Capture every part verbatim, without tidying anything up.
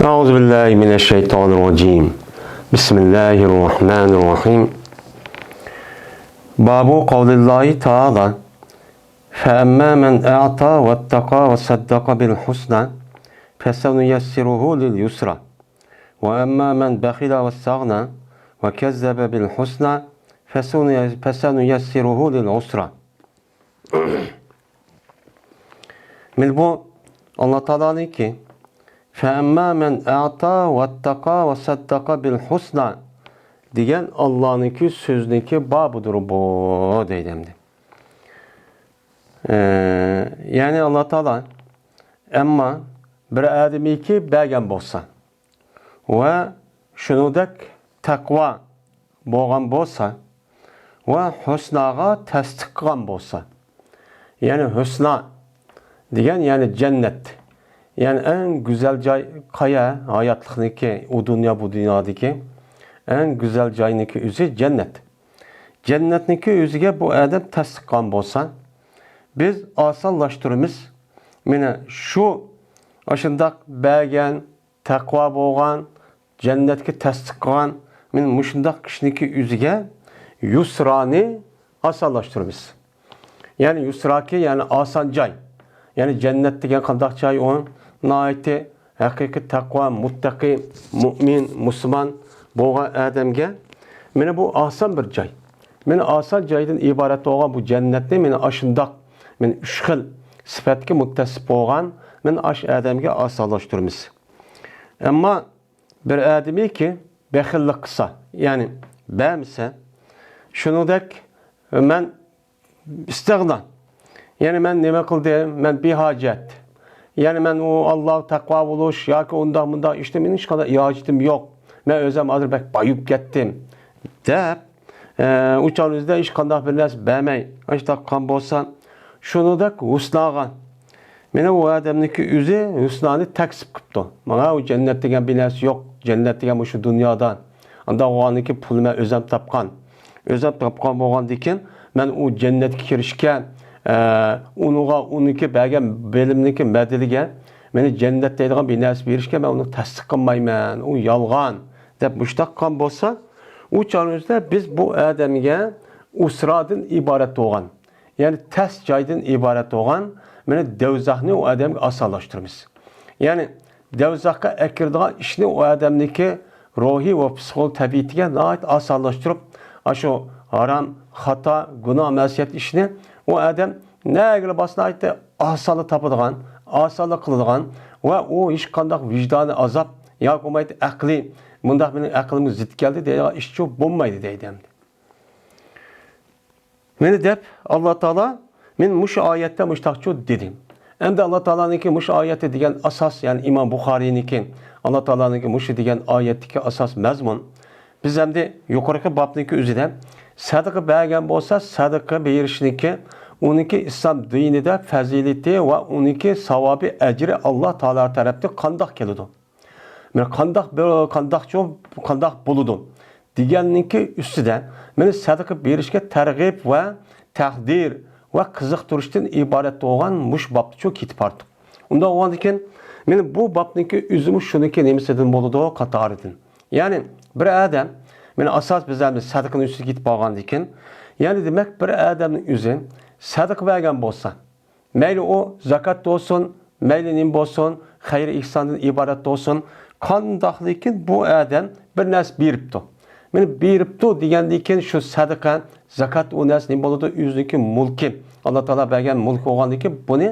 أعوذ بالله من الشيطان الرجيم. بسم الله الرحمن الرحيم. باب قول الله تعالى: فأما من أعطى واتقى وصدق بالحسنى فسنيسره لليسرى وأما من بخل واستغنى وكذب بالحسنى فسني-، فسنيسره للعسرى. مانا بۇ ئاللا تائالانىڭكى، فأما من أعطى واتقى وصدق بالحسنى دېگەن ئاللانىڭكى سۆزىنىڭكى بابىدۇر بۇ، دەيدۇ ئەمدى. ئە، يەنى ئاللا تائالا، ئەمما بىر ئادەمكى بەرگەن بولسا، ۋە شۇنىڭدەك تەقۋا بولغان بولسا ۋە ھۆسناغا تەستىق قىلغان بولسا، يەنى ھۆسنا دېگەن، يەنى جەننەت، يەنى ئەڭ گۈزەل جاي قايا؟ ھاياتلىقنىكى، ئۇ دۇنيا، بۇ دۇنيادىكى ئەڭ گۈزەل جاينىڭكى ئۆزى جەننەت. جەننەتنىڭكى ئۆزىگە بۇ ئادەم تەستىق قىلغان بولسا، بىز ئاسانلاشتۇرىمىز. مانا شۇ ئاشۇنداق بەرگەن، تەقۋا بولغان، جەننەتكە تەستىق قىلغان، مانا مۇشۇنداق كىشىنىڭكى ئۆزىگە يۇسرانى ئاسانلاشتۇرىمىز. يەنى يۇسراكى، يەنى ئاسان جاي. يەنى جەننەت دېگەن قانداق جاي ئۇ؟ ناھايىتى ھەقىقىي تەقۋا، مۇتتەقى، مۇئمىن، مۇسۇلمان بولغان ئادەمگە مانا بۇ ئاسان بىر جاي. مانا ئاسان جايدىن ئىبارەت بولغان بۇ جەننەتنى مانا ئاشۇنداق، مانا ئۈچ خىل سۈپەتكە مۇتتەسىپ بولغان مانا ئاشۇ ئادەمگە ئاسانلاشتۇرىمىز. ئەمما بىر ئادىمىكى بېخىللىق قىلسا، يەنى بەرمىسە، شۇنىڭدەك مەن ئىستىغنا، يەنى مەن نېمە قىلدىم، مەن بىھاجەت، يەنى مەن ئۇ ئاللاغا تەقۋا بولۇش ياكى ئۇنداق مۇنداق ئىشتا مېنىڭ ھېچقانداق ھاجىتىم يوق، مەن ئۆزۈم ھازىر بەك بايىپ كەتتىم دەپ، ئە، ئۇ چاغنىڭ ئۆزىدە ھېچقانداق بىر نەرسە بەرمەي ئاشۇنداق قىلغان بولسا، شۇنىڭدەك ھۇسناغا، مانا ئۇ ئادەمنىڭكى ئۆزى ھۇسنانى تەكسىپ قىپتۇ. ماڭا ئۇ جەننەت دېگەن بىر نەرسە يوق. جەننەت دېگەن مۇشۇ دۇنيادا. ئانداق بولغاندىكىن پۇلنى مەن ئۆزۈم تاپقان. ئۆزۈم تاپقان بولغاندىكىن مەن ئۇ جەننەتكە كىرىشكە، ئە، ئۇنىڭغا، ئۇنىڭكى بەرگەن بىلىمنىڭكى بەدىلىگە مانا جەننەت دەيدىغان بىر نەرسە بېرىشكە مەن ئۇنى تەستىق قىلمايمەن. ئۇ يالغان دەپ مۇشۇنداق قىلغان بولسا، ئۇ چاغنىڭ ئۆزىدە بىز بۇ ئادەمگە ئۇسرادىن ئىبارەت بولغان، يەنى تەس جايدىن ئىبارەت بولغان مانا دوزاخنى ئۇ ئادەمگە ئاسانلاشتۇرىمىز. يەنى دوزاخقا ئەكىرىدىغان ئىشنى ئۇ ئادەمنىڭكى روھىي ۋە پسىخولوگىيە تەبىئىتىگە ناھايىتى ئاسانلاشتۇرۇپ، ئاشۇ ھارام، خاتا، گۇناھ، مەسىيەت ئىشنى ئۇ ئادەم نەگىلا بارسا ناھايىتى ئاسانلا تاپىدىغان، ئاسانلا قىلىدىغان ۋە ئۇ ھېچقانداق ۋىجدانىي ئازاب ياكى بولمايدۇ ئەقلىي، مۇنداق مېنىڭ ئەقلىمگە زىت كەلدى دەيدىغان ئىشچۇ بولمايدۇ دەيدۇ ئەمدى. مانا دەپ، ئاللا تائالا مانا مۇشۇ ئايەتتە مۇشۇنداقچۇ دېدى. ئەمدى ئاللا تائالانىڭكى مۇشۇ ئايەتتە دېگەن ئاساس، يەنى ئىمام بۇخارىينىڭكى، ئاللا تائالانىڭكى مۇشۇ دېگەن ئايەتتىكى ئاساس مەزمۇن. بىز ئەمدى يۇقىرىقى بابنىڭكى ئۆزىدە سەدىقە بەرگەن بولسا، سەدىقە بېرىشنىڭكى، ئۇنىڭكى ئىسلام دىنىدا پەزىلىتى ۋە ئۇنىڭكى ساۋابى، ئەجرى ئاللا تائالا تەرەپتىن قانداق كېلىدۇ؟ مانا قانداق بىر، قانداقچۇ، قانداق بولىدۇ دېگەننىڭكى ئۈستىدە، مانا سەدىقە بېرىشكە تەرغىب ۋە تەھدىر ۋە قىزىقتۇرۇشتىن ئىبارەت بولغان مۇشۇ بابتىچۇ كېتىپ باراتتۇق. ئۇنداق بولغاندىكىن، مانا بۇ بابنىڭكى ئۆزىمۇ شۇنىڭكى نېمىسىدىن بولىدۇ، قاتارىدىن. يەنى بىر ئادەم، مانا ئاساس بىز ھەم سەدىقىنىڭ ئۈستىگە كېتىپ بارغاندىكىن، يەنى دېمەك، بىر ئادەمنىڭ ئۆزى سەدىقە بەرگەن بولسا، مەيلى ئۇ زاكات بولسۇن، مەيلى نېمە بولسۇن، خەير ئېھساندىن ئىبارەت بولسۇن، قانداقلىكىن بۇ ئادەم بىر نەرسە بېرىپتۇ. مانا بېرىپتۇ دېگەندىن كېيىن شۇ سەدىقە، زاكات ئۇ نەرسە نېمە بولىدۇ؟ ئۆزىنىڭكى مۇلكى، ئاللا تائالا بەرگەن مۇلكى بولغاندىن كېيىن بۇنى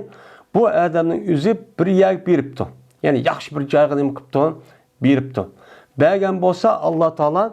بۇ ئادەمنىڭ ئۆزى بىر يەرگە بېرىپتۇ. يەنى ياخشى بىر جايغا نېمە قىپتۇ؟ بېرىپتۇ. بەرگەن بولسا ئاللا تائالا،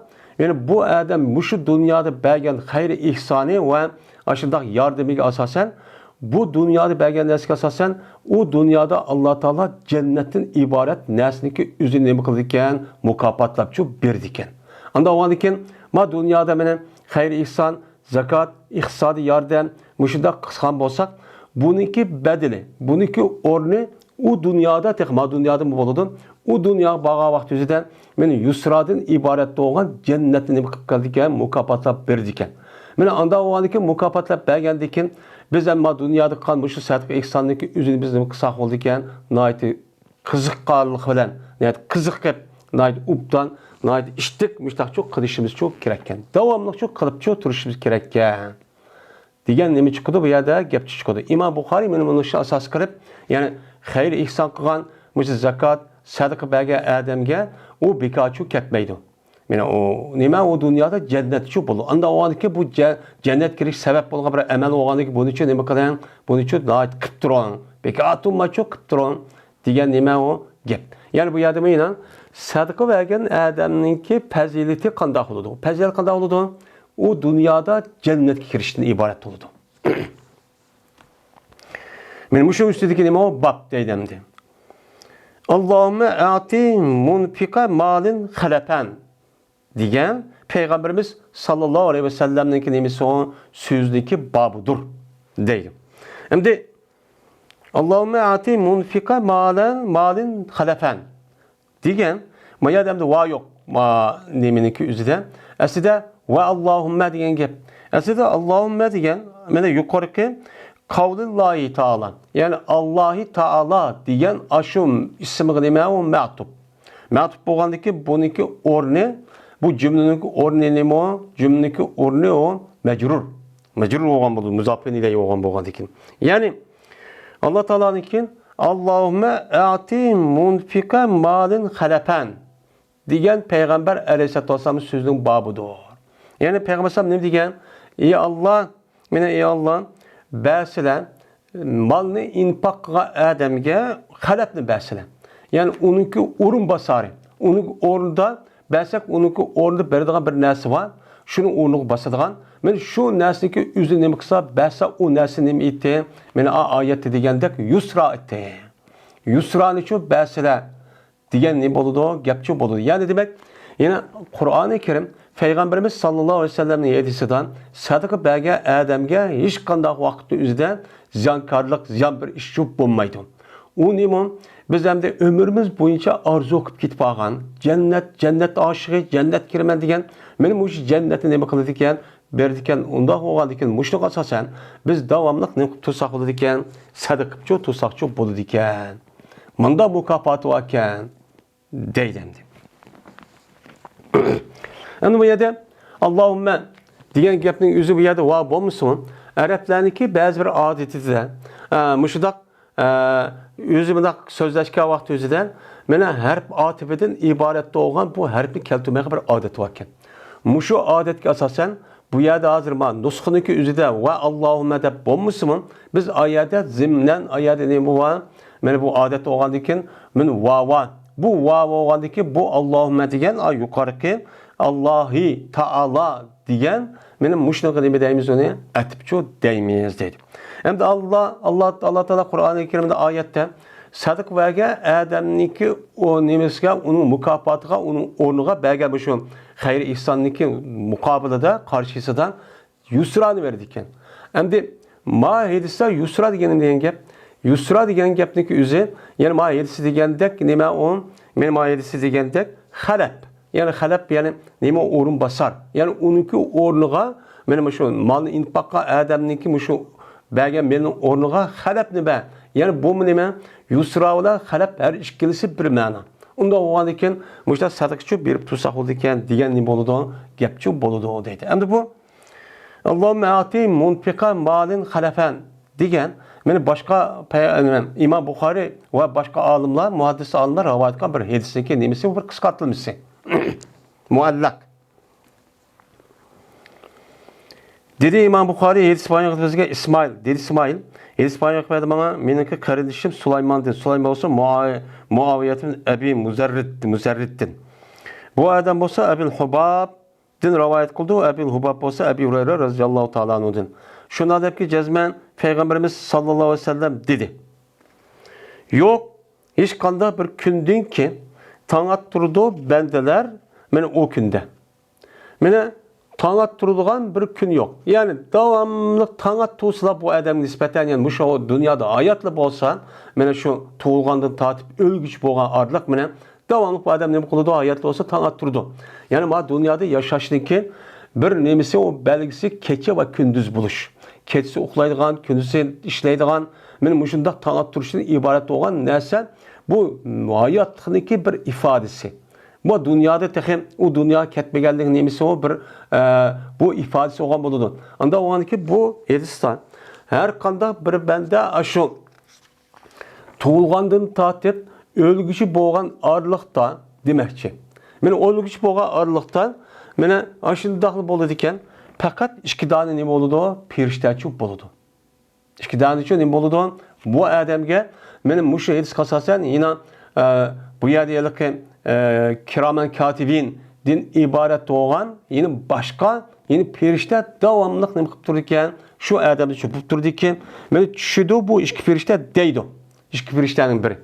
يەنى بۇ ئادەم مۇشۇ دۇنيادا بەرگەن خەير ئېھسانى ۋە ئاشۇنداق ياردىمىگە ئاساسەن، بۇ دۇنيادا بەرگەن نەرسىگە ئاساسەن، ئۇ دۇنيادا ئاللا تائالا جەننەتتىن ئىبارەت نەرسىنىڭكى ئۆزىنى نېمە قىلىدىكەن؟ مۇكاپاتلاپچۇ بېرىدىكەن. ئانداق بولغاندىكىن، ما دۇنيادا مانا خەير ئېھسان، زاكات، ئىقتىسادىي ياردەم، مۇشۇنداق قىلغان بولساق، بۇنىڭكى بەدىلى، بۇنىڭكى ئورنى ئۇ دۇنيادا، تېخى ما دۇنيادىمۇ بولىدۇ. ئۇ دۇنياغا بارغان ۋاقتى ئۆزىدە مانا يۇسرادىن ئىبارەت بولغان جەننەتنى نېمە قىلىپ كېلىدىكەن؟ مۇكاپاتلاپ بېرىدىكەن. مانا ئانداق بولغاندىكىن، مۇكاپاتلاپ بەرگەندىكىن، بىز ھەم ما دۇنيادا قىلغان مۇشۇ سەدىقە ئېھساننىڭكى ئۆزىنى بىز نېمە قىلساق بولىدىكەن؟ ناھايىتى قىزىققانلىق بىلەن، ناھايىتى قىزىقىپ، ناھايىتى ئوبدان، ناھايىتى ئىشتىك مۇشۇنداقچۇ قىلىشىمىزچۇ كېرەككەن. داۋاملىقچۇ قىلىپچۇ تۇرۇشىمىز كېرەككەن. دېگەن نېمە چىقىدۇ بۇ يەردە؟ گەپچە چىقىدۇ. ئىمام بۇخارىي مانا مۇنۇ ئىشنى ئاساس قىلىپ، يەنى خەير ئېھسان قىلغان، مۇشۇ زاكات، سەدىقە بەرگەن ئادەمگە ئۇ بىكارچۇ كەتمەيدۇ. مانا ئۇ نېمە، ئۇ دۇنيادا جەننەتچۇ بولىدۇ. ئاندا بولغاندىكىن بۇ جە-، جەننەتكە كىرىش سەۋەب بولغان بىر ئەمەل بولغاندىكىن بۇنىچۇ نېمە قىلىڭ؟ بۇنىچۇ ناھايىتى قىپ تۇرۇڭ. بىكار تۇرمايچۇ، قىپ تۇرۇڭ. دېگەن نېمە ئۇ گەپ؟ يەنى بۇ يەردە مانا سەدىقە بەرگەن ئادەمنىڭكى پەزىلىتى قانداق بولىدۇ؟ پەزىلەت قانداق بولىدۇ؟ ئۇ دۇنيادا جەننەتكە كىرىشتىن ئىبارەت بولىدۇ. مانا مۇشۇ ئۈستىدىكى نېمە ئۇ؟ باب دەيدۇ ئەمدى. «ئاللاھۇممە ئەتى مۇنفىقە مالىن خەلەپەن» دېگەن پەيغەمبىرىمىز ساللاللاھۇ ئەلەيھى ۋەسەللەمنىڭكى نېمىسى ئۇ؟ سۆزىنىڭكى بابىدۇر دەيدۇ. ئەمدى «ئاللاھۇممە ئەتى مۇنفىقە مالەن، مالىن خەلەفەن» دېگەن، ما يەردە ئەمدى ۋا يوق، ما نېمىنىڭكى ئۆزىدە. ئەسلىدە «ۋە ئاللاھۇممە» دېگەن گەپ. ئەسلىدە «ئاللاھۇممە» دېگەن، مانا يۇقىرىقى قەۋلىللاھى تائالا، يەنى ئاللاھى تائالا دېگەن ئاشۇ ئىسىمغا نېمە ئۇ؟ مەتۇپ. مەتۇپ بولغاندىكىن بۇنىڭكى ئورنى، بۇ جۈملىنىڭكى ئورنى نېمە ئۇ؟ جۈملىنىڭكى ئورنى ئۇ مەجرۇر. مەجرۇر بولغان بولىدۇ، مۇزاپىن ئىلەيھى بولغان بولغاندىكىن. يەنى ئاللا تائالانىڭكى «ئاللاھۇممە ئەتى مۇنفىقە مالىن خەلەپەن» دېگەن پەيغەمبەر ئەلەيھىسسالاتۇ ۋەسسالامنىڭ سۆزىنىڭ بابىدۇر. يەنى پەيغەمبەر ئەلەيھىسسالام نېمە دېگەن؟ «ئى ئاللا، مانا ئى ئاللا، بەرسىلە، مالنى ئىنپاق قىلغان ئادەمگە خەلەپنى بەرسىلە.» يەنى ئۇنىڭكى ئورۇنباسارى، ئۇنىڭ ئورنىدا بەرسەك، ئۇنىڭكى ئورنىدا بېرىدىغان بىر نەرسە بار، شۇنىڭ ئورنىغا باسىدىغان. مانا شۇ نەرسىنىڭكى ئۆزى نېمە قىلسا، بەرسە، ئۇ نەرسە نېمە ئىدى؟ مانا ئا-، ئايەتتە دېگەندەك يۇسرا ئىدى. يۇسرانىچۇ بەرسىلە دېگەن نېمە بولىدۇ؟ گەپچۇ بولىدۇ. يەنى دېمەك، يەنە قۇرئانى كەرىم پەيغەمبىرىمىز ساللاللاھۇ ئەلەيھى ۋەسەللەمنىڭ ھەدىسىدا سەدىقە بەرگەن ئادەمگە ھېچقانداق ۋاقىتتا ئۆزىدە زىيانكارلىق، زىيان بىر ئىش يوق بولمايدۇ. ئۇ نېمە؟ بىز ئەمدى ئۆمرىمىز بويىچە ئارزۇ قىلىپ كېتىپ قالغان جەننەت، جەننەت ئاشىقى، جەننەتكە كىرىمەن دېگەن، مانا مۇشۇ جەننەتنى نېمە قىلىدىكەن؟ بېرىدىكەن. ئۇنداق بولغاندىكىن مۇشۇنىڭغا ئاساسەن بىز داۋاملىق نېمە قىلىپ تۇرساق بولىدىكەن؟ سەدىقە قىلىپچۇ تۇرساقچۇ بولىدىكەن. مۇنداق مۇكاپاتى باركەن دەيدۇ ئەمدى. ئەمدى بۇ يەردە «ئاللاھۇممە» دېگەن گەپنىڭ ئۆزى بۇ يەردە ۋاۋ بولمىسىمۇ، ئەرەبلەرنىڭكى بەزى بىر ئادىتىدە، ئە، مۇشۇنداق، ئە، ئۆزى مۇنداق سۆزلەشكەن ۋاقتى ئۆزىدە مانا ھەرپ ئاتىپىدىن ئىبارەت بولغان بۇ ھەرپنى كەلتۈرمەيدىغان بىر ئادەت باركەن. مۇشۇ ئادەتكە ئاساسەن بۇ يەردە ھازىر ما نۇسخىنىڭكى ئۆزىدە «ۋە ئاللاھۇممە» دەپ بولمىسىمۇ، بىز ئايەردە زىمنەن ئايەردە نېمە بار؟ مانا بۇ ئادەت بولغاندىكىن مانا ۋاۋا. بۇ ۋاۋ بولغاندىكىن بۇ «ئاللاھۇممە» دېگەن، ئا، يۇقىرىقى «ئاللاھى تائالا» دېگەن، مانا مۇشۇنىڭغا نېمە دەيمىز؟ ئۇنى ئەتىپچۇ دەيمىز دەيدۇ. ئەمدى ئاللا، ئاللا، ئاللا تائالا قۇرئانى كەرىمدە ئايەتتە سەدىقە بەرگەن ئادەمنىڭكى ئۇ نېمىسىگە، ئۇنىڭ مۇكاپاتىغا، ئۇنىڭ ئورنىغا بەرگەن مۇشۇ خەير ئېھساننىڭكى مۇقابىلىدا، قارشىسىدا يۇسرانى بېرىدىكەن. ئەمدى ما ھەدىستە يۇسرا دېگەن نېمە دېگەن گەپ؟ يۇسرا دېگەن گەپنىڭكى ئۆزى، يەنى ما ھەدىسى دېگەندەك نېمە ئۇ؟ مانا ما ھەدىسى دېگەندەك خەلەپ. يەنى خەلەپ، يەنى نېمە؟ ئورۇنباسار. يەنى ئۇنىڭكى ئورنىغا مانا مۇشۇ مالنى ئىنپاق قىلغان ئادەمنىڭكى مۇشۇ بەرگەن مېلىنىڭ ئورنىغا خەلەپنى بەر. يەنى بۇمۇ نېمە؟ يۇسرا بىلەن خەلەپ ھەر ئىككىلىسى بىر مەنا. ئۇنداق بولغاندىكىن مۇشۇنداق سەدىقىچۇ بېرىپ تۇرساق بولىدىكەن دېگەن نېمە بولىدۇ؟ گەپچۇ بولىدۇ دەيدۇ. ئەمدى بۇ «ئاللاھۇممە ئەتى مۇنفىقە مالىن خەلەفەن» دېگەن، مانا باشقا پەي-، ئىمام بۇخارىي ۋە باشقا ئالىملار، مۇھەددىس ئالىملار رىۋايەت قىلغان بىر ھەدىسنىڭكى نېمىسى، بۇ بىر قىسقارتىلمىسى. مۇئەللەق. دېدى ئىمام بۇخارىي، ھەدىس بايان قىلىپ بىزگە ئىسمائىل، دېدى ئىسمائىل، ھەدىس بايان قىلىپ بەردى ماڭا مېنىڭكى قېرىندىشىم سۇلايماندىن، سۇلايمان بولسا مۇئاۋىيە، مۇئاۋىيەتىن ئەبى مۇزەررىد، مۇزەررىدتىن. بۇ ئادەم بولسا ئەبىل خۇباب، دىن رىۋايەت قىلىدۇ، ئەبىل خۇباب بولسا ئەبى ھۇرەيرە رەزىياللاھۇ تائالا ئەنھۇدىن. شۇنداق دەپكى جەزمەن پەيغەمبىرىمىز ساللاللاھۇ ئەلەيھى ۋەسەللەم دېدى. يوق، ھېچقانداق بىر كۈندىن كېيىن تاڭ ئاتتۇرىدۇ بەندىلەر، مانا ئۇ كۈندە. مانا تاڭ ئاتتۇرىدىغان بىر كۈن يوق. يەنى داۋاملىق تاڭ ئاتتۇرسىلا بۇ ئادەمگە نىسبەتەن، يەنى مۇشۇ دۇنيادا ھاياتلا بولسا، مانا شۇ تۇغۇلغاندىن تارتىپ ئۆلگۈچە بولغان ئارىلىق، مانا داۋاملىق بۇ ئادەم نېمە قىلىدۇ؟ ھاياتتا بولسا تاڭ ئاتتۇرىدۇ. يەنى ما دۇنيادا ياشاشنىڭكى بىر نېمىسى، ئۇ بەلگىسى كېچە ۋە كۈندۈز بولۇش. كېچىسى ئۇخلايدىغان، كۈندۈزى ئىشلەيدىغان، مانا مۇشۇنداق تاڭ ئاتتۇرۇشتىن ئىبارەت بولغان نەرسە بۇ ھاياتلىقنىڭكى بىر ئىپادىسى. بۇ دۇنيادا تېخى ئۇ دۇنياغا كەتمىگەنلىك نېمىسى ئۇ بىر، ئە، بۇ ئىپادىسى بولغان بولىدۇ. ئاندا بولغاندىكى بۇ ھەدىستە ھەر قانداق بىر بەندە ئاشۇ تۇغۇلغاندىن تارتىپ ئۆلگۈچى بولغان ئارىلىقتا دېمەكچى. مەن ئۆلگۈچى بولغان ئارىلىقتا مانا ئاشۇنداقلا بولىدىكەن. پەقەت ئىككى دانە نېمە بولىدۇ؟ پېرىشتەچۇ بولىدۇ. ئىككى دانىچۇ نېمە بولىدۇ؟ بۇ ئادەمگە مانا مۇشۇ ھەدىسكە ئاساسەن يەنە، ئە، بۇ يەردە ھېلىقى، ئە، كىرامەن كاتىبىندىن ئىبارەت بولغان يەنە باشقا يەنە پېرىشتە داۋاملىق نېمە قىلىپ تۇرىدىكەن؟ شۇ ئادەمنى چوپۇپ تۇرىدىكەن. مانا چۈشىدۇ بۇ ئىككى پېرىشتە دەيدۇ. ئىككى پېرىشتەنىڭ بىرى.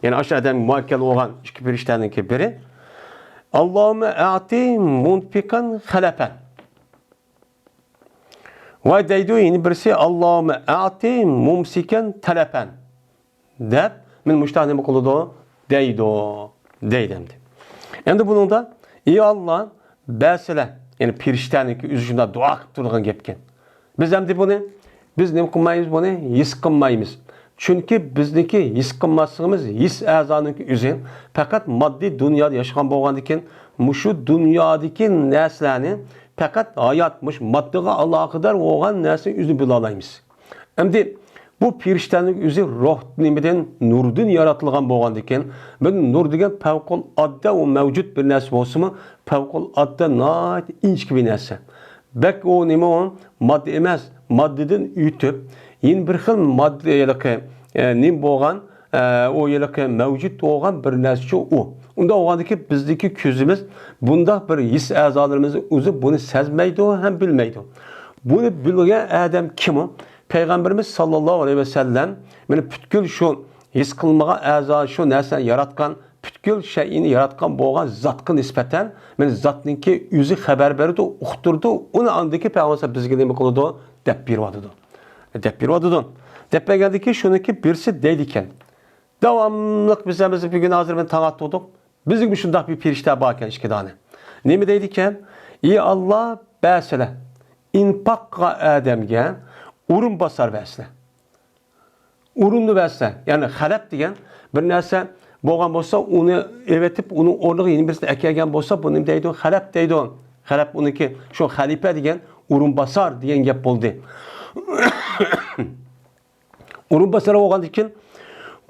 يەنى ئاشۇ ئادەمگە مۇئەككەل بولغان ئىككى پېرىشتەنىڭكى بىرى. ئاللاھۇممە ئەتى مۇنپىقەن خەلەپەن. ۋاي دەيدۇ، يەنە بىرسى، ئاللاھۇممە ئەتى مۇمسىكەن تەلەپەن. دەپ، مانا مۇشۇنداق نېمە قىلىدۇ؟ دەيدۇ. دەيدۇ ئەمدى. ئەمدى بۇنىڭدا، ئى ئاللا، بەرسىلە. يەنى پېرىشتەنىڭكى ئۆزى شۇنداق دۇئا قىلىپ تۇرىدىغان گەپكەن. بىز ئەمدى بۇنى، بىز نېمە قىلمايمىز بۇنى؟ ھېس قىلمايمىز. چۈنكى بىزنىڭكى ھېس قىلماسلىقىمىز ھېس ئەزانىڭكى ئۆزى پەقەت ماددىي دۇنيادا ياشىغان بولغاندىكىن، مۇشۇ دۇنيادىكى نەرسىلەرنى پەقەت ھايات، مۇشۇ ماددىغا ئالاقىدار بولغان نەرسىنى ئۆزىنى بىلالايمىز. ئەمدى بۇ پېرىشتەنىڭ ئۆزى روھ نېمىدىن، نۇردىن ياراتىلغان بولغاندىكىن، بۇ نۇر دېگەن پەۋقۇلئاددە ئۇ مەۋجۇت بىر نەرسە بولسىمۇ، پەۋقۇلئاددە ناھايىتى ئىنچىكە بىر نەرسە. بەك ئۇ نېمە ئۇ؟ ماددا ئەمەس، ماددىدىن ئۆتۈپ، يەنە بىر خىل ماددا ھېلىقى، ئە، نېمە بولغان، ئە، ئۇ ھېلىقى مەۋجۇت بولغان بىر نەرسىچۇ ئۇ. ئۇنداق بولغاندىكىن بىزدىكى كۆزىمىز بۇنداق بىر ھېس ئەزالىرىمىزنىڭ ئۆزى بۇنى سەزمەيدۇ ھەم بىلمەيدۇ. بۇنى بىلگەن ئادەم كىم ئۇ؟ پەيغەمبىرىمىز ساللاللاھۇ ئەلەيھى ۋەسەللەم مانا پۈتكۈل شۇ ھېس قىلمىغان ئەزا شۇ نەرسىنى ياراتقان، پۈتكۈل شەيئىنى ياراتقان بولغان زاتقا نىسبەتەن، مانا زاتنىڭكى ئۆزى خەۋەر بېرىدۇ، ئۇقتۇرىدۇ، ئۇنى ئاندىكى پەيغەمبەر بىزگە نېمە قىلىدۇ؟ دەپ بېرىۋاتىدۇ. دەپ بېرىۋاتىدۇ. دەپ بەرگەندىكىن شۇنىڭكى بىرسى دەيدىكەن. داۋاملىق بىز ھەممىمىز بۈگۈن ھازىر مەن تاڭ ئاتتۇق. بىزنىڭ شۇنداق بىر پېرىشتە باركەن ئىككى دانە. نېمە دەيدىكەن؟ ئى ئاللا، بەرسىلە. ئىنپاق قىلغان ئادەمگە ئورۇن باسار بەرسىلە. ئورۇننى بەرسە، يەنى خەلەپ دېگەن بىر نەرسە بولغان بولسا، ئۇنى ئېۋېتىپ، ئۇنىڭ ئورنىغا يەنە بىرسىنى ئەكەلگەن بولسا، بۇ نېمە دەيدۇ؟ خەلەپ دەيدۇ. خەلەپ ئۇنىڭكى شۇ خەلىپە دېگەن ئورۇنباسار دېگەن گەپ بولدى. ئورۇنباسار بولغاندىن كېيىن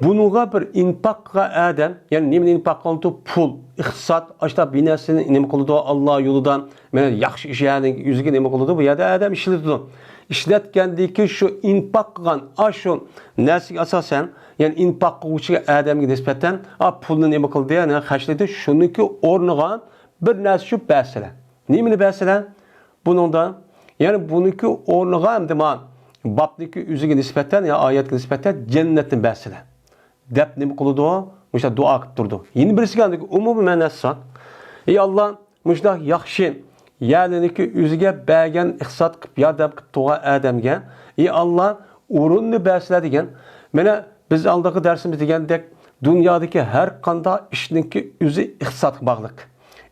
بۇنىڭغا بىر ئىنپاق قىلغان ئادەم، يەنى نېمىنى ئىنپاق قىلىدۇ؟ پۇل، ئىقتىساد، ئاشۇنداق بىر نەرسىنى نېمە قىلىدۇ؟ ئاللا يولىدا، مانا ياخشى ئىش، يەنى ئۆزىگە نېمە قىلىدۇ؟ بۇ يەردە ئادەم ئىشلىتىدۇ. ئىشلەتكەندىن كېيىن شۇ ئىنپاق قىلغان ئاشۇ نەرسىگە ئاساسەن، يەنى ئىنپاق قىلغۇچى ئادەمگە نىسبەتەن، ئا، پۇلنى نېمە قىلدى؟ يەنى خەجلىدى. شۇنىڭكى ئورنىغا بىر نەرسە شۇ بەرسىلە. نېمىنى بەرسىلە؟ بۇنىڭدا، يەنى بۇنىڭكى ئورنىغا ئەمدى ما بابنىڭكى ئۆزىگە نىسبەتەن يا ئايەتكە نىسبەتەن جەننەتنى بەرسىلە دەپ نېمە قىلىدۇ؟ مۇشۇنداق دۇئا قىلىپ تۇرىدۇ. يەنە بىرسىگە ئاندىكى ئومۇمىي مەناسى بار. ئەي ئاللا، مۇشۇنداق ياخشى يەرلىرىنىڭكى ئۆزىگە بەرگەن، ئىقتىساد قىلىپ ياردەم قىلىپ تۇرغان ئادەمگە، ئەي ئاللا، ئورۇننى بەرسىلە دېگەن. مانا بىز ئالدىقى دەرسىمىز دېگەندەك، دۇنيادىكى ھەر قانداق ئىشنىڭكى ئۆزى ئىقتىسادقا باغلىق.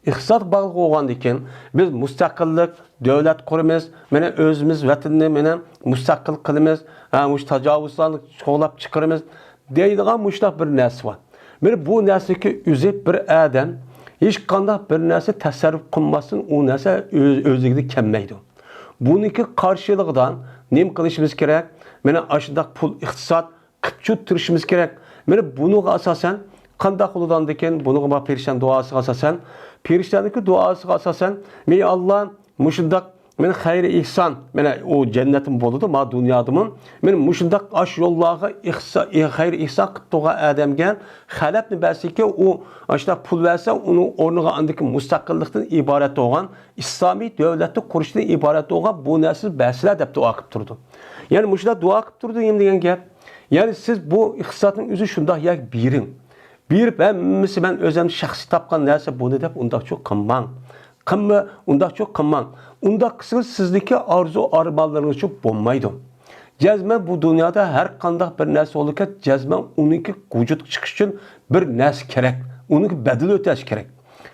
ئىقتىساد باغلىق بولغاندىكىن، بىز مۇستەقىللىق، دۆلەت قۇرىمىز، مانا ئۆزىمىز ۋەتەننى مانا مۇستەقىل قىلىمىز، ھە، مۇشۇ تاجاۋۇزلارنى قوغلاپ چىقىرىمىز دەيدىغان مۇشۇنداق بىر نەرسە بار. مانا بۇ نەرسىگە ئۆزى بىر ئادەم ھېچقانداق بىر نەرسە تەسەررۇپ قىلماستىن، ئۇ نەرسە ئۆز-، ئۆزلۈكىدىن كەلمەيدۇ. بۇنىڭكى قارشىلىقىدا نېمە قىلىشىمىز كېرەك؟ مانا ئاشۇنداق پۇل، ئىقتىساد، قىپچۇ تۇرۇشىمىز كېرەك. مانا بۇنىڭغا ئاساسەن قانداق بولىدىكەن؟ بۇنىڭغا ما پېرىشتەنىڭ دۇئاسىغا ئاساسەن، پېرىشتەنىڭكى دۇئاسىغا ئاساسەن، مېنى ئاللا مۇشۇنداق، مېنى خەير ئېھسان، مانا ئۇ جەننەتمۇ بولىدۇ، ما دۇنيادىمۇ. مېنى مۇشۇنداق ئاش يوللارغا ئېھسا-، خەير ئېھسان قىلىپ تۇرغان ئادەمگە خەلەپنى بەرسىكى، ئۇ ئاشۇنداق پۇل بەرسە، ئۇنىڭ ئورنىغا ئاندىكى مۇستەقىللىقتىن ئىبارەت بولغان، ئىسلامىي دۆلەتنى قۇرۇشتىن ئىبارەت بولغان بۇ نەرسىنى بەرسىلە دەپ دۇئا قىلىپ تۇرىدۇ. يەنى مۇشۇنداق دۇئا قىلىپ تۇرىدۇ دېگەن گەپ. يەنى سىز بۇ ئىقتىسادنىڭ ئۆزى شۇنداق يەرگە بېرىڭ. بېرىپ ھەممىسى مەن ئۆزۈم شەخسىي تاپقان نەرسە بۇنى دەپ ئۇنداقچۇ قىلماڭ. قىلما، ئۇنداقچۇ قىلماڭ. ئۇنداق قىلسىڭىز سىزنىڭكى ئارزۇ ئارمانلىرىڭىزچۇ بولمايدۇ. جەزمەن بۇ دۇنيادا ھەر قانداق بىر نەرسە بولىدىكەن، جەزمەن ئۇنىڭكى ۋۇجۇدقا چىقىش ئۈچۈن بىر نەرسە كېرەك. ئۇنىڭكى بەدىلى ئۆتەش كېرەك.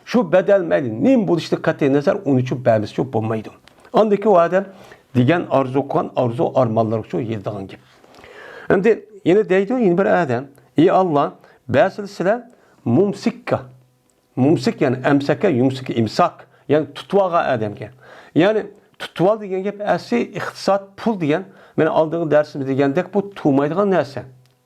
شۇ بەدەل مەيلى نېمە بولۇشىدىن قەتئىي نەزەر، ئۇنىچۇ بەرمىسىچۇ بولمايدۇ. ئاندىكى ئۇ ئادەم دېگەن ئارزۇ قىلغان ئارزۇ ئارمانلىرىچۇ يېتىدىغان گەپ. ئەمدى يەنە دەيدۇ يەنە بىر ئادەم، ئى ئاللا، بەزىلەر سىلەر مۇمسىككا، مۇمسىك، يەنى ئەمسەكە، يۇمسىكى، ئىمساك، يەنى تۇتۇۋالغان ئادەمگە. يەنى تۇتۇۋال دېگەن گەپ ئەسلى ئىقتىساد، پۇل دېگەن، مانا ئالدىنقى دەرسىمىزدە دېگەندەك، بۇ تۇمايدىغان نەرسە.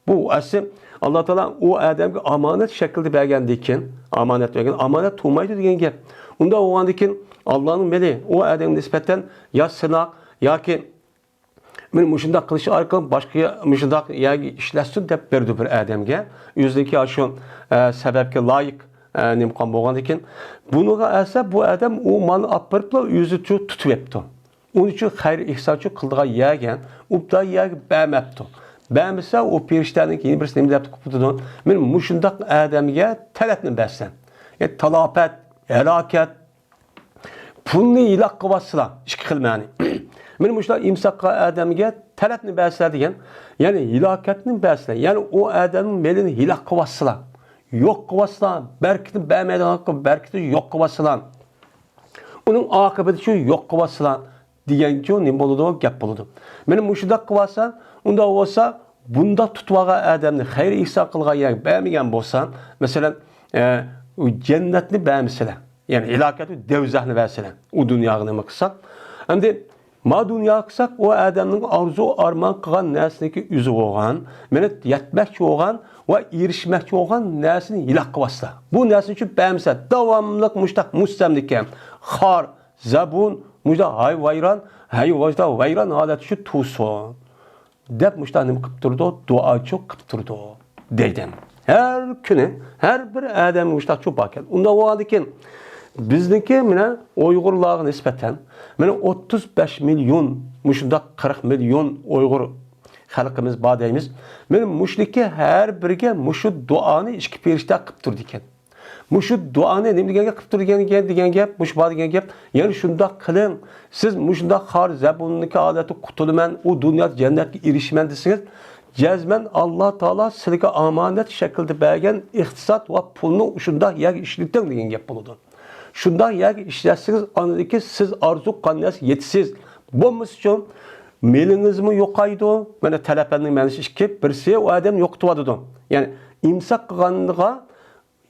بۇ ئەسلى ئاللا تائالا ئۇ ئادەمگە ئامانەت شەكلىدە بەرگەندىن كېيىن، ئامانەت بەرگەن، ئامانەت تۇمايدۇ دېگەن گەپ. ئۇنداق بولغاندىن كېيىن ئاللانىڭ مېلى ئۇ ئادەمگە نىسبەتەن يا سىناق ياكى مانا مۇشۇنداق قىلىش ئارقىلىق باشقا يا-، مۇشۇنداق يەرگە ئىشلەتسۇن دەپ بېرىدۇ بىر ئادەمگە. ئۆزىنىڭكى شۇ، ئە، سەۋەبكە لايىق، ئە، نېمە قىلغان بولغاندىكىن، بۇنىڭغا ئەسە بۇ ئادەم ئۇ مالنى ئاپىرىپلا ئۆزى چۇ تۇتۇۋېپتۇ. ئۇنىڭ ئۈچۈن خەير ئېھسان چۇ قىلىدىغان يەرگە، ئۇپتا يەرگە بەرمەپتۇ. بەرمىسە، ئۇ پېرىشتەنىڭ يەنە بىرسى نېمە دەپ قوپۇتىدۇ؟ مانا مۇشۇنداق ئادەمگە تەلەپنى بەرسە. يەنى تالاپەت، ھالاكەت، پۇلنى ھېلاك قىلىۋاتسىلا، ئىككى خىل مەنى. مانا مۇشۇنداق ئىمساق قىلغان ئادەمگە تەلەپنى بەرسىلە دېگەن، يەنى ھالاكەتنى بەرسىلە، يەنى ئۇ ئادەمنىڭ مېلىنى ھېلاك قىلىۋاتسىلا، يوق قىلىۋاتسىلا، بەرىكىتىنى بەرمەيدىغان قىلىپ، بەرىكىتىنى يوق قىلىۋاتسىلا، ئۇنىڭ ئاقىۋىتى شۇ، يوق قىلىۋاتسىلا دېگەنچۇ نېمە بولىدۇ؟ گەپ بولىدۇ. مانا مۇشۇنداق قىلىۋاتسا، ئۇنداق بولسا، بۇنداق تۇتۇۋالغان ئادەمنى خەير ئېھسان قىلغان يەرگە بەرمىگەن بولسا، مەسىلەن، ئە، ئۇ جەننەتنى بەرمىسىلە، يەنى ھالاكەت، دەۋزەخنى بەرسىلە، ئۇ دۇنياغا نېمە قىلساق. ئەمدى ما دۇنياغا قىلساق، ئۇ ئادەمنىڭ ئارزۇ ئارمان قىلغان نەرسىنىڭكى ئۆزى بولغان، مانا يەتمەكچى بولغان ۋە ئېرىشمەكچى بولغان نەرسىنى ھېلاك قىلىۋاتسا، بۇ نەرسىنى شۇ بەرمىسە، داۋاملىق مۇشۇنداق مۇستەملىكە، خار، زەبۇن، مۇشۇنداق ھاي ۋايران، ھاي ۋايران، ۋايران ھالەتتە شۇ تۇرسۇن. دەپ مۇشۇنداق نېمە قىلىپ تۇرىدۇ؟ دۇئاچۇ قىلىپ تۇرىدۇ دەيدۇ. ھەر كۈنى، ھەر بىر ئادەم مۇشۇنداقچۇ باركەن. ئۇنداق بولغاندىكىن، بىزنىڭكى مانا ئۇيغۇرلارغا نىسبەتەن، مانا ئوتتۇز بەش مىليون، مۇشۇنداق قىرىق مىليون ئۇيغۇر خەلقىمىز بار دەيمىز. مانا مۇشۇنىڭكى ھەر بىرىگە مۇشۇ دۇئانى ئىككى پېرىشتە قىلىپ تۇرىدىكەن. مۇشۇ دۇئانى نېمە دېگەن گەپ قىلىپ تۇر دېگەن گەپ، دېگەن گەپ، مۇشۇ بار دېگەن گەپ. يەنى شۇنداق قىلىڭ، سىز مۇشۇنداق خار زەبۇننىڭكى ھالەتتىن قۇتۇلىمەن، ئۇ دۇنيادا جەننەتكە ئېرىشىمەن دېسىڭىز، جەزمەن ئاللا تائالا سىلىگە ئامانەت شەكلىدە بەرگەن ئىقتىساد ۋە پۇلنى شۇنداق يەرگە ئىشلىتىڭ دېگەن گەپ بولىدۇ. شۇنداق يەرگە ئىشلەتسىڭىز، ئاندىن كېيىن سىز ئارزۇ قىلغان نەرسىگە يېتىسىز. بولمىسىچۇ، مېلىڭىزمۇ يوقايدۇ. مانا تەلەپەننىڭ مەنىسى ئىككى، بىرسى ئۇ ئادەم يوقىتىۋاتىدۇ. يەنى ئىمساق قىلغانغا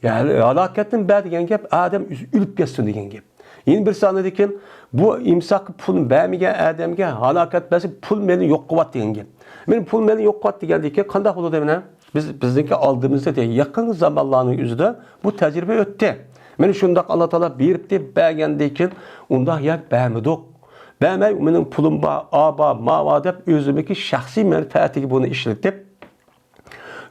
يا، ھالاكەتتىن بەر دېگەن گەپ، ئادەم ئۆزى ئۆلۈپ كەتسۇن دېگەن گەپ. يەنە بىرسى ئاندىن كېيىن، بۇ ئىمساققا پۇل بەرمىگەن ئادەمگە ھالاكەت بەرسە، پۇل مېلىنى يوق قىلىۋات دېگەن گەپ. مانا پۇل مېلىنى يوق قىلىۋات دېگەندىن كېيىن قانداق بولىدۇ مانا؟ بىز، بىزنىڭكى ئالدىمىزدا دە-، يېقىنقى زامانلارنىڭ ئۆزىدە بۇ تەجرىبە ئۆتتى. مانا شۇنداق ئاللا تائالا بېرىپتى، بەرگەندىن كېيىن ئۇنداق يەر بەرمىدۇق. بەرمەي، مېنىڭ پۇلۇم بار، ئا بار، ما بار دەپ ئۆزىنىڭكى شەخسىي مەنپەئەتىگە بۇنى ئىشلىتىپ،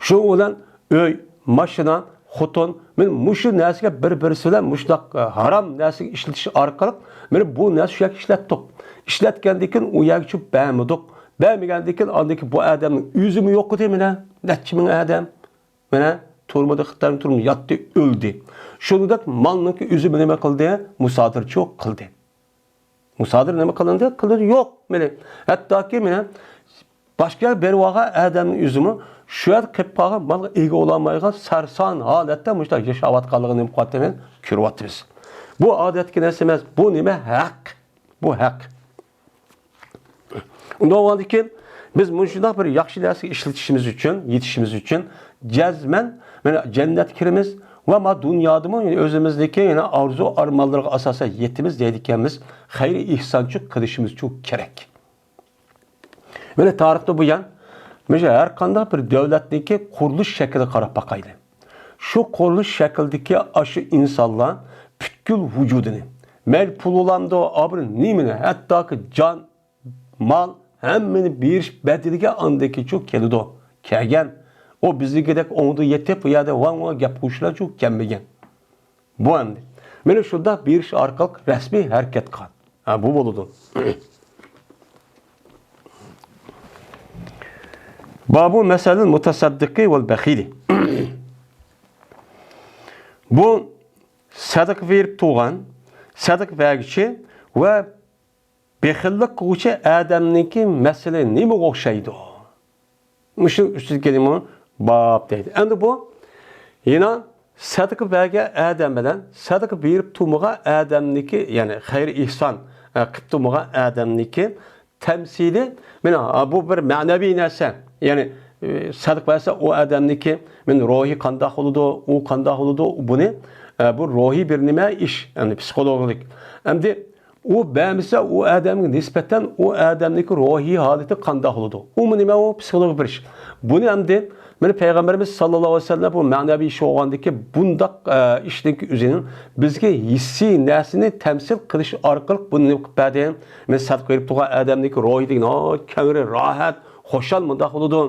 شۇنىڭ بىلەن ئۆي، ماشىنا، خوتۇن، مانا مۇشۇ نەرسىگە بىر-بىرسى بىلەن مۇشۇنداق، ئە، ھارام نەرسىگە ئىشلىتىش ئارقىلىق، مانا بۇ نەرسە شۇ يەرگە ئىشلەتتۇق. ئىشلەتكەندىن كېيىن ئۇ يەرگە چۈشۈپ بەرمىدۇق. بەرمىگەندىن كېيىن ئاندىن كېيىن بۇ ئادەمنىڭ ئۆزىمۇ يوق ئىدى، مانا نەچچە مىڭ ئادەم. مانا تۈرمىدە، خىتاينىڭ تۈرمىدە ياتتى، ئۆلدى. شۇنىڭدەك مالنىڭكى ئۆزىمۇ نېمە قىلدى؟ مۇسادىرىچۇ قىلدى. مۇسادىرە نېمە قىلىندى؟ قىلىندى يوق. مانا ھەتتاكى مانا باشقا يەرگە بېرىۋالغان ئادەمنىڭ ئۆزىمۇ شۇ يەردە قېلىپ قالغان مالغا ئىگە بولالمايدىغان سەرسان ھالەتتە مۇشۇنداق ياشاۋاتقانلىقىنى نېمە قىلىۋاتىمىز؟ كۆرۈۋاتىمىز. بۇ ئادەتتىكى نەرسە ئەمەس. بۇ نېمە؟ ھەق. بۇ ھەق. ئۇنداق بولغاندىكىن، بىز مۇشۇنداق بىر ياخشى نەرسىگە ئىشلىتىشىمىز ئۈچۈن، يېتىشىمىز ئۈچۈن جەزمەن مانا جەننەتكە كىرىمىز ۋە ما دۇنيادىمۇ، يەنى ئۆزىمىزنىڭكى يەنە ئارزۇ ئارمانلىرىغا ئاساسەن يېتىمىز دەيدىكەنمىز، خەير ئېھسانچۇ قىلىشىمىزچۇ كېرەك. مانا تارىختىن بۇيان، مۇشۇ ھەر قانداق بىر دۆلەتنىڭكى قۇرۇلۇش شەكلىگە قاراپ باقايلى. شۇ قۇرۇلۇش شەكلىدىكى ئاشۇ ئىنسانلار پۈتكۈل ۋۇجۇدىنى، مەيلى پۇل بولامدۇ، ئابرۇ نېمىنى، ھەتتاكى جان، مال، ھەممىنى بېرىش بەدىلىگە ئاندىكىچۇ كېلىدۇ. كەلگەن. ئۇ بىزنىڭكىدەك ئوڭدا يېتىپ، ئۇ يەردە ۋاڭ-ۋاڭ گەپ قىلغۇچىلارچۇ كەلمىگەن. بۇ ئەمدى. مانا شۇنداق بېرىش ئارقىلىق رەسمىي ھەرىكەت قىلغان. ھە، بۇ بولىدۇ. بابۇ مەسەلىل مۇتەسەددىقى ۋەل بەخىلى. بۇ سەدىقە بېرىپ تۇرغان، سەدىقە بەرگۈچى ۋە بېخىللىق قىلغۇچى ئادەمنىڭكى مەسىلە نېمىگە ئوخشايدۇ؟ مۇشۇ ئۈستىدىكى نېمە؟ باب دەيدۇ. ئەمدى بۇ يەنە سەدىقە بەرگەن ئادەم بىلەن سەدىقە بېرىپ تۇرمىغان ئادەمنىڭكى، يەنى خەير ئېھسان، ئە، قىلىپ تۇرمىغان ئادەمنىڭكى تەمسىلى، مانا، بۇ بىر مەنىۋى نەرسە. يەنى ئى، سەدىقە بەرسە، ئۇ ئادەمنىكى، مەن روھى قانداق بولىدۇ، ئۇ قانداق بولىدۇ، بۇنى، ئە، بۇ روھىي بىر نېمە ئىش، يەنى پسىخولوگىك. ئەمدى ئۇ بەرمىسە، ئۇ ئادەمگە نىسبەتەن ئۇ ئادەمنىڭكى روھىي ھالىتى قانداق بولىدۇ؟ ئۇمۇ نېمە؟ ئۇ پسىخولوگىك بىر ئىش. بۇنى ئەمدى مانا پەيغەمبىرىمىز ساللاللاھۇ ئەلەيھى ۋەسەللەم بۇ مەنەۋىي ئىش بولغاندىكى بۇنداق، ئە، ئىشنىڭكى ئۆزىنىڭ بىزگە ھېسسىي نەرسىنى تەمسىل قىلىش ئارقىلىق بۇنى نېمە قىلىپ بەردى؟ مەن سەدىقە بېرىپ تۇرغان ئادەمنىڭكى روھى دېگەن، ھاي، كەڭرى، راھەت، خۇشال مۇنداق بولىدۇ.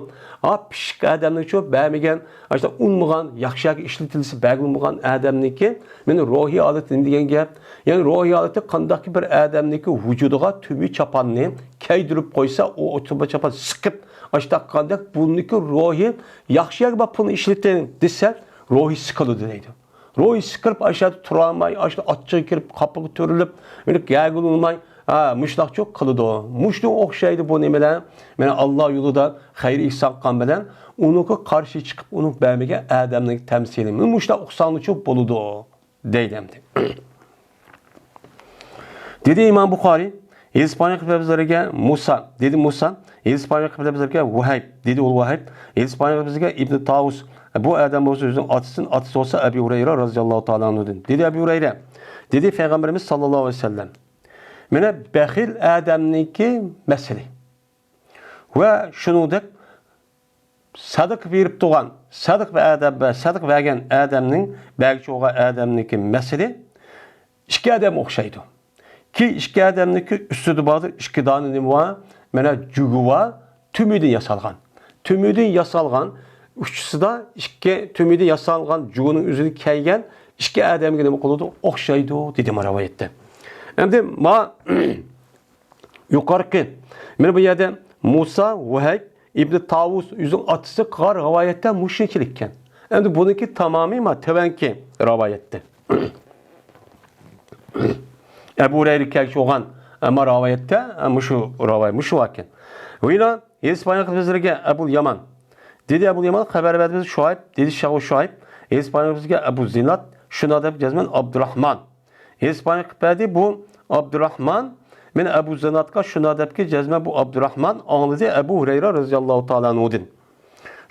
ئا، پىششىق ئادەمنىڭچۇ بەرمىگەن، ئاشۇنداق ئۇنىمىغان، ياخشى يەرگە ئىشلىتىلسە بەرگىلى بولمىغان ئادەمنىڭكى، مېنىڭ روھىي ھالىتى نېمە دېگەن گەپ؟ يەنى روھىي ھالىتى قانداقكى بىر ئادەمنىڭكى ۋۇجۇدىغا تۈمە چاپاننى كىيدۈرۈپ قويسا، ئۇ تۈمە چاپان سىقىپ، ئاشۇنداق قانداق بۇنىڭكى روھى ياخشى يەرگە بار پۇلنى ئىشلىتىڭ دېسە، روھى سىقىلىدۇ دەيدۇ. روھى سىقىلىپ، ئاشۇ يەردە تۇرالماي، ئاشۇ ئاچچىقى كىرىپ، قاپىغا تۈرۈلۈپ، يەنە گەگىلىماي، ھە، مۇشۇنداقچۇ قىلىدۇ. مۇشۇنىڭغا ئوخشايدۇ بۇ نېمىلەر. مانا ئاللا يولىدا خەير ئېھسان قىلغان بىلەن ئۇنىڭغا قارشى چىقىپ، ئۇنىڭ بەرمىگەن ئادەمنىڭ تەمسىلى. مانا مۇشۇنداق ئۇقساڭلارچۇ بولىدۇ، دەيدۇ ئەمدى. دېدى ئىمام بۇخارىي، ھېلىسى پايغەمبىرىمىزگە مۇسا، دېدى مۇسا، ھېلىسى پايغەمبىرىمىزگە ۋەھىب، دېدى ئۇ ۋەھىب، ھېلىسى پايغەمبىرىمىزگە ئىبنى تاۋۇس، بۇ ئادەم بولسا ئۆزىنىڭ ئاتىسىدىن، ئاتىسى بولسا ئەبۇ ھۇرەيرە رازىياللاھۇ تائالا ئەنھۇدىن. دېدى ئەبۇ ھۇرەيرە، دېدى پەيغەمبىرىمىز ساللاللاھۇ ئەلەيھى ۋەسەللەم، مانا بېخىل ئادەمنىڭكى مەسىلى ۋە شۇنىڭدەك سەدىقە بېرىپ تۇرغان، سەدىقە بەر-، سەدىقە بەرگەن ئادەمنىڭ، بەرگۈچى بولغان ئادەمنىڭكى مەسىلى ئىككى ئادەم ئوخشايدۇ. كېيىن ئىككى ئادەمنىڭكى ئۈستىدە باردۇر، ئىككى دانە نېمە بار؟ مانا جۈگى بار، تۈمىدىن ياسالغان. تۈمىدىن ياسالغان، ئۇچىسىدا ئىككى تۈمىدىن ياسالغان جۈگىنىڭ ئۆزىنى كىيگەن ئىككى ئادەمگە نېمە قىلىدۇ؟ ئوخشايدۇ، دېدى ما رىۋايەتتە. ئەمدى ما يۇقىرىقى، مانا بۇ يەردە مۇسا، ۋەھىب، ئىبنى تاۋۇس ئۆزىنىڭ ئاتىسى قىلغان رىۋايەتتە مۇشۇنچىلىك ئىكەن. ئەمدى بۇنىڭكى تامامى ما تۆۋەنكى رىۋايەتتە. ئەبۇ ھۇرەيرە كەلگۈچى بولغان، ئەمما رىۋايەتتە، ئە، مۇشۇ رىۋايەت، مۇشۇ بار ئىكەن. ۋىنا، ھېلىسى پايغەمبىرىمىزگە ئەبۇل يامان. دېدى ئەبۇل يامان، خەۋەر بەردى بىزگە شۇئەيب، دېدى شەغۇ شۇئەيب، ھېلىسى پايغەمبىرىمىزگە ئەبۇ زىناد، شۇنىڭ دەپ جەزمەن ئابدۇراھمان. ھېلىسى پايغەمبىر قىلىپ بەردى، بۇ ئابدۇراھمان، مانا ئەبۇ زىنادقا شۇنىڭ دەپكى جەزمەن بۇ ئابدۇراھمان ئاڭلىدى ئەبۇ ھۇرەيرە رازىياللاھۇ تائالا ئەنھۇدىن.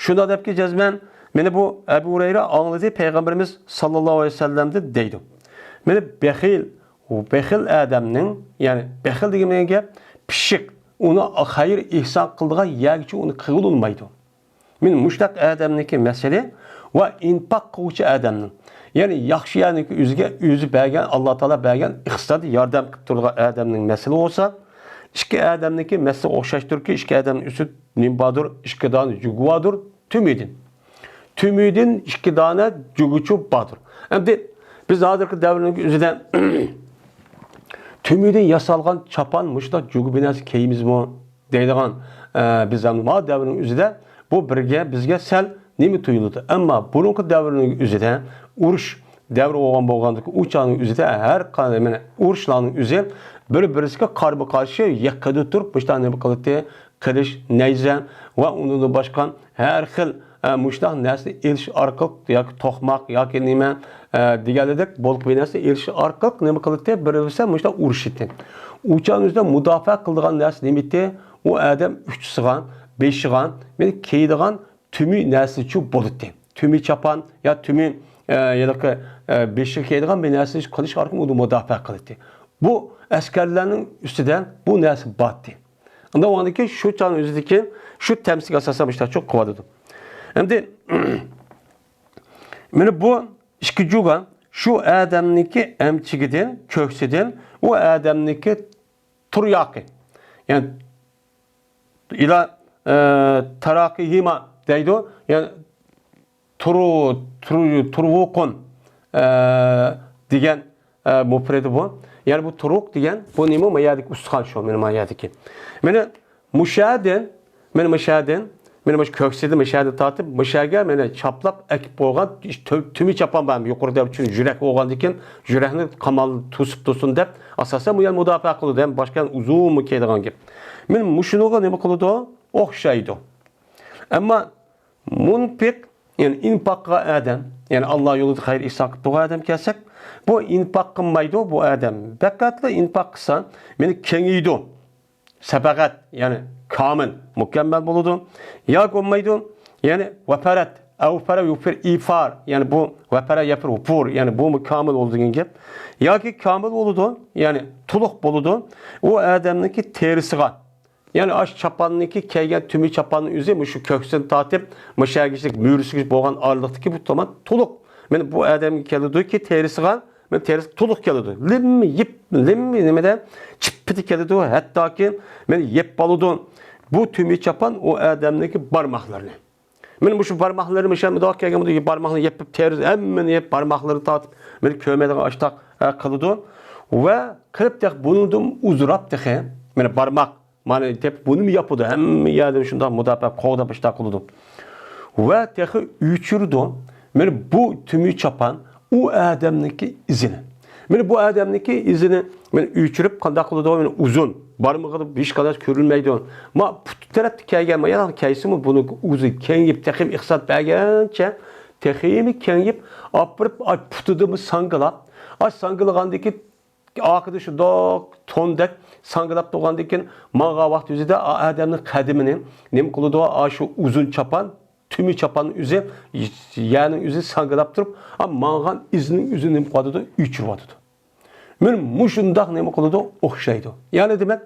شۇنىڭ دەپكى جەزمەن، مانا بۇ ئەبۇ ھۇرەيرە ئاڭلىدى پەيغەمبىرىمىز ساللاللاھۇ ئەلەيھى ۋەسەللەمدىن دەيدۇ. مانا بېخىل، بېخىل ئادەمنىڭ، يەنى بېخىل دېگەن گەپ، پىششىق، ئۇنى خەير ئېھسان قىلىدىغان يەرگىچە ئۇنى قىلغىلى بولمايدۇ. مانا مۇشۇنداق ئادەمنىڭكى مەسىلى ۋە ئىنپاق قىلغۇچى ئادەمنىڭ، يەنى ياخشى يەرنىڭكى ئۆزىگە، ئۆزى بەرگەن، ئاللا تائالا بەرگەن ئىقتىسادىي ياردەم قىلىپ تۇرىدىغان ئادەمنىڭ مەسىلى بولسا، ئىككى ئادەمنىڭكى مەسىلىگە ئوخشاشتۇركى، ئىككى ئادەمنىڭ ئۈستىدە نېمە باردۇر؟ ئىككى دانە جۈگى باردۇر، تۈمىدىن. تۈمىدىن ئىككى دانە جۈگىچۇ باردۇر. ئەمدى بىز ھازىرقى دەۋرنىڭ ئۆزىدە تۈمىدىن ياسالغان چاپان، مۇشۇنداق جۈگە بىر نەرسە كىيىمىزمۇ؟ دەيدىغان، ئە، بىز ھەم ما دەۋرنىڭ ئۆزىدە بۇ بىرگە، بىزگە سەل نېمە تۇيۇلىدۇ؟ ئەمما بۇرۇنقى دەۋرنىڭ ئۆزىدە، ئۇرۇش دەۋرى بولغان بولغاندىكىن، ئۇ چاغنىڭ ئۆزىدە ھەر قانداق، مانا، ئۇرۇشلارنىڭ ئۆزى بىر-بىرسىگە قارمۇ-قارشى يېقىندا تۇرۇپ، مۇشۇنداق نېمە قىلاتتى؟ قىلىچ، نەيزە ۋە ئۇنىڭدىن باشقا ھەر خىل، ئە، مۇشۇنداق نەرسىنى ئېلىش ئارقىلىق ياكى توقماق ياكى نېمە، ئە، دېگەنلىدەك بولۇپ بىر نەرسە ئېلىش ئارقىلىق نېمە قىلاتتى؟ بىر-بىرسى مۇشۇنداق ئۇرۇشاتتى. ئۇ چاغنىڭ ئۆزىدە مۇداپىئە قىلىدىغان نەرسە نېمە ئىدى؟ ئۇ ئادەم ئۇچىسىغا، بېشىغا، مانا كىيىدىغان تۈمى نەرسىچۇ بولاتتى. تۈمى چاپان يا تۈمى، ئە، ھېلىقى، ئە، بېشىغا كىيىدىغان بىر نەرسىنى قىلىش ئارقىلىق ئۇنى مۇداپىئە قىلاتتى. بۇ ئەسكەرلەرنىڭ ئۈستىدە بۇ نەرسە بارتتى. ئۇنداق بولغاندىكىن شۇ چاغنىڭ ئۆزىدىكى شۇ تەمسىلگە ئاساسەن مۇشۇنداقچۇ قىلىۋاتىدۇ. ئەمدى مانا بۇ ئىككى جۇگا شۇ ئادەمنىڭكى ئەمچىكىدىن، كۆكسىدىن، ئۇ ئادەمنىڭكى تۇرياقى. يەنى ئىلا، ئە، تاراقىھىما دەيدۇ. يەنى تۇرۇ-، تۇرۇ-، تۇرۇقۇن، ئە، دېگەن، ئە، مۇپرىدى بۇ. يەنى بۇ تۇرۇق دېگەن، بۇ نېمە؟ ما يەردىكى ئۇستىخان شۇ، مانا ما يەردىكى. مانا مۇشەدىن، مانا مۇشەدىن، مانا مۇشۇ كۆكسىدىن مۇشەدىن تارتىپ، مۇشەگە مانا چاپلاپ ئەكىپ بولغان تۈ-، تۈمى چاپان بار، يۇقىرىدا ئۈچۈن يۈرەك بولغاندىكىن، يۈرەكنى قامال توسۇپ تۇرسۇن دەپ، ئاساسەن بۇ يەر مۇداپىئە قىلىدۇ، ھەم باشقا ئۇزۇنمۇ كىيىدىغان گەپ. مانا مۇشۇنىڭغا نېمە قىلىدۇ؟ ئوخشايدۇ. ئەمما مۇنپىق، يەنى ئىنپاق قىلغان ئادەم، يەنى ئاللا يولىدا خەير ئېھسان قىلىپ تۇرغان ئادەم كەلسەك، بۇ ئىنپاق قىلمايدۇ، بۇ ئادەم پەقەتلا ئىنپاق قىلسا، مانا كېڭىيىدۇ. سەبەغەت، يەنى كامىل، مۇكەممەل بولىدۇ. ياكى بولمايدۇ، يەنى ۋەپەرەت، ئەۋفەرە يۇفىر ئىفار، يەنى بۇ ۋەپەرە يەپىر ۋۇپۇر، يەنى بۇمۇ كامىل بولىدۇ دېگەن گەپ. ياكى كامىل بولىدۇ، يەنى تولۇق بولىدۇ. ئۇ ئادەمنىڭكى تېرىسىغا، يەنى ئاشۇ چاپاننىڭكى كىيگەن تۈمى چاپاننىڭ ئۆزى مۇشۇ كۆكسىدىن تارتىپ مۇشۇ يەرگىچىلىك مۈرىسىگە بولغان ئارىلىقتىكى بۇ تامان تولۇق. مانا بۇ ئادەمگە كېلىدۇكى تېرىسىغا، مانا تېرىسى تولۇق كېلىدۇ. لىممە يىپ، لىممە نېمىدە چىپپىتى كېلىدۇ. ھەتتاكى مانا يەپ بولىدۇ بۇ تۈمى چاپان ئۇ ئادەمنىڭكى بارماقلىرىنى. مانا مۇشۇ بارماقلىرى مۇشۇ مۇنداق كەلگەن بۇ بارماقنى يېپىپ تېرىسى ھەممىنى يېپ بارماقلىرىنى تارتىپ مانا كۆرمەيدىغان ئاشتاق قىلىدۇ. ۋە قىلىپ تېخى بۇنىڭدىن ئۇزراپ تېخى مانا بارماق مانا دەپ بۇنىمۇ ياپىدۇ. ھەممە يەردىن شۇنداق مۇداپىئە قوغداپ ئىشتاق قىلىدۇ. ۋە تېخى ئۆچۈرىدۇ. مانا بۇ تۈمى چاپان ئۇ ئادەمنىڭكى ئىزىنى. مانا بۇ ئادەمنىڭكى ئىزىنى مانا ئۆچۈرۈپ قانداق قىلىدۇ؟ مانا ئۇزۇن. بارمىقىدا ھېچقانداق كۆرۈنمەيدۇ. ما پۇت تەرەپتە كەلگەن، ما ياق كەلسىمۇ بۇنىڭ ئۇزى كېڭىيىپ، تېخىمۇ ئىقتىساد بەرگەنچە تېخىمۇ كېڭىيىپ، ئاپىرىپ، ئاي پۇتىدىمۇ ساڭگىلاپ، ئاي ساڭگىلىغاندىكى ئارقىدا شۇنداق توندەك ساڭگىلاپ تۇرغاندىن كېيىن ماڭغان ۋاقتى ئۆزىدە ئا-، ئادەمنىڭ قەدىمىنى نېمە قىلىدۇ؟ ئاشۇ ئۇزۇن چاپان، تۈمى چاپاننىڭ ئۆزى، يەرنىڭ ئۆزى ساڭگىلاپ تۇرۇپ، ئا، ماڭغان ئىزىنىڭ ئۆزىنى نېمە قىلىۋاتىدۇ؟ ئۆچۈرۈۋاتىدۇ. مانا مۇشۇنداق نېمە قىلىدۇ؟ ئوخشايدۇ. يەنى دېمەك،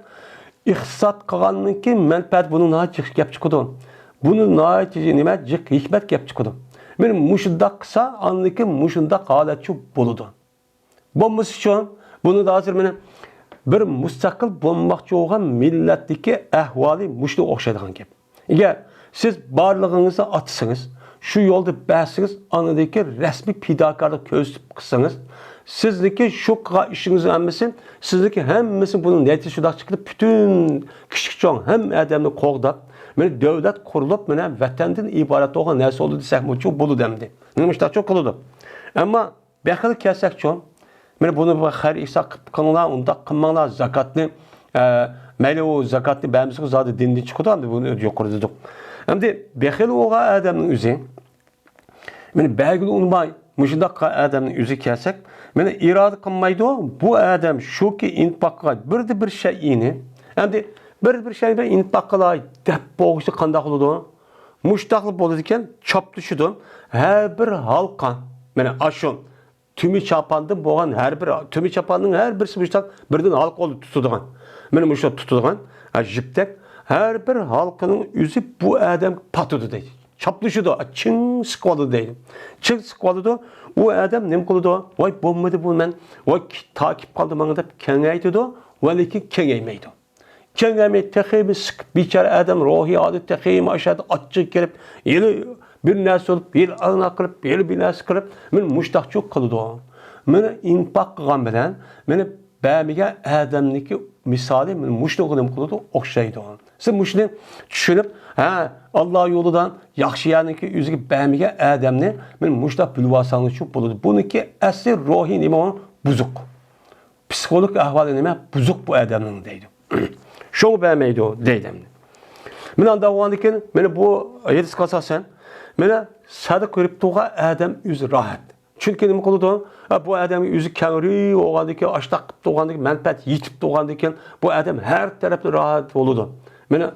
ئىقتىساد قىلغاندىن كېيىن مەنپەئەت بۇنىڭ ناھايىتى جىق گەپ چىقىدۇ. بۇنىڭ ناھايىتى نېمە؟ جىق ھېكمەت گەپ چىقىدۇ. مانا مۇشۇنداق قىلسا، ئاندىن كېيىن مۇشۇنداق ھالەتچۇ بولىدۇ. بولمىسىچۇ، بۇنى ھازىر مانا بىر مۇستەقىل بولماقچى بولغان مىللەتتىكى ئەھۋالى مۇشۇنىڭغا ئوخشايدىغان گەپ. ئەگەر سىز بارلىقىڭىزنى ئاتىسىڭىز، شۇ يولدا بەرسىڭىز، ئاندىن كېيىن رەسمىي پىداكارلىق كۆرسىتىپ قىلسىڭىز، سىزنىڭكى شۇ قىلغان ئىشىڭىزنىڭ ھەممىسى، سىزنىڭكى ھەممىسى بۇنىڭ نەتىجىسى شۇنداق چىقىدۇ، پۈتۈن كىچىك چوڭ ھەممە ئادەمنى قوغداپ، مانا دۆلەت قۇرۇلۇپ، مانا ۋەتەندىن ئىبارەت بولغان نەرسە بولدى دېسەكمۇ شۇ بولىدۇ ئەمدى. مانا مۇشۇنداقچۇ قىلىدۇ. ئەمما بېخىل كەلسەكچۇ، مانا بۇنى بىر خەير ئېھسان قىلىپ قىلىڭلار، ئۇنداق قىلماڭلار، زاكاتنى، ئە، مەيلى ئۇ زاكاتنى بەرمىسىڭىز زادى دىندىن چىقىدۇ، ئەمدى بۇنى يۇقىرىدا دېدۇق. ئەمدى بېخىل بولغان ئادەمنىڭ ئۆزى، مانا بەرگىلى ئۇنىماي، مۇشۇنداق ئادەمنىڭ ئۆزىگە كەلسەك، مانا ئىرادە قىلمايدۇ، بۇ ئادەم شۇكى ئىنفاق قىلغان بىردە بىر شەيئىنى، ئەمدى بىردە بىر شەيئىنى ئىنفاق قىلاي دەپ بولغۇچە قانداق بولىدۇ؟ مۇشتاقلا بولىدىكەن، چاپلىشىدۇ. ھەر بىر ھالقا، مانا ئاشۇ تۈمى چاپاندىن بولغان ھەر بىر، تۈمى چاپاننىڭ ھەر بىرسى مۇشتاق بىردىن ھالقا بولۇپ تۇتىدىغان. مانا مۇشۇ تۇتىدىغان، ھە، جىپتەك. ھەر بىر ھالقىنىڭ ئۆزى بۇ ئادەمگە پاتىدۇ دەيدۇ. چاپلىشىدۇ، چىڭ سىقىۋالىدۇ دەيدۇ. چىڭ سىقىۋالىدۇ. ئۇ ئادەم نېمە قىلىدۇ؟ ۋاي، بولمىدى بۇ، مەن، ۋاي، تا كېلىپ قالدى ماڭا دەپ كېڭەيتىدۇ، ۋە لېكىن كېڭەيمەيدۇ. كەلگەنمەي تېخىمۇ سىقىپ، بىچارە ئادەم روھىي ھالەت تېخىمۇ ئاشادە ئاچچىقى كىرىپ، يەنە بىر نەرسە بولۇپ، يەنە ئانا قىلىپ، يەنە بىر نەرسە قىلىپ، مانا مۇشتاقچۇ قىلىدۇ. مانا ئىنفاق قىلغان بىلەن، مانا بەرمىگەن ئادەمنىڭكى مىسالى مانا مۇشۇنىڭغا نېمە قىلىدۇ؟ ئوخشايدۇ. سىز مۇشۇنى چۈشىنىپ، ھە، ئاللا يولىدا ياخشى يەرنىڭكى ئۆزىگە بەرمىگەن ئادەمنى مانا مۇشۇنداق بىلىۋالساڭلارچۇ بولىدۇ. بۇنىڭكى ئەسلى روھىي نېمە؟ بۇزۇق. پسىخولوگ ئەھۋالى نېمە؟ بۇزۇق بۇ ئادەمنىڭ دەيدۇ. شۇڭا بەرمەيدۇ دەيدۇ ئەمدى. مانا ئانداق بولغاندىن كېيىن، مانا بۇ ھەدىسكە ئاساسەن، مانا سەدىقە بېرىپ تۇرغان ئادەم ئۆزى راھەت. چۈنكى نېمە قىلىدۇ؟ ھە، بۇ ئادەمگە ئۆزى كەڭرى بولغاندىن كېيىن، ئاشتاق قىلىپ تۇرغاندىن كېيىن، مەنپەئەت يېتىپ تۇرغاندىن كېيىن، بۇ ئادەم ھەر تەرەپتىن راھەت بولىدۇ. مانا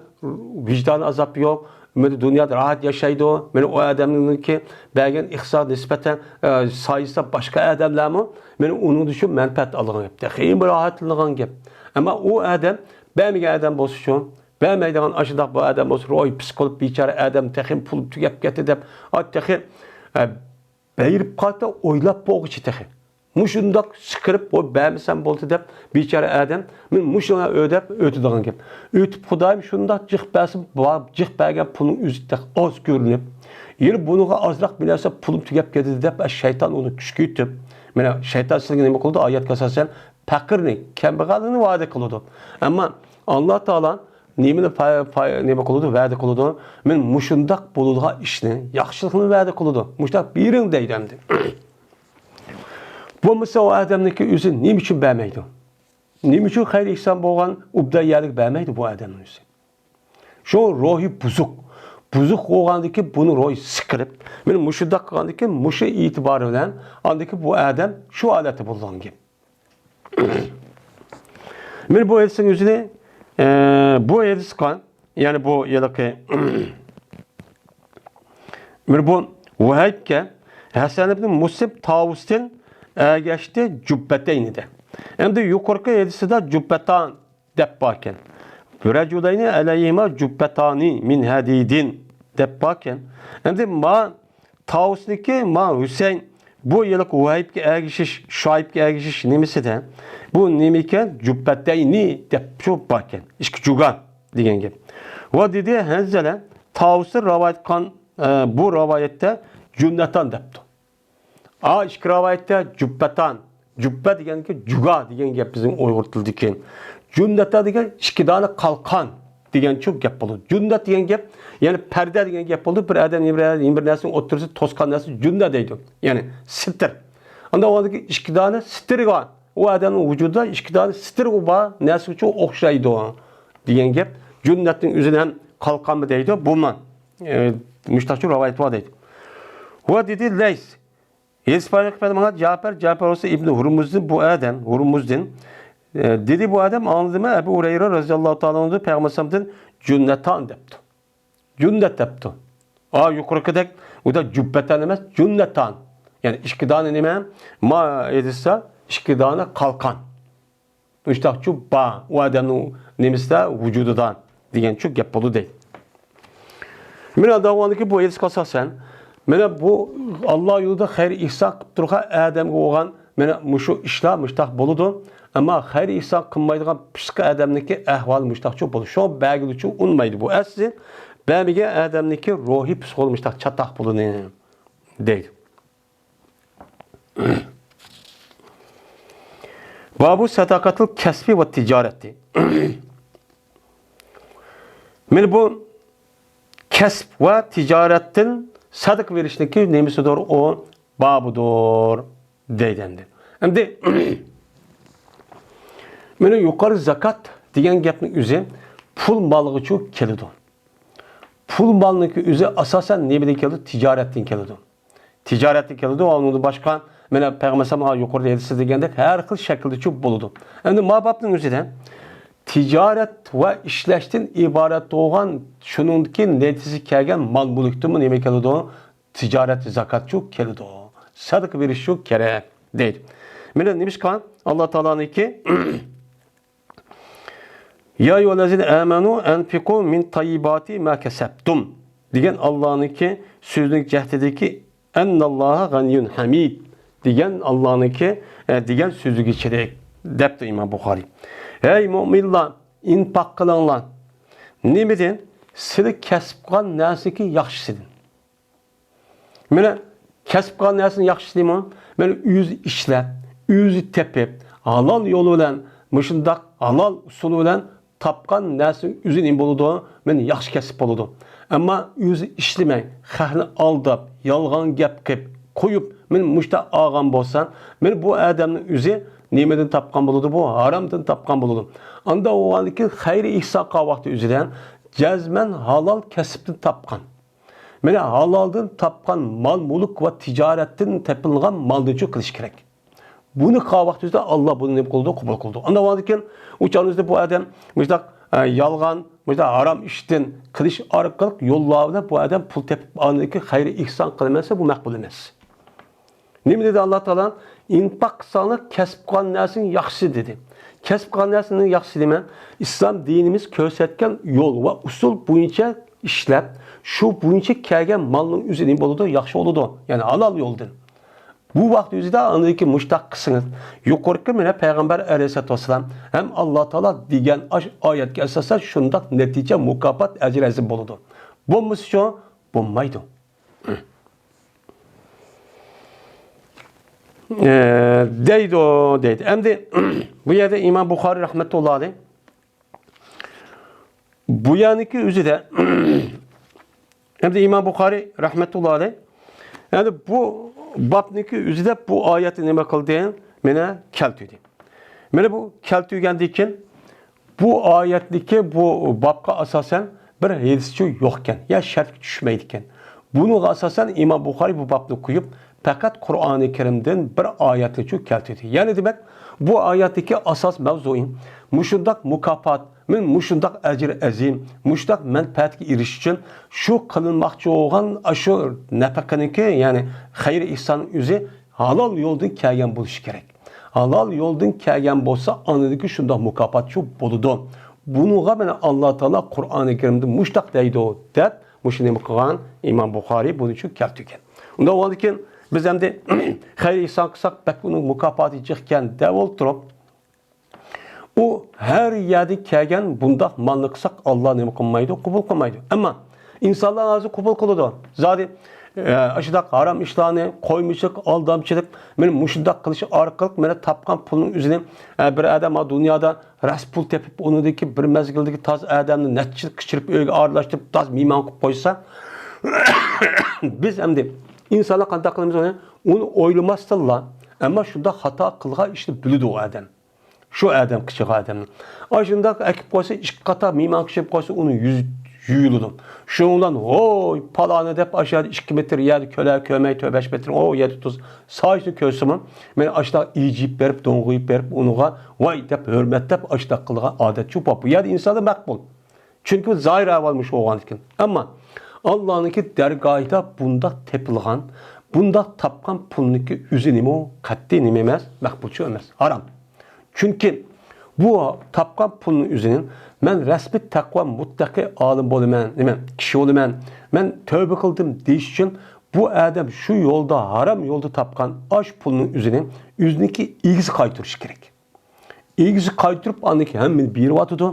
ۋىجدان ئازابى يوق. مانا دۇنيادا راھەت ياشايدۇ. مانا ئۇ ئادەمنىڭكى بەرگەن ئىقتىساد نىسبەتەن، ئە، سايىسىدا باشقا ئادەملەرمۇ مانا ئۇنىڭدىن شۇ مەنپەئەت ئالىدىغان گەپ. تېخىمۇ راھەتلىنىدىغان گەپ. ئەمما ئۇ ئادەم بەرمىگەن ئادەم بولسىچۇ، بەرمەيدىغان ئاشۇنداق بىر ئادەم بولسا، روھى پىس قىلىپ، بىچارە ئادەم تېخى پۇل تۈگەپ كەتتى دەپ، ئا، تېخى، ئە، بېرىپ قالسا ئويلاپ بولغۇچى تېخى. مۇشۇنداق سىقىرىپ، ۋوي، بەرمىسەم بولدى دەپ، بىچارە ئادەم، مەن مۇشۇنى ئۆدەپ ئۆتىدىغان گەپ. ئۆتۈپ خۇدايىم شۇنداق جىق بەرسە، بار جىق بەرگەن پۇلنىڭ ئۆزى تېخى ئاز كۆرۈنۈپ، يەنە بۇنىڭغا ئازراق بىر نەرسە پۇلۇم تۈگەپ كەتتى دەپ، شەيتان ئۇنى چۈشكۈرتۈپ، مانا شەيتان سىلەرگە نېمە قىلىدۇ؟ ئايەتكە ئاساسەن پەقىرنى، كەمبەغەلنى ۋەدە قىلىدۇ. ئەمما ئاللا تائالا نېمىنى پا-، پا-، نېمە قىلىدۇ؟ ۋەدە قىلىدۇ. مەن مۇشۇنداق بولىدىغان ئىشنى، ياخشىلىقنى ۋەدە قىلىدۇ. مۇشۇنداق بېرىڭ دەيدۇ ئەمدى. بولمىسا ئۇ ئادەمنىڭكى ئۆزى نېمە ئۈچۈن بەرمەيدۇ؟ نېمە ئۈچۈن خەير ئېھسان بولغان ئوبدان يەرلىك بەرمەيدۇ بۇ ئادەمنىڭ ئۆزى؟ شۇ روھى بۇزۇق. بۇزۇق بولغاندىكى بۇنى روھى سىقىرىپ، مانا مۇشۇنداق قىلغاندىكى مۇشۇ ئېتىبارى بىلەن ئاندىكى بۇ ئادەم شۇ ھالەتتە بولىدىغان گەپ. مانا بۇ ھەدىسنىڭ ئۆزىنى ئە، بۇ ھەدىسقا، يەنى بۇ ھېلىقى بىر بۇ ۋەھىبكە ھەسەن ئىبن مۇسلىم تاۋۇستىن ئەگەشتى جۇببەتەينى دە. ئەمدى يۇقىرىقى ھەدىسىدە جۇببەتان دەپ باركەن. رەجۇلەينى ئەلەيھىما جۇببەتانى مىن ھەدىدىن دەپ باركەن. ئەمدى ما تاۋۇسنىكى ما ھۈسەيىن بۇ ھېلىقى ۋەھىبكە ئەگىشىش، شۇئەيبكە ئەگىشىش نېمىسىدە بۇ نېمىكەن؟ جۇببەتەينى دەپ شۇ باركەن. ئىككى جۇگا دېگەن گەپ. ۋە دېدى ھەنزەلە تاۋۇسى رىۋايەت قىلغان، ئە، بۇ رىۋايەتتە جۇننەتان دەپتۇ. ئا، ئىككى رىۋايەتتە جۇببەتان، جۇببە دېگەنكى جۇگا دېگەن گەپ بىزنىڭ ئۇيغۇر تىلىدىكى. جۇننەتان دېگەن ئىككى دانە قالقان دېگەنچۇ گەپ بولىدۇ. جۇننەت دېگەن گەپ، يەنى پەردە دېگەن گەپ بولىدۇ. بىر ئادەم بىر، بىر نەرسىنىڭ ئوتتۇرىسى توسقان نەرسە جۇننە دەيدۇ. يەنى سىتىر. ئاندىن ئۇنىڭدىكى ئىككى دانە سىتىرى بار. ئۇ ئادەمنىڭ ۋۇجۇدىدا ئىككى دانە سىتىرى بار نەرسىگىچۇ ئوخشايدۇ دېگەن گەپ. جۇننەتنىڭ ئۆزىنى ھەم قالقانمۇ دەيدۇ، بۇمۇ، ئە، مۇشتاقچۇ رىۋايەت بار دەيدۇ. ۋە دېدى لەيس. ھېدىس پايغىمبەر ماڭا جەپەر، جەپەر بولسا ئىبنى ھۇرمۇزدىن بۇ ئادەم، ھۇرمۇزدىن، ئە، دېدى بۇ ئادەم، ئاڭلىدىمۇ ئەبۇ ھۇرەيرە رەزىياللاھۇ تائالا ئەنھۇدىن پەيغەمبەر ئەلەيھىسسالامدىن جۇننەتان دەپتۇ. جۇننەت دەپتۇ. ئا، يۇقىرىقىدەك، ئۇدا جۇببەتان ئەمەس، جۇننەتان. يەنى ئىككى دانە نېمە؟ ما ئېيتسا، ئىككى دانە قالقان. مۇشتاقچۇ با، ئۇ ئادەمنىڭ نېمىسىدە، ۋۇجۇدىدا دېگەنچۇ گەپ بولدى دەيدۇ. مانا داۋاندىكى بۇ ھەدىسكە ئاساسەن، مانا بۇ ئاللا يولىدا خەير ئېھسان قىلىپ تۇرغان ئادەمگە بولغان مانا مۇشۇ ئىشلار مۇشتاق بولىدۇ. ئەمما خەير ئېھسان قىلمايدىغان پىسقى ئادەمنىڭكى ئەھۋالى مۇشتاقچۇ بولىدۇ. شۇڭا بەرگىلىچۇ ئۇنىمايدۇ. بۇ ئەسلى بەرمىگەن ئادەمنىڭكى روھىي پسىخولوگى مۇشتاق چاتاق بولىدۇ دەيدۇ. بابۇ سەداقەتىل كەسپى ۋە تىجارەتى. مانا بۇ كەسىپ ۋە تىجارەتتىن سەدىقە بېرىشنىڭكى نېمىسىدۇر؟ ئۇ بابىدۇر دەيدۇ ئەمدى. ئەمدى مانا يۇقىرى زاكات دېگەن گەپنىڭ ئۆزى پۇل مالغىچۇ كېلىدۇ. پۇل مالنىڭكى ئۆزى ئاساسەن نېمىدىن كېلىدۇ؟ تىجارەتتىن كېلىدۇ. تىجارەتتىن كېلىدۇ. ئۇنىڭدىن باشقا، مانا پەيغەمبەر ئەلەيھىسسالام يۇقىرىدا ھەدىستە دېگەندەك ھەر خىل شەكىلدىچۇ بولىدۇ. ئەمدى ما بابنىڭ ئۆزىدە تىجارەت ۋە ئىشلەشتىن ئىبارەت بولغان شۇنىڭدىكى نەتىجىسى كەلگەن مال مۈلۈكتىنمۇ نېمە كېلىدۇ؟ تىجارەت زاكاتچۇ كېلىدۇ. سەدىقە بېرىشچۇ كېرەك دەيدۇ. مانا نېمىشقا ئاللا تائالانىڭكى يا أيها الذين آمنوا أنفقوا من طيبات ما كسبتم دېگەن ئاللانىڭكى سۆزىنىڭ جەھىتىدىكى إن الله غني حميد دېگەن ئاللانىڭكى، ئە، دېگەن سۆزىگە چېرىك دەپتۇ ئىمام بۇخارىي. ھەي مۆمىنلار، ئىنپاق قىلىڭلار. نېمىدىن؟ سىلى كەسىپ قىلغان نەرسىنىڭكى ياخشىسىدىن. مانا كەسىپ قىلغان نەرسىنى ياخشى دەيمەن. مانا ئۆزى ئىشلەپ، ئۆزى تېپىپ، ھالال يول بىلەن، مۇشۇنداق ھالال ئۇسۇل بىلەن تاپقان نەرسىنىڭ ئۆزى نېمە بولىدۇ؟ مانا ياخشى كەسىپ بولىدۇ. ئەمما ئۆزى ئىشلىمەي، خەقنى ئالداپ، يالغان گەپ قىلىپ قويۇپ، مانا مۇشۇنداق ئالغان بولسا، مانا بۇ ئادەمنىڭ ئۆزى نېمىدىن تاپقان بولىدۇ؟ بۇ ھارامدىن تاپقان بولىدۇ. ئاندا بولغاندىكى خەير ئېھسان قىلغان ۋاقتى ئۆزىدە جەزمەن ھالال كەسىپتىن تاپقان. مانا ھالالدىن تاپقان مال-مۈلۈك ۋە تىجارەتتىن تېپىلغان مالدىنچۇ قىلىش كېرەك. بۇنى قىلغان ۋاقتىمىزدا ئاللا بۇنى نېمە قىلىدۇ؟ قوبۇل قىلىدۇ. ئاندىن كېيىن ئۇ چاغىمىزدا بۇ ئادەم مۇشۇنداق، ئە، يالغان، مۇشۇنداق ھارام ئىشتىن قىلىش ئارقىلىق يوللار بىلەن بۇ ئادەم پۇل تېپىپ، ئاندىن كېيىن خەير ئېھسان قىلىمەن دېسە، بۇ مەقبۇل ئەمەس. نېمە دېدى ئاللا تائالا؟ ئىنپاق قىلساڭلار، كەسىپ قىلغان نەرسىنىڭ ياخشىسى دېدى. كەسىپ قىلغان نەرسىنىڭ ياخشىسى نېمە؟ ئىسلام دىنىمىز كۆرسەتكەن يول ۋە ئۇسۇل بويىچە ئىشلەپ، شۇ بويىچە كەلگەن مالنىڭ ئۆزى نېمە بولىدۇ؟ ياخشى بولىدۇ. يەنى ھالال يولدىن. بۇ ۋاقىت ئۆزىدە ئاندىن كېيىن مۇشۇنداق قىلسىڭىز، يۇقىرىقى مانا پەيغەمبەر ئەلەيھىسسالاتۇ ۋەسسالام ھەم ئاللا تائالا دېگەن ئاش-، ئايەتكە ئاساسەن شۇنداق نەتىجە، مۇكاپات، ئەجىر ھاسىل بولىدۇ. بولمىسىچۇ؟ بولمايدۇ. ئە، دەيدۇ، دەيدۇ. ئەمدى بۇ يەردە ئىمام بۇخارىي رەھمەتۇللا ئەلەيھ بۇ يەرنىڭكى ئۆزىدە، ئەمدى ئىمام بۇخارىي رەھمەتۇللا ئەلەيھ، يەنى بۇ بابنىڭكى ئۆزىدە بۇ ئايەتنى نېمە قىلدى؟ مانا كەلتۈردى. مانا بۇ كەلتۈرگەندىن كېيىن بۇ ئايەتتىكى بۇ بابقا ئاساسەن بىر ھەدىسچۇ يوقكەن، يا شەرتكە چۈشمەيدىكەن. بۇنىڭغا ئاساسەن ئىمام بۇخارىي بۇ بابنى قويۇپ، پەقەت قۇرئانى كەرىمدىن بىر ئايەتنىچۇ كەلتۈردى. يەنى دېمەك، بۇ ئايەتتىكى ئاساس مەۋزۇيى مۇشۇنداق مۇكاپات، مەن مۇشۇنداق ئەجىر ئەزىم، مۇشۇنداق مەنپەئەتكە ئېرىشىش ئۈچۈن شۇ قىلىنماقچى بولغان ئاشۇ نەپەقىنىڭكى، يەنى خەير ئېھساننىڭ ئۆزى ھالال يولدىن كەلگەن بولۇشى كېرەك. ھالال يولدىن كەلگەن بولسا، ئاندىكى شۇنداق مۇكاپاتچۇ بولىدۇ. بۇنىڭغا مانا ئاللا تائالا قۇرئانى كەرىمدە مۇشۇنداق دەيدۇ، دەپ مۇشۇنى نېمە قىلغان؟ ئىمام بۇخارىي بۇنى شۇ كەلتۈرگەن. ئۇنداق بولغاندىكىن بىز ئەمدى خەير ئېھسان قىلساق، بەك ئۇنىڭ مۇكاپاتى جىق ئىكەن دەپ ئولتۇرۇپ، ئۇ ھەر يەردىن كەلگەن بۇنداق مالنى قىلساق، ئاللا نېمە قىلمايدۇ؟ قوبۇل قىلمايدۇ. ئەمما ئىنسانلار ھازىر قوبۇل قىلىدۇ. زادى، ئە، ئاشۇنداق ھارام ئىشلارنى، قويمىچىلىق، ئالدامچىلىق، مانا مۇشۇنداق قىلىش ئارقىلىق مانا تاپقان پۇلنىڭ ئۆزىنى، ئە، بىر ئادەم ھا دۇنيادا راست پۇل تېپىپ، ئۇنىڭدىكى بىر مەزگىلدىكى تاز ئادەمنى نەچچە يىل كىچىرىپ، ئۆيگە ئارىلاشتۇرۇپ، تاز مېھمان قىلىپ قويسا، بىز ئەمدى ئىنسانلار قانداق قىلىمىز ئۇنى؟ ئۇنى ئويلىماستىنلا، ئەمما شۇنداق خاتا قىلغان ئىشنى بىلىدۇ ئۇ ئادەم. شۇ ئادەم قىچىغان ئادەمنى. ئاشۇنداق ئەكىپ قويسا، ئىككى قاتار مېھمان كىرىپ قويسا، ئۇنىڭ يۈزى يۇيۇلىدۇ. شۇنىڭ بىلەن، ھوي، پالانى دەپ، ئاشۇ يەردە ئىككى مېتىر يەردە كۆلەر كۆرمەي، تۆت بەش مېتىر، ئو يەردە تۇز سايىسىنى كۆرسىمۇ، مەن ئاشۇنداق ئىجىيىپ بېرىپ، دوڭغىيىپ بېرىپ، ئۇنىڭغا ۋاي دەپ، ھۆرمەت دەپ، ئاشۇنداق قىلغان ئادەتچۇ بار. بۇ يەردە ئىنسانلار مەقبۇل. چۈنكى بۇ زاھىر ئەھۋال مۇشۇ بولغاندىكىن. ئەمما ئاللانىڭكى دەرگاھىدا بۇنداق تېپىلغان، بۇنداق تاپقان پۇلنىڭكى ئۆزى نېمە ئۇ؟ قەتئىي نېمە ئەمەس؟ مەقبۇلچۇ ئەمەس. ھارام. چۈنكى بۇ تاپقان پۇلنىڭ ئۆزىنى مەن رەسمىي تەقۋا مۇتتەقى ئالىم بولىمەن، نېمە، كىشى بولىمەن، مەن تەۋبە قىلدىم دېيىش ئۈچۈن بۇ ئادەم شۇ يولدا، ھارام يولدا تاپقان ئاش پۇلنىڭ ئۆزىنى ئۆزىنىڭكى ئىگىسى قايتۇرۇشى كېرەك. ئىگىسى قايتۇرۇپ، ئاندىن كېيىن ھەممىنى بېرىۋاتىدۇ.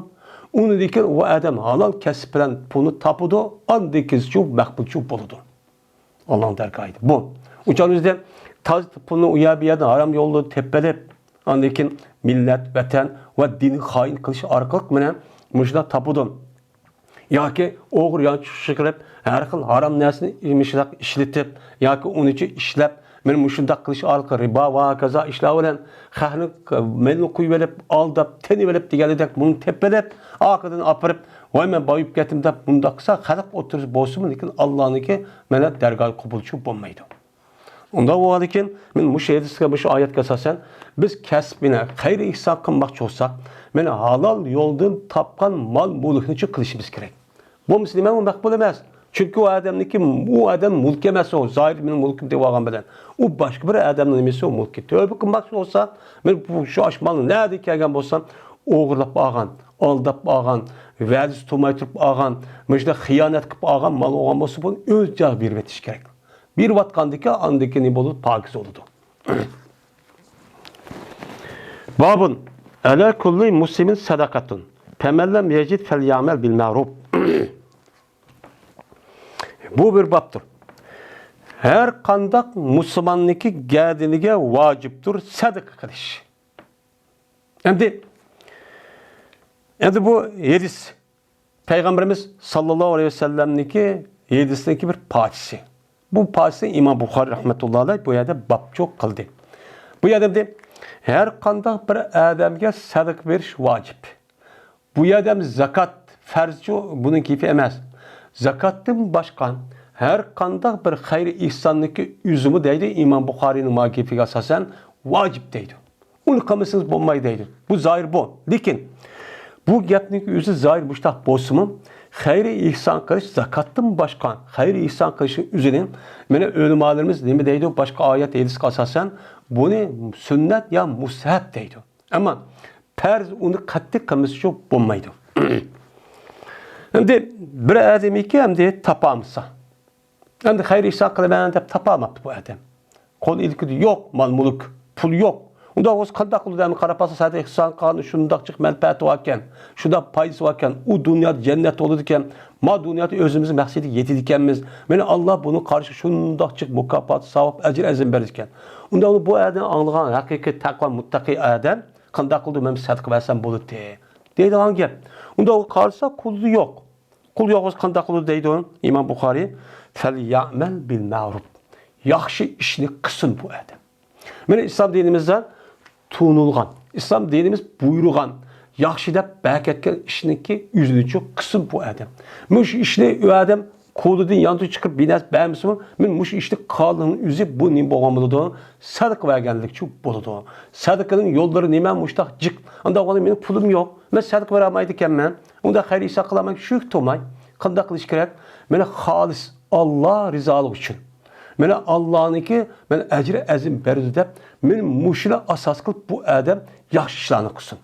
ئۇنىڭدىن كېيىن ئۇ ئادەم ھالال كەسىپ بىلەن پۇلنى تاپىدۇ، ئاندىن كېيىنچۇ مەقبۇلچۇ بولىدۇ. ئاللانىڭ دەرگاھىدا. بۇ. ئۇچان ئۆزىدە تاز پۇلنى ئۇ يەر بۇ يەردىن ھارام يولدا تېپىپ ئېلىپ، ئاندىن كېيىن مىللەت، ۋەتەن ۋە دىننى خائىن قىلىش ئارقىلىق مانا مۇشۇنداق تاپىدۇ. ياكى ئوغرى يانچۇقچى قىلىپ، ھەر خىل ھارام نەرسىنى مۇشۇنداق ئىشلىتىپ، ياكى ئۇنىچە ئىشلەپ، مانا مۇشۇنداق قىلىش ئارقىلىق رىبا ۋە ھاكازا ئىشلار بىلەن خەقنى مېلىنى قويۇۋېلىپ، ئالداپ، تېنىۋېلىپ دېگەندەك بۇنى تېپىۋېلىپ، ئارقىدىن ئاپىرىپ، ۋاي، مەن بايىپ كەتتىم دەپ مۇنداق قىلسا، خەلق ئوتتۇرىسى بولسىمۇ، لېكىن ئاللانىڭكى مانا دەرگاھى قوبۇلچۇ بولمايدۇ. ئۇنداق بولغاندىكىن، مەن مۇشۇ ھەدىسكە، مۇشۇ ئايەتكە ئاساسەن، بىز كەسىپ بىلەن خەير ئېھسان قىلماقچى بولساق، مانا ھالال يولدىن تاپقان مال مۈلۈكنىچۇ قىلىشىمىز كېرەك. بولمىسا نېمە، ئۇ مەقبۇل ئەمەس. چۈنكى ئۇ ئادەمنىكى، ئۇ ئادەم مۈلكى ئەمەس ئۇ، زاھىر مېنىڭ مۈلكۈم دەپ ئالغان بىلەن. ئۇ باشقا بىر ئادەمنىڭ نېمىسى ئۇ، مۈلكى. تەۋبە قىلماقچى بولسا، مەن بۇ، شۇ ئاش مالنى نەدىن كەلگەن بولسا، ئوغرىلاپ ئالغان، ئالداپ ئالغان، ۋەدىسى تۇرماي تۇرۇپ ئالغان، مۇشۇنداق خىيانەت قىلىپ ئالغان مال بولغان بولسا، بۇنى ئۆز جايىغا بېرىۋېتىش كېرەك. بېرىۋاتقاندىكىن ئاندىكى نېمە بولىدۇ؟ پاكىز بولىدۇ. بابۇن، ئەلا كۇللى مۇسلىمىن سەدەقەتۇن، فەمەن لەم يەجىد فەليەمەل بىل مەرۇپ. بۇ بىر بابتۇر. ھەر قانداق مۇسۇلماننىڭكى گەدىنىگە ۋاجىپتۇر سەدىقە قىلىش. ئەمدى، ئەمدى بۇ ھەدىس پەيغەمبىرىمىز ساللاللاھۇ ئەلەيھى ۋەسەللەمنىڭكى ھەدىسىنىڭكى بىر پارچىسى. بۇ پارچىسىنى ئىمام بۇخارىي رەھمەتۇللاھى ئەلەيھ بۇ يەردە بابچۇ قىلدى. بۇ يەردە دېدى، ھەر قانداق بىر ئادەمگە سەدىقە بېرىش ۋاجىپ. بۇ يەردە زاكات پەرزچۇ، بۇنىڭ گېپى ئەمەس. زاكاتتىن باشقا ھەر قانداق بىر خەير ئېھساننىڭكى ئۆزىمۇ دەيدۇ ئىمام بۇخارىينىڭ ما گېپىگە ئاساسەن ۋاجىپ دەيدۇ. ئۇنى قىلمىسىڭىز بولمايدۇ دەيدۇ. بۇ زاھىر بۇ. لېكىن بۇ گەپنىڭ ئۆزى زاھىر مۇشتاق بولسىمۇ، خەير ئېھسان قىلىش زاكاتتىن باشقا خەير ئېھسان قىلىشنىڭ ئۆزىنى، مانا، ئۆلىمالىرىمىز نېمە دەيدۇ؟ باشقا ئايەت، ھەدىسكە ئاساسەن بۇنى سۈننەت يا مۇستەھەب دەيدۇ. ئەمما پەرز ئۇنى قەتئىي قىلمىسىچۇ بولمايدۇ. ئەمدى بىر ئادەمكى ئەمدى تاپالمىسا، ئەمدى خەير ئېھسان قىلىمەن دەپ تاپالماپتۇ بۇ ئادەم. قول ئىلكىدە يوق مال-مۈلۈك، پۇل يوق. ئۇنداق بولسا قانداق قىلىدۇ؟ ئەمدى قاراپ باقسا، سەدىقە ئېھسان قىلغان شۇنداق جىق مەنپەئەتى باركەن، شۇنداق پايدىسى باركەن، ئۇ دۇنيادا جەننەت بولىدىكەن، ما دۇنيادا ئۆزىمىز مەقسەتكە يېتىدىكەنمىز. مانا ئاللا بۇنىڭ قارشى شۇنداق جىق مۇكاپات، ساۋاب، ئەجىر ئەزىم بېرىدىكەن. ئۇنداق بۇ ئادەم ئاڭلىغان ھەقىقىي تەقۋا مۇتتەقىي ئادەم قانداق قىلىدۇ؟ مەن سەدىقە بەرسەم بولىدۇ دەيدىغان گەپ. ئۇنداق قارىسا قولىدا يوق. قول يالغۇز قانداق قىلىدۇ دەيدۇ ئىمام بۇخارىي؟ فەليەمەل بىل مەرۇپ. ياخشى ئىشنى قىلسۇن بۇ ئادەم. مانا ئىسلام دىنىمىزدا تونۇلغان، ئىسلام دىنىمىز بۇيرۇغان، ياخشى دەپ بەكەتكەن ئىشنىڭكى ئۆزىنىچۇ قىلسۇن بۇ ئادەم. مۇشۇ ئىشنى ئۇ ئادەم قولىدىن يانتۇ چىقىرىپ بىر نەرسە بەرمىسىمۇ، مەن مۇشۇ ئىشنى قىلغانلىقنىڭ ئۆزى بۇ نېمە بولغان بولىدۇ؟ سەدىقە بەرگەنلىكچۇ بولىدۇ. سەدىقىنىڭ يوللىرى نېمە؟ مۇشتاق جىق. ئانداق بولغاندا مېنىڭ پۇلۇم يوق. مەن سەدىقە بېرەلمەيدىكەنمەن. ئۇنداق خەير ئىشلار قىلالمايمەن. شۇ تۇرماي. قانداق قىلىش كېرەك؟ مانا خالىس ئاللا رىزالىقى ئۈچۈن. مانا ئاللانىڭكى مانا ئەجرى ئەزىم بەردى دەپ، مانا مۇشۇنى ئاساس قىلىپ بۇ ئادەم ياخشى ئىشلارنى قىلسۇن.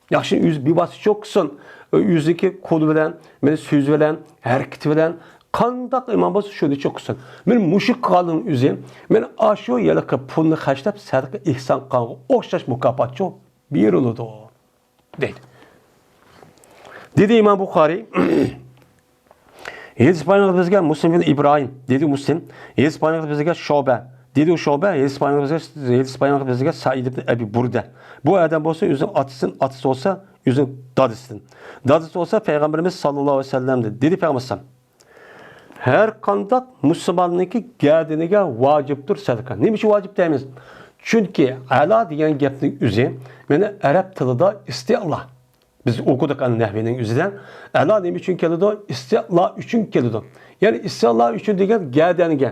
ياخشى، ئۆزى بىۋاسىتە چوققىسۇن. ئۆزىنىڭكى قولى بىلەن، مانا سۆزى بىلەن، ھەرىكىتى بىلەن، قانداق ئىمان بولسا شۇنى چوققىسۇن. مانا مۇشۇ قىلغاننىڭ ئۆزى، مانا ئاشۇ ھېلىقى پۇلنى خەجلەپ سەدىقە ئېھسان قىلغانغا ئوخشاش مۇكاپاتچۇ بېرىلىدۇ، دەيدۇ. دېدى ئىمام بۇخارىي. ھەدىس بايان قىلىپ بىزگە مۇسلىم بىن ئىبراھىم، دېدى مۇسلىم. ھەدىس بايان قىلىپ بىزگە شۇبە، دېدى شۇبە. ھەدىس بايان قىلىپ بىزگە، ھەدىس بايان قىلىپ بىزگە سەئىد ئىبن ئەبى بۇردە. بۇ ئادەم بولسا ئۆزىنىڭ ئاتىسىدىن، ئاتىسى بولسا ئۆزىنىڭ دادىسىدىن. دادىسى بولسا پەيغەمبىرىمىز ساللاللاھۇ ئەلەيھى ۋەسەللەمدىن. دېدى پەيغەمبەر ئەلەيھىسسالام، ھەر قانداق مۇسۇلماننىڭكى گەدىنىگە ۋاجىپتۇر سەدىقە. نېمە ئۈچۈن ۋاجىپ دەيمىز؟ چۈنكى ئەلا دېگەن گەپنىڭ ئۆزى مانا ئەرەب تىلىدا ئىستىئلا. بىز ئوقۇدۇق ئەنە نەھۋىنىڭ ئۆزىدە. ئەلا نېمە ئۈچۈن كېلىدۇ؟ ئىستىئلا ئۈچۈن كېلىدۇ. يەنى ئىستىئلا ئۈچۈن دېگەن گەدەنگە.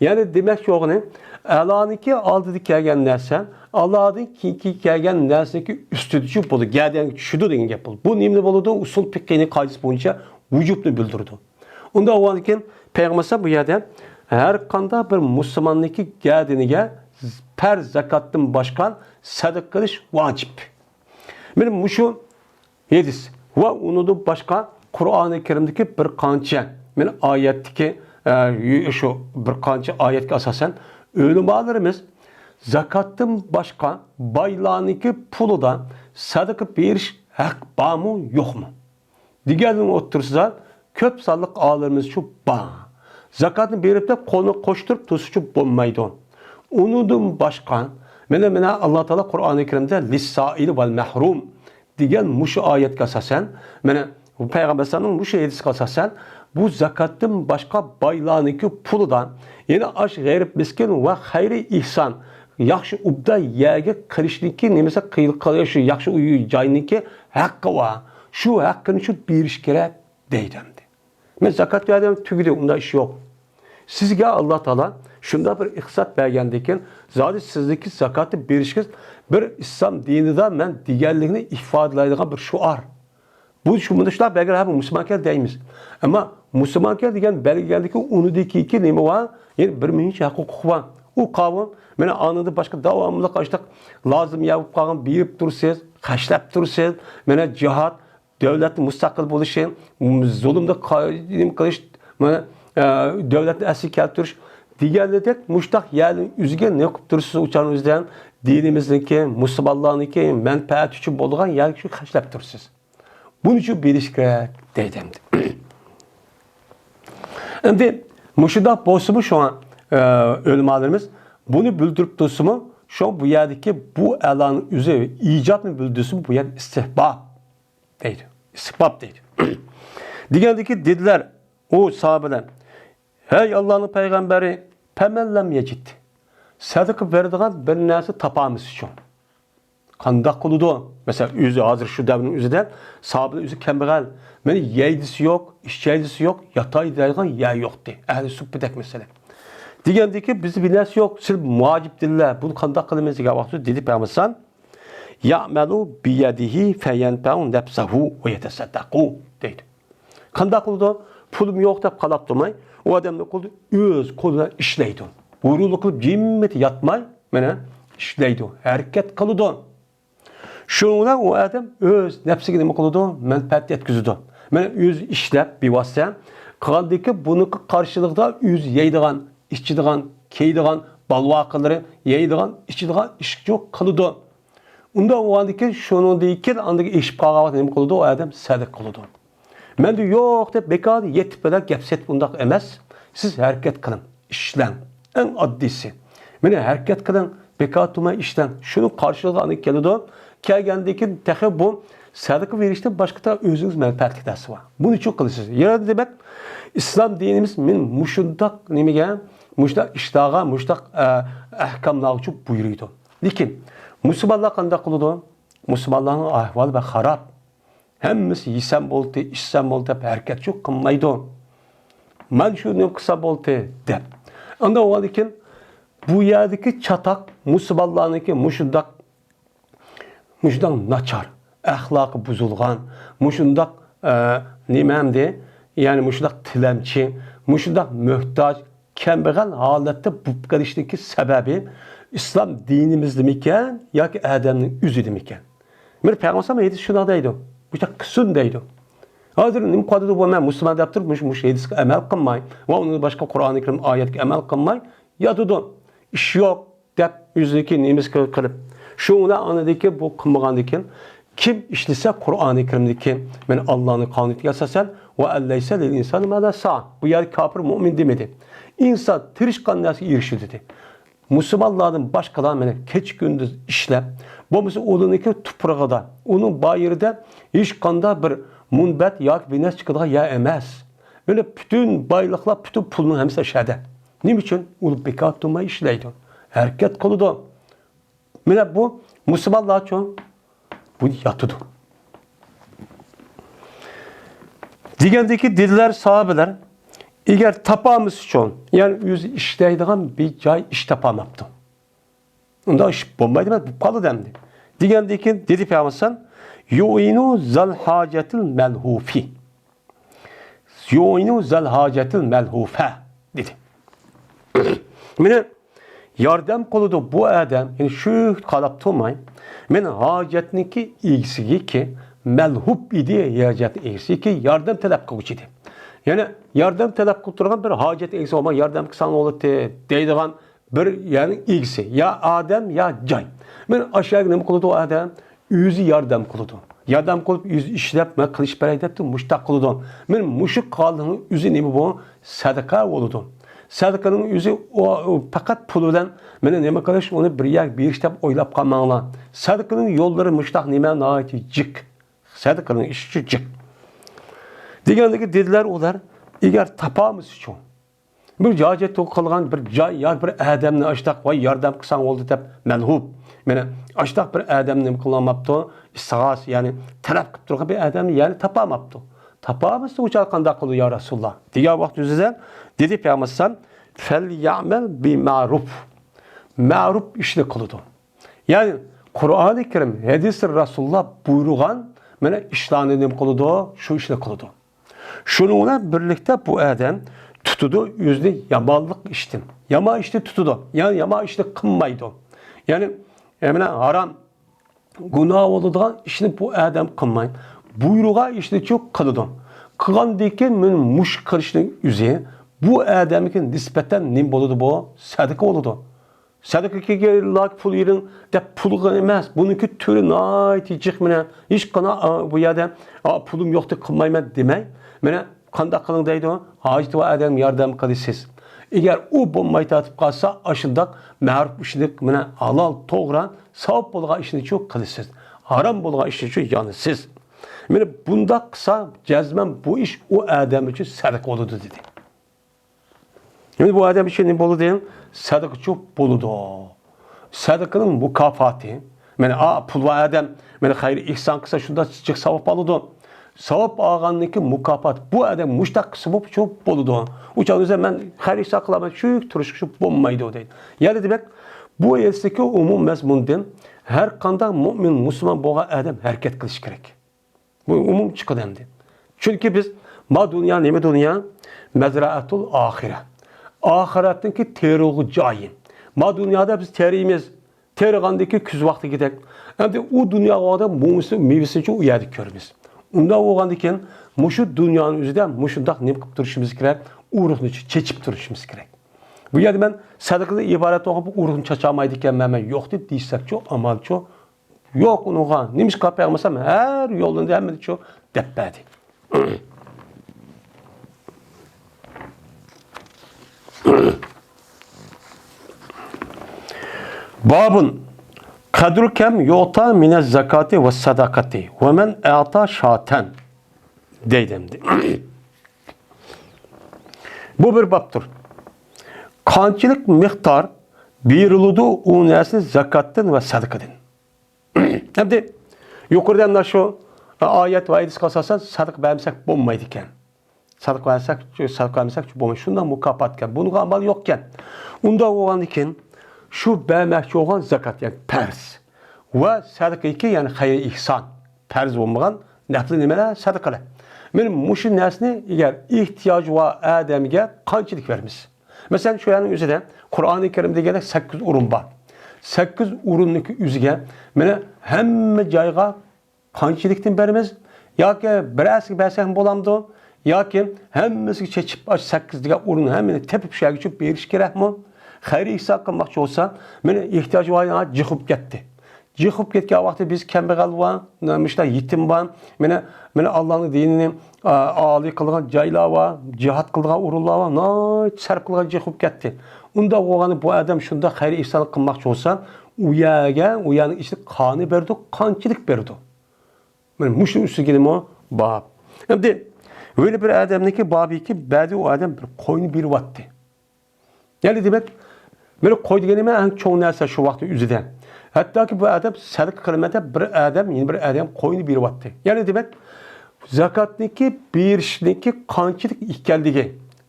يەنى دېمەكچى بولغىنى، ئەلانىڭكى ئالدىدا كەلگەن نەرسە ئالادىن كېيىنكى كەلگەن نەرسىنىڭكى ئۈستىدە چۈشۈپ بولىدۇ. گەدەنگە چۈشىدۇ دېگەن گەپ بولىدۇ. بۇ نېمىنى بولىدۇ؟ ئۇسۇل پىقھىنىڭ قائىدىسى بويىچە ۋۇجۇبنى بىلدۈرىدۇ. ئۇنداق بولغاندىن كېيىن پەيغەمبەر بۇ يەردە ھەر قانداق بىر مۇسۇلماننىڭكى گەدىنىگە پەرز زاكاتتىن باشقا سەدىقە قىلىش ۋاجىپ. مانا مۇشۇ ھەدىس ۋە ئۇنىڭدىن باشقا قۇرئانى كەرىمدىكى بىر قانچە، مانا ئايەتتىكى، ئە، شۇ بىر قانچە ئايەتكە ئاساسەن ئۆلىمالىرىمىز زاكاتتىن باشقا بايلارنىڭكى پۇلىدا سەدىقە بېرىش ھەق بارمۇ، يوقمۇ دېگەننىڭ ئوتتۇرىسىدا كۆپ سانلىق ئالىمىمىز شۇ بار. زاكاتنى بېرىپ دەپ قولنى قوشتۇرۇپ تۇرسىچۇ بولمايدۇ. ئۇنىڭدىن باشقا، مانا، مانا ئاللا تائالا قۇرئانى كەرىمدە لىسسائىل ۋەل مەھرۇم دېگەن مۇشۇ ئايەتكە ئاساسەن، مانا بۇ پەيغەمبەر ئەلەيھىسسالامنىڭ مۇشۇ ھەدىسىگە ئاساسەن، بۇ زاكاتتىن باشقا بايلارنىڭكى پۇلىدا، يەنى ئاش غېرىب مىسكىن ۋە خەيرى ئېھسان، ياخشى ئوبدان يەرگە قىلىشنىڭكى نېمىسى قىل-، قىل-، شۇ ياخشى ئۆي جاينىڭكى ھەققى بار. شۇ ھەققىنى شۇ بېرىش كېرەك دەيدۇ ئەمدى. مەن زاكات بەردىم، تۈگىدى، ئۇنداق ئىش يوق. سىزگە ئاللا تائالا شۇنداق بىر ئىقتىساد بەرگەندىن كېيىن، زادى سىزنىڭكى زاكاتنى بېرىشىڭىز بىر ئىسلام دىنىدا مەن دېگەنلىكنى ئىپادىلەيدىغان بىر شوئار. بۇ شۇ، مۇنداق شۇنداق بەرگەن، ھە، بۇ مۇسۇلمانكەن دەيمىز. ئەمما مۇسۇلمانكەن دېگەن بەرگەندىكى ئۇنىڭدىن كېيىنكى نېمە بار؟ يەنە بىر مۇنچە ھەق ھوقۇق بار. ئۇ قاۋۇل، مانا ئانىڭدىن باشقا داۋاملىق ئاشتاق لازىم يا بولۇپ قالغان بېرىپ تۇرىسىز، خەجلەپ تۇرىسىز. مانا جىھاد، دۆلەتنىڭ مۇستەقىل بولۇشى، زۇلۇمدا قا-، نېمە قىلىش، مانا، ئە، دۆلەتنى ئەسلىگە كەلتۈرۈش دېگەنلىدەك مۇشتاق يەرنىڭ ئۆزىگە نېمە قىلىپ تۇرسىز؟ ئۇچارنىڭ ئۆزىدە دىنىمىزنىڭكى، مۇسۇلمانلارنىڭكى مەنپەئەتى ئۈچۈن بولىدىغان يەرگە شۇ خەجلەپ تۇرسىز. بۇنى شۇ بىلىش كېرەك دەيدۇ ئەمدى. ئەمدى مۇشۇنداق بولسىمۇ شۇڭا، ئە، ئۆلىمالىرىمىز بۇنى بىلدۈرۈپ تۇرسىمۇ، شۇ بۇ يەردىكى بۇ ئەلانىڭ ئۆزى ئىجابنى بىلدۈرسىمۇ، بۇ يەردە ئىستىھباب دەيدۇ. ئىستىھباب دەيدۇ. دېگەندىكى دېدىلەر ئۇ ساھابىلەر، ھەي ئاللانىڭ پەيغەمبىرى، پەمەن لەم يەجىد، سەدىقە بېرىدىغان بىر نەرسە تاپالمىسىچۇ؟ قانداق قىلىدۇ؟ مەسىلەن، ئۆزى ھازىر شۇ دەۋرنىڭ ئۆزىدە ساھابىلەر ئۆزى كەمبەغەل. مانا يەيدىسى يوق، ئىچەيدىسى يوق، ياتايدىغان يەر يوقتى. ئەھلى سۇپپىدەك مەسىلە. دېگەندىكى بىزدە بىر نەرسە يوق، سىلەر مۇۋاجىپ دىنلەر، بۇنى قانداق قىلىمىز دېگەن ۋاقىتتا دېدى پەيغەمبەر ئەلەيھىسسالام، يەئمەلۇ بىيەدىھى فەيەنفەئۇ نەفسەھۇ ۋە يەتەسەددەقۇ دەيدۇ. قانداق قىلىدۇ؟ پۇلۇم يوق دەپ قالاپ تۇرماي، ئۇ ئادەم نېمە قىلىدۇ؟ ئۆز قولى بىلەن ئىشلەيدۇ. ھۇرۇنلۇق قىلىپ جىممىتى ياتماي، مانا ئىشلەيدۇ، ھەرىكەت قىلىدۇ. شۇنىڭ بىلەن ئۇ ئادەم ئۆز نەپسىگە نېمە قىلىدۇ؟ مەنپەئەت يەتكۈزىدۇ. مانا ئۆزى ئىشلەپ بىۋاسىتە قىلغاندىكى بۇنىڭغا قارشىلىقتا ئۆزى يەيدىغان، ئىچىدىغان، كىيىدىغان، بالىۋاقىلىرى يەيدىغان، ئىچىدىغان ئىشىكچۇ قىلىدۇ. ئۇنداق بولغاندىكىن شۇنىڭدىن كېيىن ئاندىن ئېشىپ قالغان ۋاقىت نېمە قىلىدۇ؟ ئۇ ئادەم سەدىقە قىلىدۇ. مەندە يوق دەپ بىكار يېتىپ بىلەن گەپ سېتىپ ئۇنداق ئەمەس. سىز ھەرىكەت قىلىڭ، ئىشلەڭ. ئەڭ ئاددىيسى. مانا ھەرىكەت قىلىڭ، بىكار تۇرماي ئىشلەڭ. شۇنىڭ قارشىلىقى ئاندىن كېلىدۇ. كەلگەندىن كېيىن تېخى بۇ سەدىقە بېرىشتىن باشقا تا ئۆزىڭىز مەنپەئەتلىك نەرسە بار. بۇنى شۇ قىلىسىز. يەنە دېمەك، ئىسلام دىنىمىز مېنى مۇشۇنداق نېمىگە، مۇشۇنداق ئىشلارغا، مۇشۇنداق، ئە، ئەھكاملارغىچۇ بۇيرۇيدۇ. لېكىن مۇسۇلمانلار قانداق قىلىدۇ؟ مۇسۇلمانلارنىڭ ئەھۋالى بەك خاراب. ھەممىسى يېسەم بولدى، ئىچسەم بولدى دەپ ھەرىكەتچۇ قىلمايدۇ. مەن شۇنى قىلسا بولدى دەپ. ئاندىن ئۇنىڭدىن كېيىن بۇ يەردىكى چاتاق مۇسۇلمانلارنىڭكى مۇشۇنداق مۇشۇنداق ناچار، ئەخلاقى بۇزۇلغان، مۇشۇنداق، ئە، نېمە ئەمدى، يەنى مۇشۇنداق تىلەمچى، مۇشۇنداق موھتاج، كەمبەغەل ھالەتتە بولۇپ قېلىشنىڭكى سەۋەبى ئىسلام دىنىمىزدىمىكەن ياكى ئادەمنىڭ ئۆزىدىمىكەن؟ مانا پەيغەمبەر ھەدىس شۇنداق دەيدۇ. مۇشۇنداق قىلسۇن دەيدۇ. ھازىر نېمە قىلىۋاتىدۇ بۇ، مەن مۇسۇلمان دەپ تۇرۇپ مۇشۇ، مۇشۇ ھەدىسكە ئەمەل قىلماي ۋە ئۇنىڭدىن باشقا قۇرئانى كەرىم ئايەتكە ئەمەل قىلماي ياتىدۇ. ئىش يوق دەپ ئۆزىنىڭكى نېمىسى قىلىپ. شۇڭا ئاندىن كېيىن بۇ قىلمىغاندىن كېيىن كىم ئىشلىسە قۇرئانى كەرىمدىكى، مانا ئاللانىڭ قانۇنىغا ئاساسەن، ۋە ئەن لەيسە لىل ئىنسانى ما سەئە. بۇ يەردە كاپىر مۇئمىن دېمىدى. ئىنسان تىرىشقان نەرسىگە ئېرىشىدۇ دېدى. مۇسۇلمانلاردىن باشقىلار مانا كېچە كۈندۈز ئىشلەپ، بولمىسا ئۇلارنىڭكى تۇپرىقىدا، ئۇنىڭ بايرىدا ھېچقانداق بىر مۇنبەت ياكى بىر نەرسە چىقىدىغان يەر ئەمەس. مانا پۈتۈن بايلىقلار، پۈتۈن پۇلنىڭ ھەممىسى شەدە. نېمە ئۈچۈن؟ ئۇ بىكار تۇرماي ئىشلەيدۇ. ھەرىكەت قىلىدۇ. مانا بۇ مۇسۇلمانلارچۇ؟ بۇ ياتىدۇ. دېگەندىكى دېدىلەر ساھابىلەر، ئەگەر تاپالمىسىچۇ، يەنى ئۆزى ئىشلەيدىغان بىر جاي ئىش تاپالماپتۇ. ئۇنداق ئىش بولمايدۇ، بولۇپ قالىدۇ ئەمدى. دېگەندىن كېيىن دېدى پەيغەمبەر، يۇئىنۇ زەل ھاجەتىل مەلھۇفى. يۇئىنۇ زەل ھاجەتىل مەلھۇفە دېدى. مانا ياردەم قىلىدۇ بۇ ئادەم، يەنى شۇ قاراپ تۇرماي، مانا ھاجەتنىڭكى ئىگىسىگىكى، مەلھۇپ ئىدى، ھاجەت ئىگىسىكى ياردەم تەلەپ قىلغۇچى ئىدى. يەنى ياردەم تەلەپ قىلىپ تۇرغان بىر ھاجەت ئىگىسى بولماي ياردەم قىلساڭ بولاتتى دەيدىغان بىر يەرنىڭ ئىگىسى، يا ئادەم، يا جاي. مانا ئاشۇ يەرگە نېمە قىلىدۇ ئۇ ئادەم؟ ئۆزى ياردەم قىلىدۇ. ياردەم قىلىپ، ئۆزى ئىشلەپ، مەن قىلىش بېرەي دەپتۇ، مۇشتاق قىلىدۇ. مانا مۇشۇ قالىڭنىڭ ئۆزى نېمە بۇ؟ سەدىقە بولىدۇ. سەدىقىنىڭ ئۆزى ئۇ، ئۇ پەقەت پۇل بىلەن مانا نېمە قىلىش، ئۇنى بىر يەرگە بېرىش دەپ ئويلاپ قالماڭلار. سەدىقىنىڭ يوللىرى مۇشتاق نېمە؟ ناھايىتى جىق. سەدىقىنىڭ ئىشى جىق. دېگەندىكى دېدىلەر ئۇلار، ئەگەر تاپالمىسىچۇ؟ بىر ھاجەت قىلغان بىر جاي ياكى بىر ئادەمنى ئاشتاق، ۋاي، ياردەم قىلساڭ بولدى دەپ مەلھۇپ. مانا ئاشتاق بىر ئادەمنى نېمە قىلالماپتۇ؟ ئىستىغاسە، يەنى تەلەپ قىلىپ تۇرغان بىر ئادەمنى يەنى تاپالماپتۇ. تاپالمىسا ئۇ چاغ قانداق قىلىدۇ يا رەسۇلاللا؟ دېگەن ۋاقىت ئۆزىدە دېدى پەيغەمبەر، فەليەمەل بىمەرۇف. مەرۇپ ئىشنى قىلىدۇ. يەنى قۇرئانى كەرىم، ھەدىسى رەسۇلاللا بۇيرۇغان مانا ئىشلارنى نېمە قىلىدۇ؟ شۇ ئىشنى قىلىدۇ. شۇنىڭ بىلەن بىرلىكتە بۇ ئادەم تۇتىدۇ ئۆزىنى يامانلىق ئىشتىن. يامان ئىشنى تۇتىدۇ. يەنى يامان ئىشنى قىلمايدۇ. يەنى، ئە، مانا ھارام، گۇناھ بولىدىغان ئىشنى بۇ ئادەم قىلماي، بۇيرۇغان ئىشنىچۇ قىلىدۇ. قىلغاندىن كېيىن مانا مۇشۇ قىلىشنىڭ ئۆزى بۇ ئادەمگە نىسبەتەن نېمە بولىدۇ بۇ؟ سەدىقە بولىدۇ. سەدىقىگە پۇل بېرىڭ دەپ پۇلغا ئەمەس، بۇنىڭكى تۈرى ناھايىتى جىق مانا. ھېچقانداق، ئا، بۇ يەردە، ئا، پۇلۇم يوق دەپ قىلمايمەن دېمەي. مانا قانداق قىلىڭ دەيدۇ؟ ھاجىتى بار ئادەمگە ياردەم قىلىسىز. ئەگەر ئۇ بولماي تارتىپ قالسا، ئاشۇنداق مەرۇپ ئىشنى، مانا ھالال، توغرا، ساۋاب بولغان ئىشنىچۇ قىلىسىز. ھارام بولغان ئىشنىچۇ يانىسىز. مانا بۇنداق قىلسا، جەزمەن بۇ ئىش ئۇ ئادەم ئۈچۈن سەدىقە بولىدۇ دېدى. ئەمدى بۇ ئادەم ئۈچۈن نېمە بولىدۇ؟ سەدىقىچۇ بولىدۇ. سەدىقىنىڭ مۇكاپاتى. مانا، ئا، پۇل بار ئادەم، مانا، خەير ئېھسان قىلسا، شۇنداق جىق ساۋاب ئالىدۇ. ساۋاب ئالغاندىن كېيىن مۇكاپات. بۇ ئادەم مۇشتاق قىلسا بولىدۇ. ئۇ چاغدا ئۆزى مەن خەير ئېھسان قىلىمەن، شۇ تۇرۇشقا شۇ بولمايدۇ دەيدۇ. يەنى دېمەك، بۇ ھەدىستىكى ئومۇم مەزمۇندىن ھەر قانداق مۆمىن، مۇسۇلمان بولغان ئادەم ھەرىكەت قىلىشى كېرەك. بۇ ئومۇم چىقىدۇ ئەمدى. چۈنكى بىز، ما دۇنيا نېمە دۇنيا؟ مەزرەئەتۇل ئاخىرە. ئاخىرەتنىڭكى تېرىلغۇ جايى. ما دۇنيادا بىز تېرىيمىز. تېرىغاندىن كېيىن كۈز ۋاقتىدىكىدەك. ئەمدى ئۇ دۇنياغا بارغاندا مېۋىسى، مېۋىسىنىچۇ ئۇ يەردە كۆرىمىز. ئۇنداق بولغاندىن كېيىن مۇشۇ دۇنيانىڭ ئۆزىدە مۇشۇنداق نېمە قىلىپ تۇرۇشىمىز كېرەك؟ ئۇرۇقنى چېچىپ تۇرۇشىمىز كېرەك. بۇ يەردە مەن سەدىقىدىن ئىبارەت بولغان بۇ ئۇرۇقنى چاچالمايدىكەنمەن مەن يوق دەپ دېسەكچۇ، ئامالچۇ؟ يوق ئۇنىڭغا. نېمىشقا پەيغەمبەر ھەر يولنى ھەممىنى شۇ دەپ بەردى. بابۇن قەدرۇ كەم يۇئتا مىنەز زاكاتى ۋە سەدەقەتى ۋە مەن ئەتا شاتەن دەيدۇ ئەمدى. بۇ بىر بابتۇر. قانچىلىك مىقدار بېرىلىدۇ ئۇ نەرسە زاكاتتىن ۋە سەدىقىدىن؟ ئەمدى يۇقىرىدا مانا شۇ ئايەت ۋە ھەدىسكە ئاساسەن سەدىقە بەرمىسەك بولمايدىكەن. سەدىقە بەرسەك، سەدىقە بەرمىسەك بولمايدۇ. شۇنداق مۇكاپات ئىكەن. بۇنىڭغا ئامال يوق ئىكەن. ئۇنداق بولغاندىن كېيىن شۇ بەرمەكچى بولغان زاكات، يەنى پەرز، ۋە سەدىقىكى، يەنى خەير ئېھسان، پەرز بولمىغان نەپلى نېمىلەر؟ سەدىقىلەر. مانا مۇشۇ نەرسىنى ئەگەر ئېھتىياجى بار ئادەمگە قانچىلىك بېرىمىز؟ مەسىلەن، شۇ يەرنىڭ ئۆزىدە قۇرئانى كەرىم دېگەندەك سەككىز ئورۇن بار. سەككىز ئورۇننىڭكى ئۆزىگە مانا ھەممە جايغا قانچىلىكتىن بېرىمىز؟ ياكى بىرەرسىگە بەرسەكمۇ بولامدۇ؟ ياكى ھەممىسىگە چېچىپ، ئاشۇ سەككىز دېگەن ئورۇن ھەممىنى تېپىپ، شۇ يەرگە چۈشۈپ بېرىش كېرەكمۇ؟ خەير ئېھسان قىلماقچى بولسا، مانا ئېھتىياجى بار، جىق بولۇپ كەتتى. جىق بولۇپ كەتكەن ۋاقىتتا بىز كەمبەغەل بار، مۇشۇنداق يېتىم بار، مانا، مانا ئاللانىڭ دىنىنى، ئا، ئالىي قىلىدىغان جايلار بار، جىھاد قىلىدىغان ئورۇنلار بار، ناھايىتى سەرپ قىلىدىغان جىق بولۇپ كەتتى. ئۇنداق بولغاندا بۇ ئادەم شۇنداق خەير ئېھسان قىلماقچى بولسا، ئۇ يەرگە، ئۇ يەرنىڭ ئىچىدە قانى بېرىدۇ، قانچىلىك بېرىدۇ؟ مانا مۇشۇنىڭ ئۈستىگىمۇ بار. ئەمدى ھېلى بىر ئادەمنىڭكى بابىكى بەدى، ئۇ ئادەم بىر قوينى بېرىۋاتتى. يەنى دېمەك، مانا قوي دېگەن نېمە؟ ئەڭ چوڭ نەرسە شۇ ۋاقىتتا ئۆزىدە. ھەتتاكى بۇ ئادەم سەدىقە قىلىمەن دەپ بىر ئادەم، يەنە بىر ئادەم قوينى بېرىۋاتتى. يەنى دېمەك، زاكاتنىڭكى بېرىشنىڭكى قانچىلىك ئىكەنلىكى،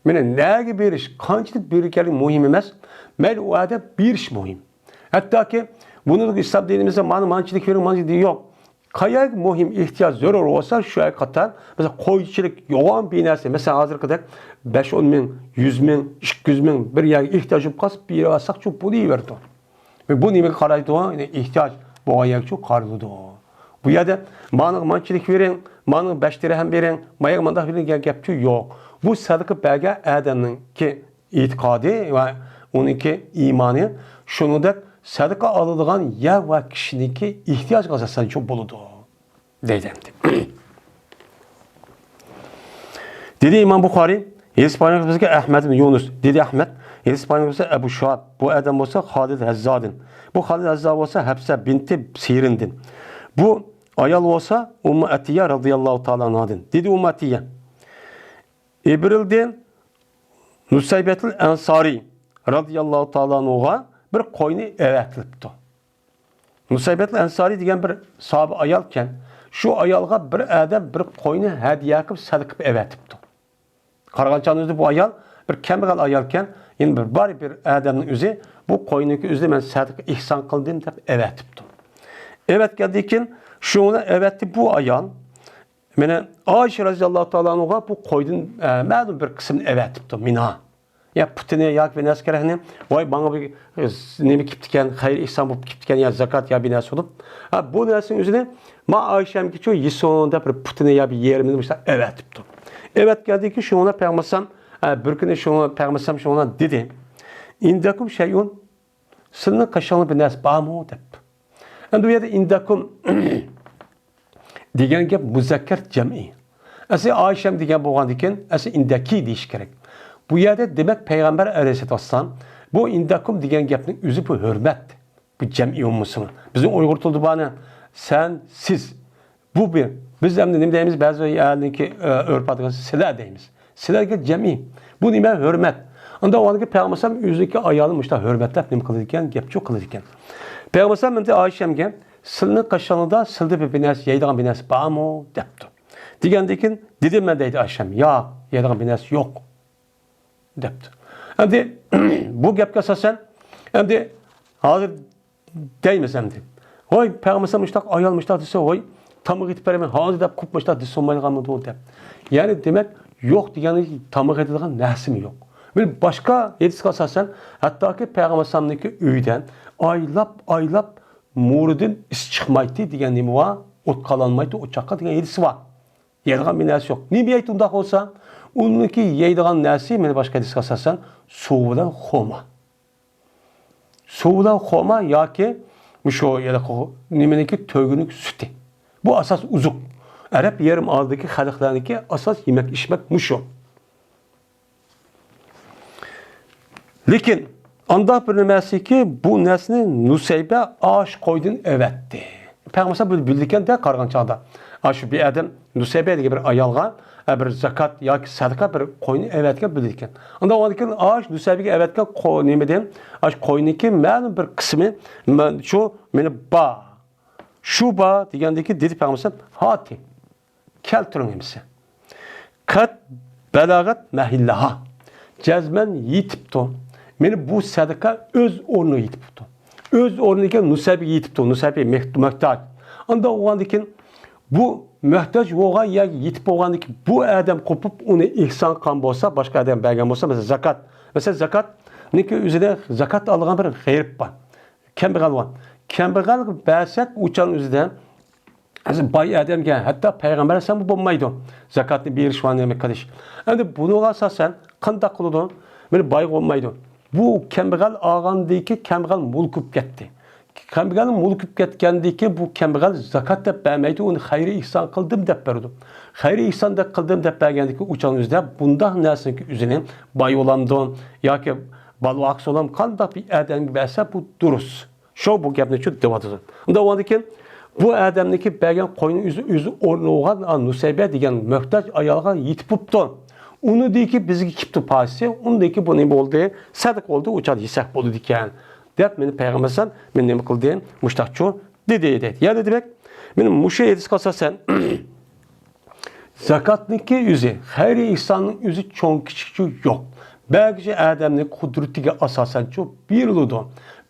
مانا نەگە بېرىش، قانچىلىك بېرىش ئىكەنلىكى مۇھىم ئەمەس. مەيلى، ئۇ ئادەم بېرىش مۇھىم. ھەتتاكى بۇنى ئىسلام دىنىمىزدا مانا مانچىلىك بېرىڭ، مانچىلىك دېگەن يوق. قەيەرگە مۇھىم ئېھتىياج زۆرۈر بولسا، شۇ يەرگە قاتار، مەسىلەن، قويچىلىك يوغان بىر نەرسە، مەسىلەن، ھازىرقىدەك بەش ئون مىڭ، يۈز مىڭ، ئىككى يۈز مىڭ بىر يەرگە ئېھتىياج بولۇپ قالسا، بېرىۋالساقچۇ بولۇۋېرىدۇ. ۋە بۇ نېمىگە قارايدۇ؟ يەنى ئېھتىياج بولغان يەرگىچۇ قارىلىدۇ. بۇ يەردە مانا مانچىلىك بېرىڭ، مانا بەش دىرھەم بېرىڭ، ماياغا مانداق بېرىڭ دېگەن گەپچۇ يوق. بۇ سەدىقە بەرگەن ئادەمنىڭكى ئېتىقادى ۋە ئۇنىڭكى ئىمانى شۇنىڭدەك سەدىقە ئالىدىغان يەر ۋە كىشىنىڭكى ئېھتىياجىغا ئاساسەن شۇ بولىدۇ، دەيدۇ ئەمدى. دېدى ئىمام بۇخارىي، ھەدىس پايغىمبىرىمىزگە ئەھمەد ئىبن يۇنۇس، دېدى ئەھمەد، ھەدىس پايغىمبىرىمىزگە ئەبۇ شۇئەب، بۇ ئادەم بولسا خالىد ھەززادىن، بۇ خالىد ھەززا بولسا ھەپسە بىنتى سىرىندىن، بۇ ئايال بولسا ئۇممۇ ئەتىيە رازىياللاھۇ تائالا ئەنھادىن، دېدى ئۇممۇ ئەتىيە، ئېبرىلدىن نۇسەيبەتۇل ئەنسارى رازىياللاھۇ تائالا ئەنھۇغا بىر قوينى ئەۋەتىلىپتۇ. نۇسەيبەتۇل ئەنسارى دېگەن بىر ساھابە ئايالكەن. شۇ ئايالغا بىر ئادەم بىر قوينى ھەدىيە قىلىپ، سەدىقە قىلىپ ئەۋەتىپتۇ. قارىغان چاغدا ئۆزى بۇ ئايال بىر كەمبەغەل ئايالكەن. يەنە بىر بار بىر ئادەمنىڭ ئۆزى بۇ قوينىڭكى ئۆزىنى مەن سەدىقە ئېھسان قىلدىم دەپ ئەۋەتىپتۇ. ئەۋەتكەندىن كېيىن شۇنى ئەۋەتتى بۇ ئايال. مانا ئائىشە رازىياللاھۇ تائالا ئەنھۇغا بۇ قويدىن، ئە، مەلۇم بىر قىسمىنى ئەۋەتىپتۇ، مىنھا. يا پۇتىنى ياكى بىر نەرسە كېرەكنى، ۋاي، ماڭا بىر، ئە، نېمە كېلىپتىكەن، خەير ئېھسان بولۇپ كېلىپتىكەن يا زاكات يا بىر نەرسە بولۇپ. ھە، بۇ نەرسىنىڭ ئۆزىنى ما ئائىشەمگىچۇ يېسۇن دەپ بىر پۇتىنى يا بىر يېرىمىنى مۇشۇنداق ئەۋەتىپتۇ. ئەۋەتكەندىن كېيىن شۇڭا پەيغەمبەر ئەلەيھىسسالام، ئە، بىر كۈنى شۇڭا پەيغەمبەر ئەلەيھىسسالام شۇڭا دېدى، ئىندەكۇم شەيئۇن، سىلىنىڭ قېشىڭلاردا بىر نەرسە بارمۇ؟ دەپ. ئەمدى بۇ يەردە ئىندەكۇم دېگەن گەپ مۇزەككەر جەمئىي. ئەسلى ئائىشەم دېگەن بولغاندىكىن، ئەسلى ئىندەكى دېيىش كېرەك. بۇ يەردە دېمەك پەيغەمبەر ئەلەيھىسسالاتۇ ۋەسسالام بۇ ئىندەكۇم دېگەن گەپنىڭ ئۆزى بۇ ھۆرمەت. بۇ جەمئىي بولمىسىمۇ. بىزنىڭ ئۇيغۇر تىلىدا بارنى سەن، سىز. بۇ بىر. بىز ئەمدى نېمە دەيمىز؟ بەزى ئەلنىڭكى، ئە، ئۆرپ ئادىتىدە سىلەر دەيمىز. سىلەرگە جەمئىي. بۇ نېمە؟ ھۆرمەت. ئۇنداق بولغاندىكىن پەيغەمبەر ئەلەيھىسسالام ئۆزىنىڭكى ئايالىنى مۇشۇنداق ھۆرمەتلەپ نېمە قىلىدىكەن؟ گەپچۇ قىلىدىكەن. پەيغەمبەر ئەلەيھىسسالام ئەمدى ئائىشەمگە سىلىنىڭ قېشىڭلاردا سىلىدا بىر، بىر نەرسە يەيدىغان بىر نەرسە بارمۇ؟ دەپتۇ. دېگەندىن كېيىن دېدىم مەن دەيدۇ ئائىشەم، ياق، يەيدىغان بىر نەرسە يوق. دەپتۇ. ئەمدى بۇ گەپكە ئاساسەن، ئەمدى ھازىر دەيمىز ئەمدى. ۋاي، پەيغەمبەر مۇشتاق، ئايال مۇشتاق دېسە، ۋاي، تاماق ئېتىپ بېرىمەن، ھازىر دەپ قوپمۇشتاق دېسە بولمايدىغانمىدۇ دەپ. يەنى دېمەك، يوق دېگەنلىك تاماق ئېتىدىغان نەرسىمۇ يوق. بىر باشقا ھەدىسكە ئاساسەن، ھەتتاكى پەيغەمبەر ئەلەيھىسسالامنىڭكى ئۆيىدە ئايلاپ، ئايلاپ مۇرىدىن ئىس چىقمايتتى دېگەن نېمە بار؟ ئوت قالالمايتتى ئوچاققا دېگەن ھەدىسى بار. يەيدىغان بىر نەرسە يوق. نېمە يەيتتى ئۇنداق بولسا؟ ئۇنىڭكى يەيدىغان نەرسە، مانا باشقا ھەدىسكە ئاساسەن، سۇ بىلەن خورما. سۇ بىلەن خورما ياكى مۇشۇ، يەنە خو-، نېمىنىڭكى، تۆگىنىڭ سۈتى. بۇ ئاساس ئوزۇق. ئەرەب يېرىم ئارىلىدىكى خەلقلەرنىڭكى ئاساس يېمەك ئىچمەك مۇشۇ. لېكىن ئانداق بىر نېمەسىكى، بۇ نەرسىنى نۇسەيبە ئاش قويدىن ئەۋەتتى. پەيغەمبەر بۇنى بىلىدىكەن-دە، قارىغان چاغدا. ئاشۇ بىر ئادەم نۇسەيبە دېگەن بىر ئايالغا، ئە، بىر زاكات ياكى سەدىقە بىر قوينى ئەۋەتكەن بىلىدىكەن. ئاندىن كېيىن ئاش نۇسەيبىگە ئەۋەتكەن قو-، نېمىدىن، ئاش قوينىڭكى مەلۇم بىر قىسمى، مە-، شۇ مېنى با-، شۇ با دېگەندىن كېيىن دېدى پەيغەمبەر، ھاتى. كەلتۈرۈڭ ھەممىسى. قەد بەلەغەت مەھىللەھا. جەزمەن يېتىپتۇ. مانا بۇ سەدىقە ئۆز ئورنىغا يېتىپتۇ. ئۆز ئورنىدىكى نۇسەبىگە يېتىپتۇ. نۇسەبى مۆھ-، مۆھتاج. ئاندا بولغاندىكىن بۇ مۆھتاج بولغان يەرگە يېتىپ بولغاندىكىن بۇ ئادەم قوپۇپ ئۇنى ئېھسان قىلغان بولسا، باشقا ئادەم بەرگەن بولسا، مەسىلەن، زاكات. مەسىلەن، زاكاتنىڭكى ئۆزىدە زاكات ئالغان بىر غېرىب بار. كەمبەغەل بار. كەمبەغەلگە بەرسەك، ئۇ چاغنىڭ ئۆزىدە ھازىر باي ئادەمگە، ھەتتا پەيغەمبەر ئەلەيھىسسالامغا بولمايدۇ زاكاتنى بېرىش ۋە نېمە قىلىش. ئەمدى بۇنىڭغا ئاساسەن قانداق قىلىدۇ؟ مانا بايغا بولمايدۇ. بۇ كەمبەغەل ئالغاندىن كېيىن كەمبەغەل مۈلۈك بولۇپ كەتتى. كەمبەغەل مۈلۈك بولۇپ كەتكەندىن كېيىن بۇ كەمبەغەل زاكات دەپ بەرمەيدۇ، ئۇنى خەير ئېھسان قىلدىم دەپ بېرىدۇ. خەير ئېھسان دەپ قىلدىم دەپ بەرگەندىن كېيىن ئۇ چاغنىڭ ئۆزىدە بۇنداق نەرسىنىڭكى ئۆزىنى باي بولامدۇ ياكى بالا-ۋاقىس بولام، قانداق بىر ئادەمگە بەرسە بۇ دۇرۇس. شۇ بۇ گەپنى شۇ دەۋاتىدۇ. ئۇندا ئۇنىڭدىن كېيىن بۇ ئادەمنىڭكى بەرگەن قوينىڭ ئۆزى، ئۆزى ئورنىغان نۇسەيبە دېگەن مۆھتاج ئايالغا يېتىپ بوپتۇ. ئۇنىڭدىن كېيىن بىزگە كېپتۇ پايسى، ئۇنىڭدىن كېيىن بۇ نېمە بولدى؟ سەدىقە بولدى، ئۇ چاغدا يېسەك بولدى دېگەن. دەپ مېنى پەيغەمبەر ئەلەيھىسسالام مېنى نېمە قىلدى؟ مۇشتاقچۇ دېدى، دەيدۇ. يەنى دېمەك، مانا مۇشۇ ھەدىسكە ئاساسەن، زاكاتنىڭكى ئۆزى، خەير ئېھساننىڭ ئۆزى چوڭ كىچىكچۇ يوق. بەرگۈچى ئادەمنىڭ قۇدرىتىگە ئاساسەنچۇ بېرىلىدۇ.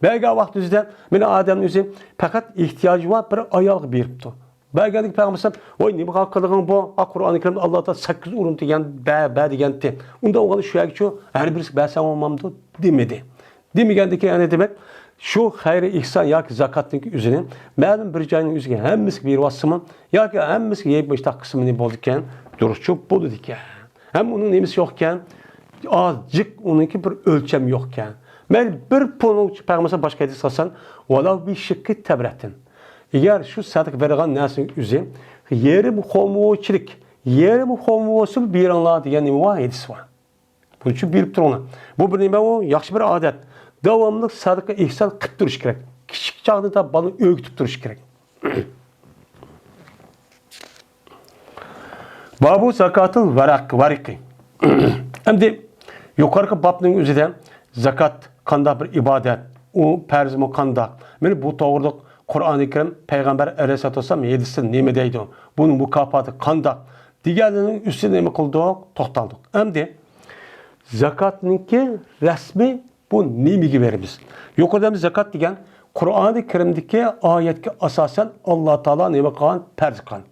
بەرگەن ۋاقتى ئۆزىدە مانا ئادەمنىڭ ئۆزى پەقەت ئېھتىياجى بار بىر ئايالغا بېرىپتۇ. بەرگەندىكى پەيغەمبەر ئەلەيھىسسالام، ۋاي، نېمە قىلغىنىڭ بۇ؟ ئا، قۇرئانى كەرىمدە ئاللا تائالا سەككىز ئورۇن دېگەن، بە، بە دېگەنتى. ئۇندا ئوغان شۇ يەرگىچۇ ھەر بىرسى بەرسەڭ بولمامدۇ؟ دېمىدى. دېمىگەندىكىن، يەنى دېمەك، شۇ خەيرى ئېھسان ياكى زاكاتنىڭكى ئۆزىنى مەلۇم بىر جاينىڭ ئۆزىگە ھەممىسىگە بېرىۋاتسىمۇ ياكى ھەممىسىگە يەتمىش تاق قىسمىنى بولىدىكەن، دۇرۇسچۇ بولىدىكەن. ھەم ئۇنىڭ نېمىسى يوقكەن؟ ئازجىق ئۇنىڭكى بىر ئۆلچەم يوقكەن. مەيلى بىر پۇلنىڭ پەيغەمبەر باشقا ھەدىس قىلسان، ۋەلەۋ بىشىققى تەمرەتىن. ئەگەر شۇ سەدىقە بېرىدىغان نەرسىنىڭ ئۆزى يېرىم خورما بولسىلىك، يېرىم خورما بولسىلا بېرىڭلار دېگەن نېمە بار؟ ھەدىس بار. بۇنى چۈشىنىپ بىلىپ تۇرۇڭلار. بۇ بىر نېمە ئۇ؟ ياخشى بىر ئادەت. داۋاملىق سەدىقە ئېھسان قىلىپ تۇرۇش كېرەك. كىچىك چاغدا بالىنى ئۆگىتىپ تۇرۇش كېرەك. بابۇ زاكاتىل ۋەرەق، ۋەرىقى. ئەمدى يۇقىرىقى بابنىڭ ئۆزىدە زاكات قانداق بىر ئىبادەت، ئۇ پەرزمۇ قانداق؟ مانا بۇ توغرىلىق قۇرئانى كەرىم، پەيغەمبەر ئەلەيھىسسالاتۇ ۋەسسالام ھەدىسىدە نېمە دەيدۇ؟ بۇنىڭ مۇكاپاتى قانداق؟ دېگەنلىرىنىڭ ئۈستىدە نېمە قىلدۇق؟ توختالدۇق. ئەمدى زاكاتنىڭكى رەسمى بۇ نېمىگە بېرىمىز؟ يۇقىرىدا بىز زاكات دېگەن قۇرئانى كەرىمدىكى ئايەتكە ئاساسەن ئاللا تائالا نېمە قىلغان؟ پەرز قىلغان.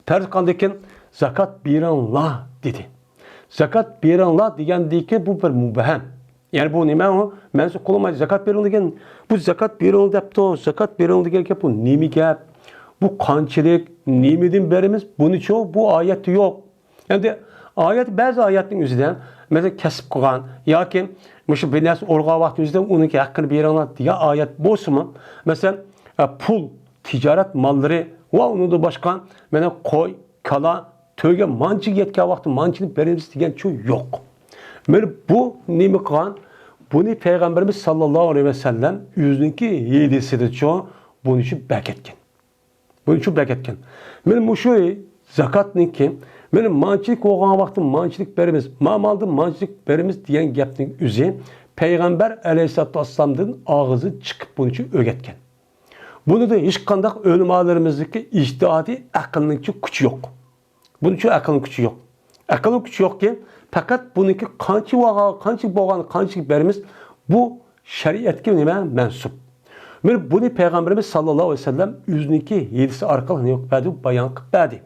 پەرز قىلغاندىن كېيىن زاكات بېرىڭلار دېدى. زاكات بېرىڭلار دېگەندىن كېيىن بۇ بىر مۇبھەم. يەنى بۇ نېمە ئۇ؟ مەنسۇپ قىلىنمايدۇ. زاكات بېرىڭ دېگەن، بۇ زاكات بېرىڭ دەپتۇ، زاكات بېرىڭ دېگەن گەپ بۇ نېمە گەپ؟ بۇ قانچىلىك؟ نېمىدىن بېرىمىز؟ بۇنىچۇ بۇ ئايەتتە يوق. ئەمدى ئايەت، بەزى ئايەتنىڭ ئۆزىدە، مەسىلەن، كەسىپ قىلغان ياكى مۇشۇ بىر نەرسە ئورغان ۋاقتى ئۆزىدە ئۇنىڭكى ھەققىنى بېرىڭلار دېگەن ئايەت بولسىمۇ، مەسىلەن، ئە، پۇل، تىجارەت ماللىرى ۋە ئۇنىڭدىن باشقا، مانا، قوي، كالا، تۆگە مانچىگە يەتكەن ۋاقتى مانچىنى بېرىمىز دېگەنچۇ يوق. مانا بۇ نېمە قىلغان؟ بۇنى پەيغەمبىرىمىز ساللاللاھۇ ئەلەيھى ۋەسەللەم ئۆزىنىڭكى ھەدىسىدىچۇ بۇنىچۇ بەرگەن. بۇنىچۇ بەرگەن. مانا مۇشۇ زاكاتنىڭكى، مانا مانچىلىك بولغان ۋاقتى مانچىلىك بېرىمىز، ما مالدا مانچىلىك بېرىمىز دېگەن گەپنىڭ ئۆزى پەيغەمبەر ئەلەيھىسسالاتۇ ۋەسسالامدىن ئاغزى چىقىپ بۇنىچۇ ئۆگەتكەن. بۇنىدا ھېچقانداق ئۆلىمالىرىمىزنىڭكى ئىجتىھادىي ئەقىلنىڭكى كۈچى يوق. بۇنىڭ ئۈچۈن ئەقىلنىڭ كۈچى يوق. ئەقىلنىڭ كۈچى يوقكى، پەقەت بۇنىڭكى قانچە بولغان، قانچە بولغان، قانچە بېرىمىز، بۇ شەرىئەتكە نېمە؟ مەنسۇپ. مانا بۇنى پەيغەمبىرىمىز ساللاللاھۇ ئەلەيھى ۋەسەللەم ئۆزىنىڭكى ھەدىسى ئارقىلىق نېمە قىلىپ بەردى؟ بايان قىلىپ بەردى.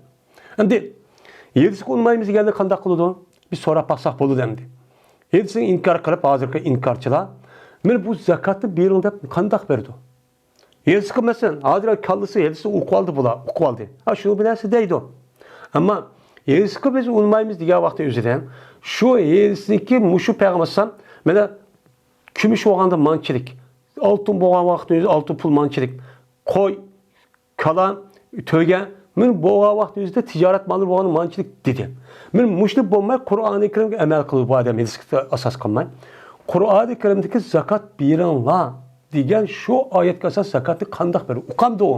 ئەمدى ھەدىسكە ئۇنىمايمىز دېگەندە قانداق قىلىدۇ؟ بىز سوراپ باقساق بولىدۇ ئەمدى. ھەدىسنى ئىنكار قىلىپ، ھازىرقى ئىنكارچىلار، مانا بۇ زاكاتنى بېرىڭ دەپ قانداق بېرىدۇ؟ ھەدىسكە مەسىلەن، ھازىر كاللىسى ھەدىسنى ئوقۇۋالدى بۇلار، ئوقۇۋالدى. ھا، شۇنى بىر نەرسە دەيدۇ. ئەمما ھەدىسكە بىز ئۇنىمايمىز دېگەن ۋاقىتتا ئۆزىدە، شۇ ھەدىسنىڭكى مۇشۇ پەيغەمبەر ئەلەيھىسسالام، مانا، كۈمۈش بولغاندا مانچىلىك، ئالتۇن بولغان ۋاقىتتا ئۆزى ئالتۇن پۇل مانچىلىك، قوي، كالا، تۆگە، مانا بولغان ۋاقىتتا ئۆزىدە تىجارەت مالى بولغان مانچىلىك دېدى. مانا مۇشۇنى بولماي قۇرئانى كەرىمگە ئەمەل قىلىدۇ بۇ ئادەم، ھەدىسكە ئاساس قىلماي. قۇرئانى كەرىمدىكى زاكات بېرىڭلار دېگەن شۇ ئايەتكە ئاساس زاكاتنى قانداق بېرىدۇ؟ ئۇقامدۇ ئۇ؟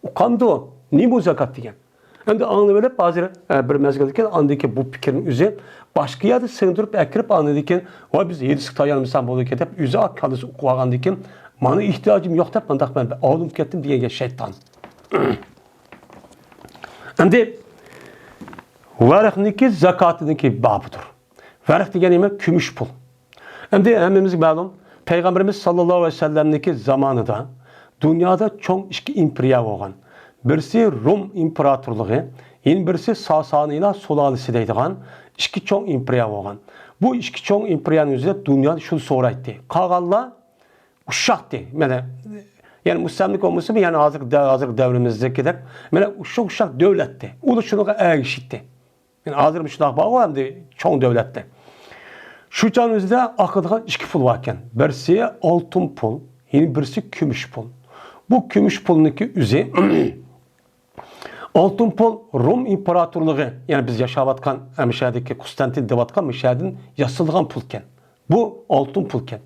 ئۇقامدۇ؟ نېمە بۇ زاكات دېگەن؟ ئەمدى ئاڭلىۋېلىپ ھازىر، ئە، بىر مەزگىلدىن كېيىن ئاندىن كېيىن بۇ پىكىرنى ئۆزى باشقا يەردە سىڭدۈرۈپ ئەكىرىپ ئاندىن كېيىن، ۋاي، بىز ھەدىسكە تايانمىساق بولىدىكەن دەپ ئۆزى كاللىسى ئۇقۇۋالغاندىن كېيىن، مانا ئېھتىياجىم يوق دەپ مانداق مەن ئاۋۇنۇپ كەتتىم دېگەن گەپ شەيتان. ئەمدى ۋەرقنىڭكى زاكاتىنىڭكى بابىدۇر. ۋەرق دېگەن نېمە؟ كۈمۈش پۇل. ئەمدى ھەممىمىزگە مەلۇم، پەيغەمبىرىمىز ساللاللاھۇ ئەلەيھى ۋەسەللەمنىڭكى زامانىدا دۇنيادا چوڭ ئىككى ئىمپېرىيە بولغان. بىرسى روم ئىمپېراتورلۇقى، يەنە بىرسى ساسانىيلار سۇلالىسى دەيدىغان ئىككى چوڭ ئىمپېرىيە بولغان. بۇ ئىككى چوڭ ئىمپېرىيەنىڭ ئۆزىدە دۇنيانى شۇ سورايتتى. قالغانلار ئۇششاقتى. مانا، يەنى مۇستەملىكە بولمىسىمۇ، يەنى ھازىرقى دە-، ھازىرقى دەۋرىمىزدىكىدەك، مانا، شۇ ئۇششاق دۆلەتتى. ئۇلار شۇنىڭغا ئەگىشىتتى. يەنى ھازىر مۇشۇنداق بارغۇ ئەمدى چوڭ دۆلەتتە. شۇ چاغنىڭ ئۆزىدە ئاقىدىغان ئىككى پۇل باركەن. بىرسى ئالتۇن پۇل، يەنە بىرسى كۈمۈش پۇل. بۇ كۈمۈش پۇلنىڭكى ئۆزى ئالتۇن پۇل روم ئىمپېراتورلۇقى، يەنى بىز ياشاۋاتقان، ئە، مۇشەدىكى قۇستانتىن دەۋاتقان مۇشەدىن ياسىلىدىغان پۇلكەن. بۇ ئالتۇن پۇلكەن.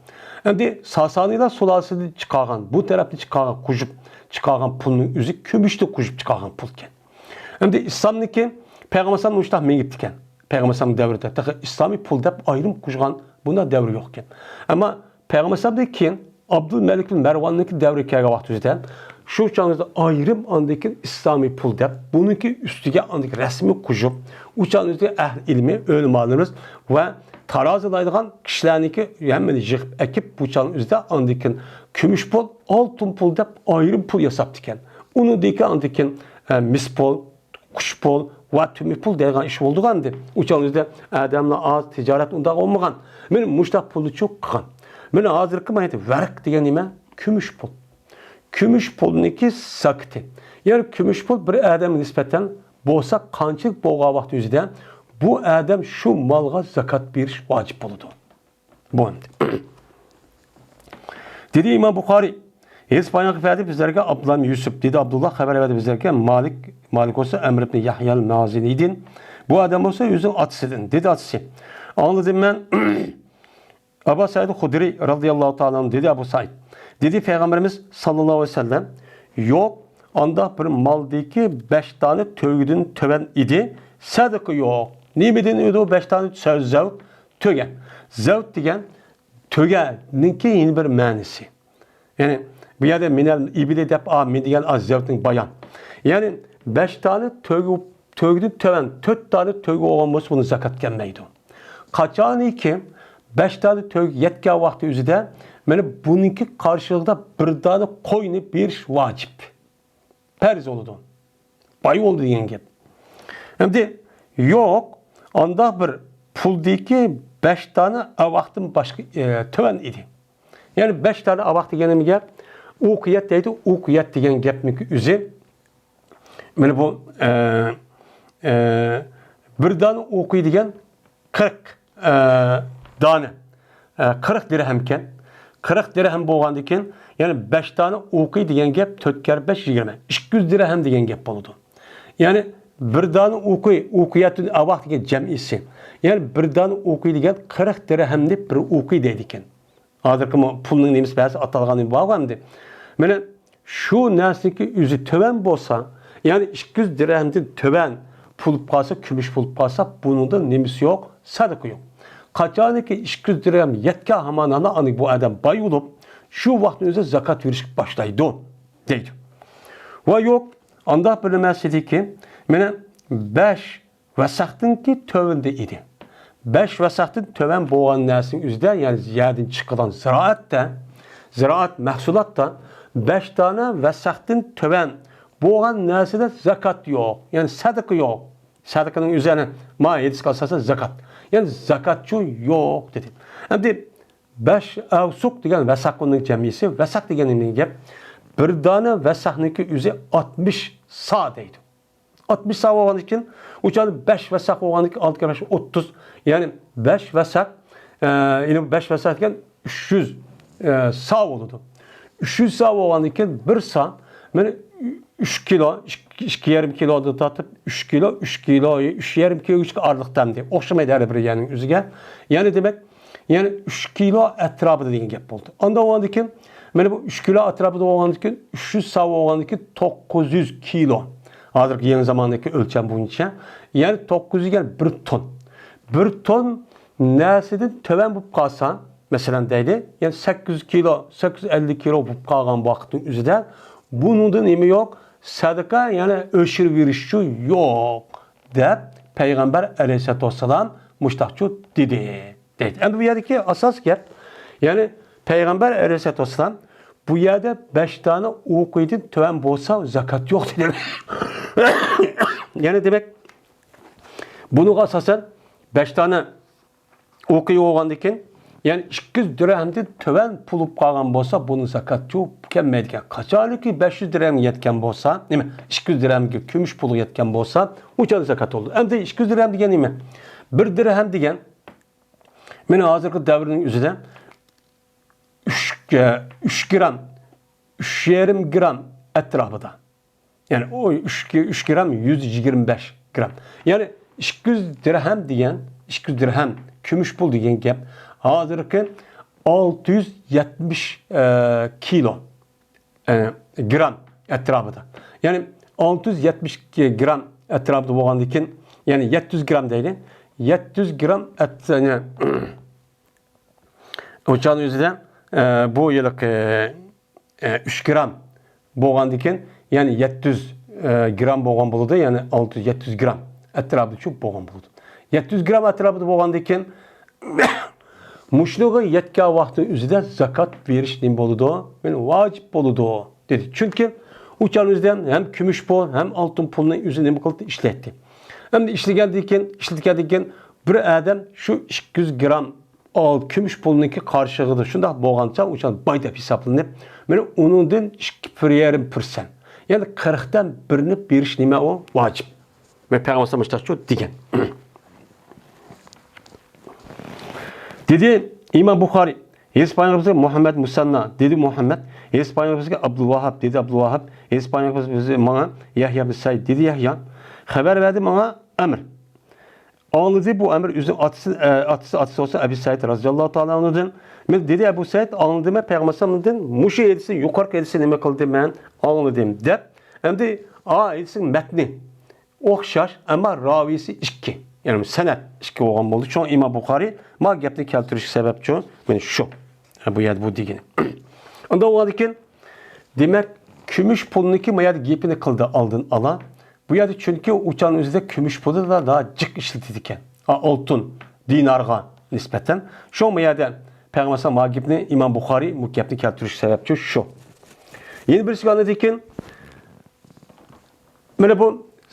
ئەمدى ساسانىيلار سۇلالىسىدىن چىقارغان، بۇ تەرەپتىن چىقارغان، قوشۇپ چىقارغان پۇلنىڭ ئۆزى كۈمۈشتىن قوشۇپ چىقارغان پۇلكەن. ئەمدى ئىسلامنىڭكى، پەيغەمبەر ئەلەيھىسسالام مۇشۇنداق مېڭىپتىكەن. پەيغەمبەر ئەلەيھىسسالام دەۋرىدە تېخى ئىسلامىي پۇل دەپ ئايرىم قوشقان بۇنداق دەۋر يوقكەن. ئەمما پەيغەمبەر ئەلەيھىسسالامدىن كېيىن ئابدۇلمەلىك مەرۋاننىڭكى دەۋرى كەلگەن ۋاقتىمىزدا، شۇ چاغىمىزدا ئايرىم ئاندىن كېيىن ئىسلامىي پۇل دەپ، بۇنىڭكى ئۈستىگە ئاندىن كېيىن رەسىمنى قوشۇپ، ئۇ چاغىمىزدا ئەھلى ئىلمى، ئۆلىمالىرىمىز ۋە تارازىلايدىغان كىشىلەرنىڭكى ھەممىنى يىغىپ ئەكىپ، بۇ چاغنىڭ ئۆزىدە ئاندىن كېيىن كۈمۈش پۇل، ئالتۇن پۇل دەپ ئايرىم پۇل ياساپتىكەن. ئۇنىڭدىن كېيىن ئاندىن كېيىن، ئە، مىس پۇل، قۇش پۇل ۋە تۈمۈ پۇل دەيدىغان ئىش بولدىغان ئەمدى. ئۇ چاغنىڭ ئۆزىدە ئادەملەر ئاز، تىجارەت ئۇنداق بولمىغان. مانا مۇشۇنداق پۇلنى چۇ قىلغان. مانا ھازىرقى ماھىيەتتە ۋەرق دېگەن نېمە؟ كۈمۈش پۇل. كۈمۈش پۇلنىڭكى زاكىتى. يەنى كۈمۈش پۇل بىر ئادەمگە نىسبەتەن بولسا قانچىلىك بولغان ۋاقىت ئۆزىدە بۇ ئادەم شۇ مالغا زاكات بېرىش ۋاجىپ بولىدۇ. بۇ ئەمدى. دېدى ئىمام بۇخارىي، ھەدىس بايان قىلىپ بەردى بىزلەرگە ئابدۇللا ئىبن يۈسۈپ. دېدى ئابدۇللا خەۋەر بەردى بىزلەرگە مالىك، مالىك بولسا ئەمر ئىبن يەھيال مازىنىيدىن. بۇ ئادەم بولسا ئۆزىنىڭ ئاتىسىدىن. دېدى ئاتىسى، ئاڭلىدىم مەن. ئەبۇ سەئىد خۇدرىي رازىياللاھۇ تائالا ئەنھۇ دېدى، ئەبۇ سەئىد. دېدى پەيغەمبىرىمىز ساللاللاھۇ ئەلەيھى ۋەسەللەم، يوق، ئانداق بىر مالدىكى بەش دانە تۆگىدىن تۆۋەن ئىدى، سەدىقە يوق. نېمىدىن ئىدى ئۇ بەش دانە؟ سە-، زەۋت، تۆگە. زەۋت دېگەن تۆگەنىڭكى يەنە بىر مەنىسى. يەنى بۇ يەردە مىنەل ئىبىلى دەپ، ئا، مىن دېگەن ئا زەۋتنىڭ بايان. يەنى بەش دانە تۆگە، تۆگىدىن تۆۋەن، تۆت دانە تۆگە بولغان بولسا، بۇنى زاكات كەلمەيدۇ. قاچانكى بەش دانە تۆگە يەتكەن ۋاقتى ئۆزىدە، مانا بۇنىڭكى قارشىلىقىدا بىر دانە قوينى بېرىش ۋاجىپ. پەرز بولىدۇ. باي بولدى دېگەن گەپ. ئەمدى يوق، ئانداق بىر پۇلدىكى بەش دانە ئاۋاقتىن باشقا، ئە، تۆۋەن ئىدى. يەنى بەش دانە ئاۋاق دېگەن نېمە گەپ؟ ئۇقىيەت دەيدۇ، ئۇقىيەت دېگەن گەپنىڭكى ئۆزى. مانا بۇ، ئە، ئە، بىر دانە ئۇقىي دېگەن قىرىق، ئە، دانە، ئە، قىرىق دىرھەمكەن. قىرىق دىرھەم بولغاندىكىن، يەنى بەش دانە ئۇقىي دېگەن گەپ تۆت كەر بەش يىگىرمە. ئىككى يۈز دىرھەم دېگەن گەپ بولىدۇ. يەنى بىر دانە ئۇقىي، ئۇقىيەتۇن ئاۋاق دېگەن جەمئىسى. يەنى بىر دانە ئۇقىي دېگەن قىرىق دىرھەمنى بىر ئۇقىي دەيدىكەن. ھازىرقى مۇ-، پۇلنىڭ نېمىسى بەزى ئاتالغىنى بارغۇ ئەمدى. مانا شۇ نەرسىنىڭكى ئۆزى تۆۋەن بولسا، يەنى ئىككى يۈز دىرھەمدىن تۆۋەن پۇل بولۇپ قالسا، كۈمۈش پۇل بولۇپ قالسا، بۇنىڭدا نېمىسى يوق، سەدىقە يوق. قاچانكى ئىككى يۈز دىرھەم يەتكەن ھامان ئانا بۇ ئادەم باي بولۇپ، شۇ ۋاقىتنىڭ ئۆزىدە زاكات بېرىشكە باشلايدۇ، دەيدۇ. ۋە يوق، ئانداق بىر نېمە ئىدىكى، مانا بەش ۋەسەقتىنكى تۆۋىنىدە ئىدى. بەش ۋەسەقتىن تۆۋەن بولغان نەرسىنىڭ ئۆزىدە، يەنى يەردىن چىقىدىغان زىرائەتتە، زىرائەت مەھسۇلاتتا بەش دانە ۋەسەقتىن تۆۋەن بولغان نەرسىدە زاكات يوق، يەنى سەدىقە يوق. سەدىقىنىڭ ئۆزى، يەنى ما ھەدىسكە ئاساسەن زاكات. يەنى زاكاتچۇ يوق دېدى. ئەمدى بەش ئەۋسۇق دېگەن ۋەسەقنىڭ جەمئىسى، ۋەسەق دېگەن نېمە گەپ؟ بىر دانە ۋەسەقنىڭكى ئۆزى ئاتمىش سا دەيدۇ. ئاتمىش سا بولغاندىكىن، ئۇ چاغدا بەش ۋەسەق بولغاندىكىن، ئالتە كەلمەش ئوتتۇز، يەنى بەش ۋەسەق، ئە، يەنى بەش ۋەسەق دېگەن ئۈچ يۈز، ئە، سا بولىدۇ. ئۈچ يۈز سا بولغاندىكىن بىر سا، مانا ئۈچ كىلو، ئىككى، ئىككى يېرىم كىلودىن تارتىپ ئۈچ كىلو، ئۈچ كىلو، ئۈچ يېرىم كىلوغىچە ئارىلىقتا ئەمدى. ئوخشىمايدۇ ھەر بىر يەرنىڭ ئۆزىگە. يەنى دېمەك، يەنى ئۈچ كىلو ئەتراپىدا دېگەن گەپ بولدى. ئاندا بولغاندىكىن، مانا بۇ ئۈچ كىلو ئەتراپىدا بولغاندىكىن، ئۈچ يۈز سا بولغاندىكىن، توققۇز يۈز كىلو. ھازىرقى يېڭى زاماندىكى ئۆلچەم بويىچە، يەنى توققۇز يۈز دېگەن بىر تون. بىر تون نەرسىدىن تۆۋەن بولۇپ قالسا، مەسىلەن دەيدۇ، يەنى سەككىز يۈز كىلو، سەككىز يۈز ئەللىك كىلو بولۇپ قالغان ۋاقىتنىڭ ئۆزىدە بۇنىڭدا نېمە يوق؟ سەدىقە، يەنى ئۆچۈر بېرىشچۇ يوق، دەپ پەيغەمبەر ئەلەيھىسسالاتۇ ۋەسسالام مۇشتاقچۇ دېدى، دەيدۇ. ئەمدى بۇ يەردىكى ئاساسىي گەپ، يەنى پەيغەمبەر ئەلەيھىسسالاتۇ ۋەسسالام بۇ يەردە بەش دانە ئوقىيدىن تۆۋەن بولسا زاكات يوق دېدى. يەنى دېمەك، بۇنىڭغا ئاساسەن بەش دانە ئوقى بولغاندىكىن، يەنى ئىككى يۈز دىرھەمدىن تۆۋەن پۇل بولۇپ قالغان بولسا، بۇنىڭ زاكاتى كەلمەيدىكەن. قاچانكى بەش يۈز دىرھەمگە يەتكەن بولسا، نېمە، ئىككى يۈز دىرھەمگە كۈمۈش پۇلغا يەتكەن بولسا، ئۇ چاغدا زاكات بولىدۇ. ئەمدى ئىككى يۈز دىرھەم دېگەن نېمە؟ بىر دىرھەم دېگەن، مانا ھازىرقى دەۋرنىڭ ئۆزىدە ئۈچ، ئۈچ گرام، ئۈچ يېرىم گرام ئەتراپىدا. يەنى ئۇ ئۈچ، ئۈچ گرام، يۈز يىگىرمە بەش گرام. يەنى ئىككى يۈز دىرھەم دېگەن، ئىككى يۈز دىرھەم كۈمۈش پۇل دېگەن گەپ ھازىرقى ئالتە يۈز يەتمىش، ئە، كىلو، ئە، گرام ئەتراپىدا. يەنى ئالتە يۈز يەتمىش گرام ئەتراپىدا بولغاندىكىن، يەنى يەتتە يۈز گرام دەيلى. يەتتە يۈز گرام ئەت-، يەنى ئۇ چاغنىڭ ئۆزىدە، ئە، بۇ ھېلىقى، ئە، ئۈچ گرام بولغاندىكىن، يەنى يەتتە يۈز، ئە، گرام بولغان بولىدۇ، يەنى ئالتە يۈز، يەتتە يۈز گرام ئەتراپىدا چۈ بولغان بولىدۇ. يەتتە يۈز گرام ئەتراپىدا بولغاندىكىن، مۇشۇنىڭغا يەتكەن ۋاقىتنىڭ ئۆزىدە زاكات بېرىش نېمە بولىدۇ؟ يەنى ۋاجىپ بولىدۇ، دېدى. چۈنكى ئۇ چاغنىڭ ئۆزىدە ھەم كۈمۈش پۇل، ھەم ئالتۇن پۇلنى ئۆزى نېمە قىلدى؟ ئىشلەتتى. ئەمدى ئىشلىگەندىن كېيىن، ئىشلەتكەندىن كېيىن بىر ئادەم شۇ ئىككى يۈز گرام ئال، كۈمۈش پۇلنىڭكى قارشىلىقىدا شۇنداق بولغانچە ئۇ چاغ باي دەپ ھېسابلىنىپ، مانا ئۇنىڭدىن ئىككى، بىر يېرىم پىرسەنت، يەنى قىرىقتىن بىرنى بېرىش نېمە ئۇ؟ ۋاجىپ. مەن پەيغەمبەر مۇشتاقچۇ دېگەن. دېدى ئىمام بۇخارىي، ھېس پايغىمبىرىمىزگە مۇھەممەد مۇسەننا، دېدى مۇھەممەد، ھېس پايغىمبىرىمىزگە ئابدۇلۋاھاب، دېدى ئابدۇلۋاھاب، ھېس پايغىمبىرىمىزگە ماڭا يەھيا بىن سەئىد، دېدى يەھيا، خەۋەر بەردى ماڭا ئەمر. ئاڭلىدى بۇ ئەمر ئۆزىنىڭ ئاتىسى، ئە، ئاتىسى، ئاتىسى بولسا ئەبى سەئىد رازىياللاھۇ تائالا ئەنھۇدىن. مەن دېدى ئەبۇ سەئىد، ئاڭلىدىم مەن پەيغەمبەر ئەلەيھىسسالامدىن مۇشۇ ھەدىسنى، يۇقىرىقى ھەدىسنى نېمە قىلدىم مەن؟ ئاڭلىدىم دەپ. ئەمدى ئا ھەدىسنىڭ مەتنى ئوخشاش، ئەمما راۋىيسى ئىككى. يەنى سەنەد ئىككى بولغان بولدى. شۇڭا ئىمام بۇخارىي ما گەپنى كەلتۈرۈشكە سەۋەبچۇ مەن شۇ. بۇ يەردە بۇ دېگىنى. ئۇنداق بولغاندىكىن، دېمەك، كۈمۈش پۇلنىڭكى ما يەردە گېپىنى قىلدى ئالدىن ئالا. بۇ يەردە چۈنكى ئۇچان ئۆزىدە كۈمۈش پۇلىدا دا جىق ئىشلىتىدىكەن. ئا، ئالتۇن، دىنارغا نىسبەتەن. شۇ ما يەردە پەيغەمبەر ما گېپىنى ئىمام بۇخارىي مۇ گەپنى كەلتۈرۈش سەۋەبچۇ شۇ. يەنە بىرسى ئاندىن كېيىن، مانا بۇ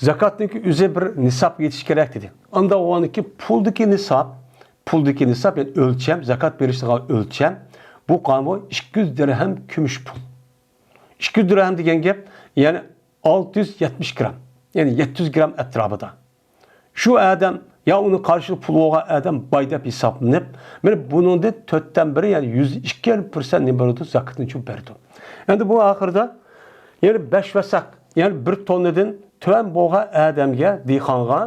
زاكاتنىڭكى ئۆزى بىر نىسابقا يېتىش كېرەك دېدى. ئاندا ئۇنىڭكى پۇلدىكى نىساب، پۇلدىكى نىساب، يەنى ئۆلچەم، زاكات بېرىشىدىغان ئۆلچەم، بۇ قانۇن ئىككى يۈز دىرھەم كۈمۈش پۇل. ئىككى يۈز دىرھەم دېگەن گەپ، يەنى ئالتە يۈز يەتمىش گرام، يەنى يەتتە يۈز گرام ئەتراپىدا. شۇ ئادەم يا ئۇنى قارشى پۇل بولغان ئادەم باي دەپ ھېسابلىنىپ، مانا بۇنىڭدىن تۆتتىن بىرى، يەنى يۈز ئىككى پىرسەنت نېمە بېرىدۇ؟ زاكاتنى چۈ بېرىدۇ. ئەمدى بۇ ئاخىرىدا يەنى بەش ۋەسەق، يەنى بىر توننىدىن تۆۋەن بولغان ئادەمگە، دېھقانغا،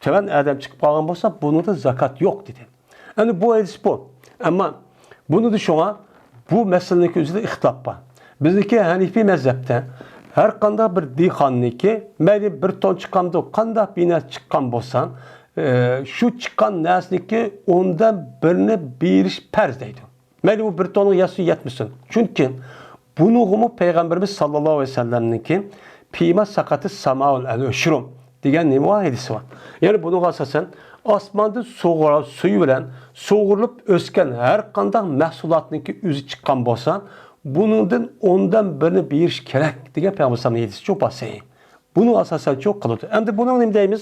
تۆۋەن ئادەم چىقىپ قالغان بولسا، بۇنىڭدا زاكات يوق دېدى. ئەمدى بۇ ھەدىس بۇ. ئەمما بۇنىڭدا شۇڭا بۇ مەسىلىنىڭكى ئۆزىدە ئىختىلاپ بار. بىزنىڭكى ھەنىفىي مەزھەپتە ھەر قانداق بىر دېھقاننىڭكى مەيلى بىر تون چىقامدۇ، قانداق بىنە چىققان بولسا، ئە، شۇ چىققان نەرسىنىڭكى ئوندىن بىرىنى بېرىش پەرز دەيدۇ. مەيلى ئۇ بىر توننىڭ يەتسۇن يەتمىسۇن. چۈنكى بۇنىڭغىمۇ پەيغەمبىرىمىز ساللاللاھۇ ئەلەيھى ۋەسەللەمنىڭكى پىما ساقاتى ساماۋۇل ئەل ئۆشرۇم دېگەن نېمە بار؟ ھەدىسى بار. يەنى بۇنىڭغا ئاساسەن ئاسماندىن سۇغۇرا-، سۈيى بىلەن سۇغۇرۇلۇپ ئۆسكەن ھەر قانداق مەھسۇلاتنىڭكى ئۆزى چىققان بولسا، بۇنىڭدىن ئوندىن بىرىنى بېرىش كېرەك دېگەن پەيغەمبەر ئەلەيھىسسالامنىڭ ھەدىسى چوق بار سەھىھ. بۇنىڭ ئاساسەن چوق قىلىدۇ. ئەمدى بۇنىڭ نېمە دەيمىز؟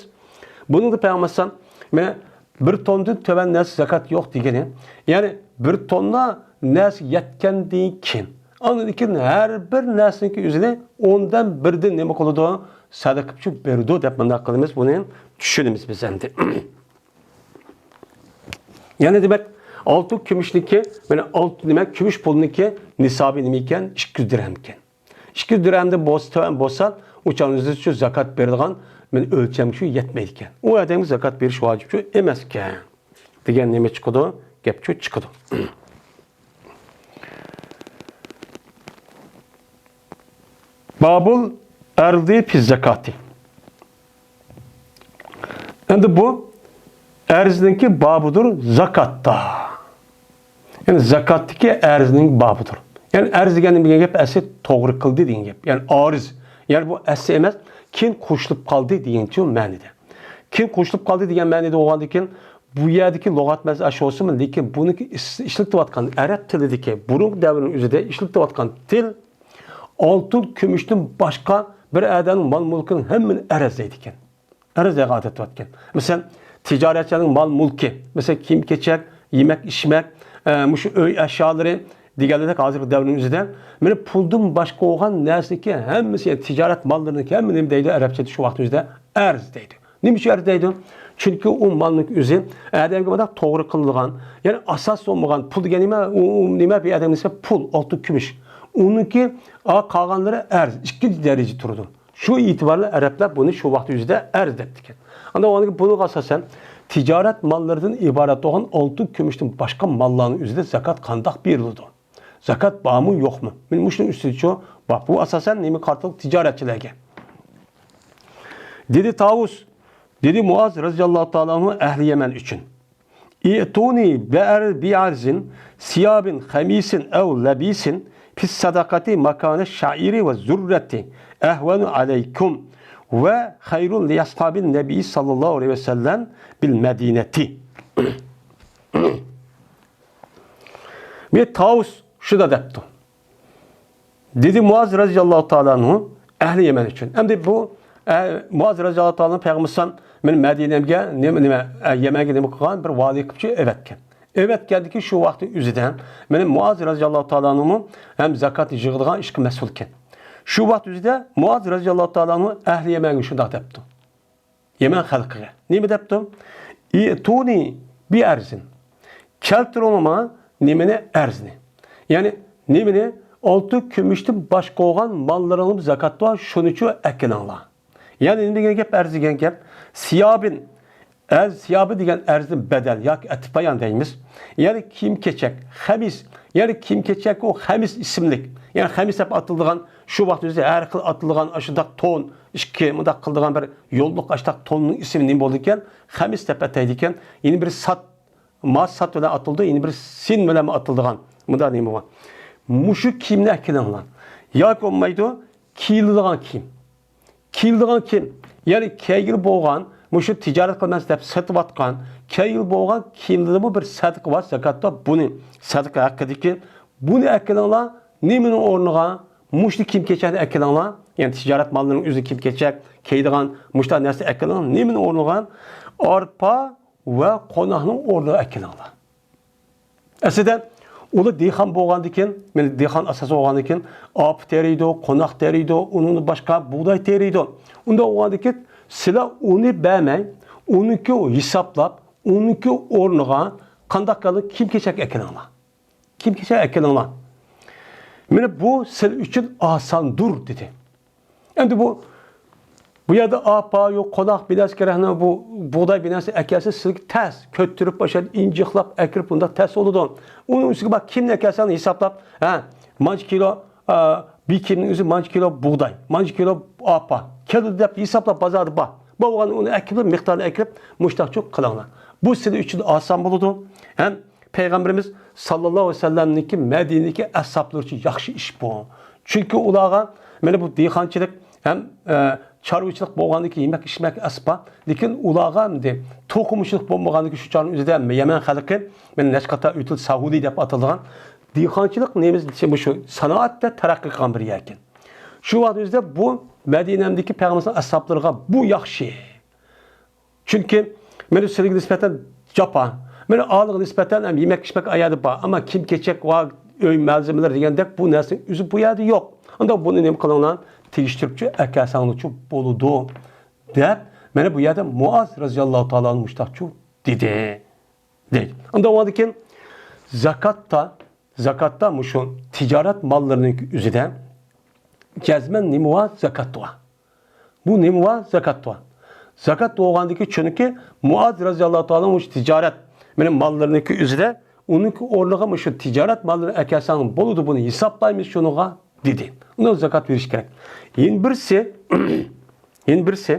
بۇنىڭدا پەيغەمبەر ئەلەيھىسسالام، مانا، بىر توننىدىن تۆۋەن نەرسە زاكات يوق دېگىنى، يەنى بىر توننا نەرسە يەتكەندىن كېيىن، ئاندىن كېيىن ھەر بىر نەرسىنىڭكى ئۆزىنى ئوندىن بىردىن نېمە قىلىدۇ؟ سەدىقە قىلىپ بېرىدۇ دەپ مۇنداق قىلىمىز، بۇنى چۈشىنىمىز بىز ئەمدى. يەنى دېمەك، ئالتۇن كۈمۈشنىڭكى، مانا ئالتۇن نېمە، كۈمۈش پۇلنىڭكى نىسابى نېمە ئىكەن؟ ئىككى يۈز دىرھەم ئىكەن. ئىككى يۈز دىرھەمدىن بولسا، تۆۋەن بولسا، ئۇ چاغنىڭ ئۆزىدە شۇ زاكات بېرىدىغان مانا ئۆلچەمگە شۇ يەتمەيدىكەن. ئۇ ئادەمگە زاكات بېرىش ۋاجىپ شۇ ئەمەسكەن دېگەن نېمە چىقىدۇ؟ گەپ شۇ چىقىدۇ. بابۇل ئەرزى پىز زاكاتى. ئەمدى بۇ ئەرزنىڭكى بابىدۇر زاكاتتا. يەنى زاكاتتىكى ئەرزنىڭ بابىدۇر. يەنى ئەرز دېگەن نېمە دېگەن گەپ؟ ئەسلى توغرا قىلدى دېگەن گەپ. يەنى ئارىز. يەنى بۇ ئەسلى ئەمەس، كېيىن قوشۇلۇپ قالدى دېگەنچۇ مەنىدە. كېيىن قوشۇلۇپ قالدى دېگەن مەنىدە بولغاندىكىن، بۇ يەردىكى لۇغەت مەنىسى ئاشۇ بولسىمۇ، لېكىن بۇنىڭكى ئىس-، ئىشلىتىۋاتقان ئەرەب تىلىدىكى، بۇرۇنقى دەۋرنىڭ ئۆزىدە ئىشلىتىۋاتقان تىل، ئالتۇن، كۈمۈشتىن باشقا بىر ئادەمنىڭ مال-مۈلكىنىڭ ھەممىنى ئەرز دەيدىكەن. ئەرز دەيدىغان ئادەت باركەن. مەسىلەن، تىجارەتچىلەرنىڭ مال-مۈلكى، مەسىلەن، كىيىم-كېچەك، يېمەك-ئىچمەك، ئە، مۇشۇ ئۆي ئەشيالىرى دېگەنلەردەك ھازىرقى دەۋرنىڭ ئۆزىدە، مانا پۇلدىن باشقا بولغان نەرسىنىڭكى ھەممىسى، يەنى تىجارەت ماللىرىنىڭكى ھەممە نېمە دەيدۇ؟ ئەرەبچىدە شۇ ۋاقىتنىڭ ئۆزىدە ئەرز دەيدۇ. نېمە ئۈچۈن ئەرز دەيدۇ؟ چۈنكى ئۇ مالنىڭ ئۆزى ئادەمگە مۇنداق توغرا قىلىدىغان، يەنى ئاساس بولمىغان، پۇل دېگەن نېمە؟ ئۇ، ئۇ نېمە؟ بىر ئادەمگە نىسبەتەن پۇل، ئالتۇن، كۈمۈش. ئۇنىڭكى، ئا، قالغانلىرى ئەرز، ئىككىنچى دەرىجە تۇرىدۇ. شۇ ئېتىبار بىلەن ئەرەبلەر بۇنى شۇ ۋاقىت ئۆزىدە ئەرز دەپتىكەن. ئاندىن ئۇنىڭ بۇنىڭغا ئاساسەن تىجارەت ماللىرىدىن ئىبارەت بولغان ئالتۇن، كۈمۈشتىن باشقا ماللارنىڭ ئۆزىدە زاكات قانداق بېرىلىدۇ؟ زاكات بارمۇ، يوقمۇ؟ مانا مۇشۇنىڭ ئۈستىدىچۇ باب. بۇ ئاساسەن نېمە قارىتىلغان؟ تىجارەتچىلەرگە. دېدى تاۋۇس، دېدى مۇئاز رەزىياللاھۇ تائالا ئەنھۇ ئەھلى يەمەن ئۈچۈن. ئىئتۇنى بىئەر-، بىئەرزىن سىيابىن خەمىسىن ئەۋ لەبىسىن فىسسەدەقەتى ماكانە شەئىرى ۋە زۇررەتى ئەھۋەنۇ ئەلەيكۇم ۋە خەيرۇن لىئەسھابىن نەبىي ساللاللاھۇ ئەلەيھى ۋەسەللەم بىل مەدىنەتى. بىر تاۋۇس شۇدا دەپتۇ. دېدى مۇئاز رەزىياللاھۇ تائالا ئەنھۇ ئەھلى يەمەن ئۈچۈن. ئەمدى بۇ، ئە، مۇئاز رەزىياللاھۇ تائالا ئەنھۇ پەيغەمبەر ئەلەيھىسسالام مېنى مەدىنەمگە نېمە، نېمە، ئە، يەمەنگە نېمە قىلغان؟ بىر ۋالىي قىلىپ ئەۋەتكەن. ئەۋەتكەندىكى شۇ ۋاقىتنىڭ ئۆزىدە مانا مۇئاز رەزىياللاھۇ تائالا ئەنھۇمۇ ھەم زاكاتنى يىغىدىغان ئىشقا مەسئۇل ئىكەن. شۇ ۋاقىت ئۆزىدە مۇئاز رەزىياللاھۇ تائالا ئەنھۇ ئەھلى يەمەنگە شۇنداق دەپتۇ. يەمەن خەلقىگە نېمە دەپتۇ؟ ئىئتۇنى بىئەرزىن. كەلتۈرۈڭلار ماڭا نېمىنى؟ ئەرزنى. يەنى نېمىنى؟ ئالتۇن، كۈمۈشتىن باشقا بولغان ماللىرىڭلارنى زاكات بار، شۇنىچۇ ئەكېلىڭلار. يەنى نېمە دېگەن گەپ ئەرز دېگەن گەپ؟ سىيابىن. ئەرز، سىيابى دېگەن ئەرزدىن بەدەل ياكى ئەتىپ بايان دەيمىز. يەنى كىيىم-كېچەك، خەمىس. يەنى كىيىم-كېچەك ئۇ خەمىس ئىسىملىك. يەنى خەمىس دەپ ئاتىلىدىغان، شۇ ۋاقىت ئۆزى ھەر خىل ئاتىلىدىغان ئاشۇنداق تون، ئىككى مۇنداق قىلىدىغان بىر يوللۇق ئاشۇنداق توننىڭ ئىسمى نېمە بولىدىكەن؟ خەمىس دەپ ئاتايدىكەن. يەنە بىر سات، ما سات بىلەن ئاتىلىدۇ، يەنە بىر سىن بىلەن ئاتىلىدىغان مۇنداق نېمە بار. مۇشۇ كىيىمنى ئەكېلىڭلار. ياكى بولمايدۇ، كىيىلىدىغان كىيىم. كىيىلىدىغان كىيىم، يەنى كىيگىلى بولغان، مۇشۇ تىجارەت قىلىمەن دەپ سېتىۋاتقان، كىيگىلى بولغان كىيىملىرىمۇ بىر سەدىقە بار، زاكاتتا بۇنى، سەدىقە ھەققىدىكى، بۇنى ئەكېلىڭلار، نېمىنىڭ ئورنىغا؟ مۇشۇ كىيىم-كېچەكنى ئەكېلىڭلار، يەنى تىجارەت ماللىرىنىڭ ئۆزىنى كىيىم-كېچەك، كىيىدىغان مۇشۇنداق نەرسە ئەكېلىڭلار، نېمىنىڭ ئورنىغا؟ ئارپا ۋە قوناقنىڭ ئورنىغا ئەكېلىڭلار. ئەسلىدە ئۇلار دېھقان بولغاندىكىن، مانا دېھقان ئاساسىي بولغاندىكىن، ئارپا تېرىيدۇ، قوناق تېرىيدۇ، ئۇنىڭدىن باشقا بۇغداي تېرىيدۇ. ئۇنداق بولغاندىكىن، سىلەر ئۇنى بەرمەي، ئۇنىڭكى ھېسابلاپ، ئۇنىڭكى ئورنىغا قانداق قىلىپ كىيىم-كېچەك ئەكېلىڭلار. كىيىم-كېچەك ئەكېلىڭلار. مانا بۇ سىلەر ئۈچۈن ئاساندۇر، دېدى. ئەمدى بۇ، بۇ يەردە ئارپا، يوق، قوناق بىر نەرسە كېرەكنى، بۇ بۇغداي بىر نەرسە ئەكەلسە، سىزگە تەس، كۆتۈرۈپ، ئاشۇ ئىنجىقلاپ ئەكىرىپ، بۇنداق تەس بولىدۇ. ئۇنىڭ ئۈستىگە بار كىيىمنى ئەكەلسەڭ، ھېسابلاپ، ھە، مانچە كىلو، ئا، بىر كىيىمنىڭ ئۆزى مانچە كىلو بۇغداي، مانچە كىلو ئارپا كېلىدۇ دەپ ھېسابلاپ، بازاردا بار. بولغان ئۇنى ئەكىرىپ، مىقدارىنى ئەكىرىپ، مۇشتاقچۇ قىلىڭلار. بۇ سىلەر ئۈچۈن ئاسان بولىدۇ. ھەم پەيغەمبىرىمىز ساللاللاھۇ ئەلەيھى ۋەسەللەمنىڭكى مەدىنىدىكى ئەسھابلىرى ئۈچۈن ياخشى ئىش بۇ. چۈنكى ئۇلارغا مانا بۇ دېھقانچىلىق ھەم، ئە، چارۋىچىلىق بولغاندىكىن يېمەك-ئىچمەك ئەسباب. لېكىن ئۇلارغا ئەمدى توقۇمىچىلىق بولمىغاندىكىن شۇ چاغنىڭ ئۆزىدە يەمەن خەلقى مانا نەچچە قېتىم ئۆتۈلدى، ساھۇلى دەپ ئاتىلىدىغان دېھقانچىلىق نېمىسى مۇشۇ سانائەتتە تەرەققىي قىلغان بىر يەركەن. شۇ ۋاقىت ئۆزىدە بۇ مەدىنەمدىكى پەيغەمبەرنىڭ ئەسھابلىرىغا بۇ ياخشى. چۈنكى مانا سىلىگە نىسبەتەن جاپا. مانا ئالىغا نىسبەتەن ھەم يېمەك-ئىچمەك ئايەردە بار. ئەمما كىيىم-كېچەك ۋە ئۆي مەلزىمىلىرى دېگەندەك بۇ نەرسىنىڭ ئۆزى بۇ يەردە يوق. ئۇنداق بۇنى نېمە قىلىڭلار؟ تېگىشتۈرۈپچۇ ئەكەلسەڭلارچۇ بولىدۇ، دەپ، مانا بۇ يەردە مۇئاز رەزىياللاھۇ تائالا ئەنھۇ مۇشتاقچۇ دېدى. دەيدۇ. ئۇنداق بولغاندىكىن زاكاتتا، زاكاتتا مۇشۇ تىجارەت ماللىرىنىڭ ئۆزىدە جەزمەن نېمە بار؟ زاكات بار. بۇ نېمە بار؟ زاكات بار. زاكات بولغاندىكى چۈنكى مۇئاز رەزىياللاھۇ تائالا مۇشۇ تىجارەت، مانا ماللىرىنىڭكى ئۆزىدە ئۇنىڭكى ئورنىغا مۇشۇ تىجارەت ماللىرىنى ئەكەلسەڭ بولىدۇ، بۇنى ھېسابلايمىز شۇنىڭغا، دېدى. ئۇنىڭ زاكات بېرىش كېرەك. يەنە بىرسى، يەنە بىرسى،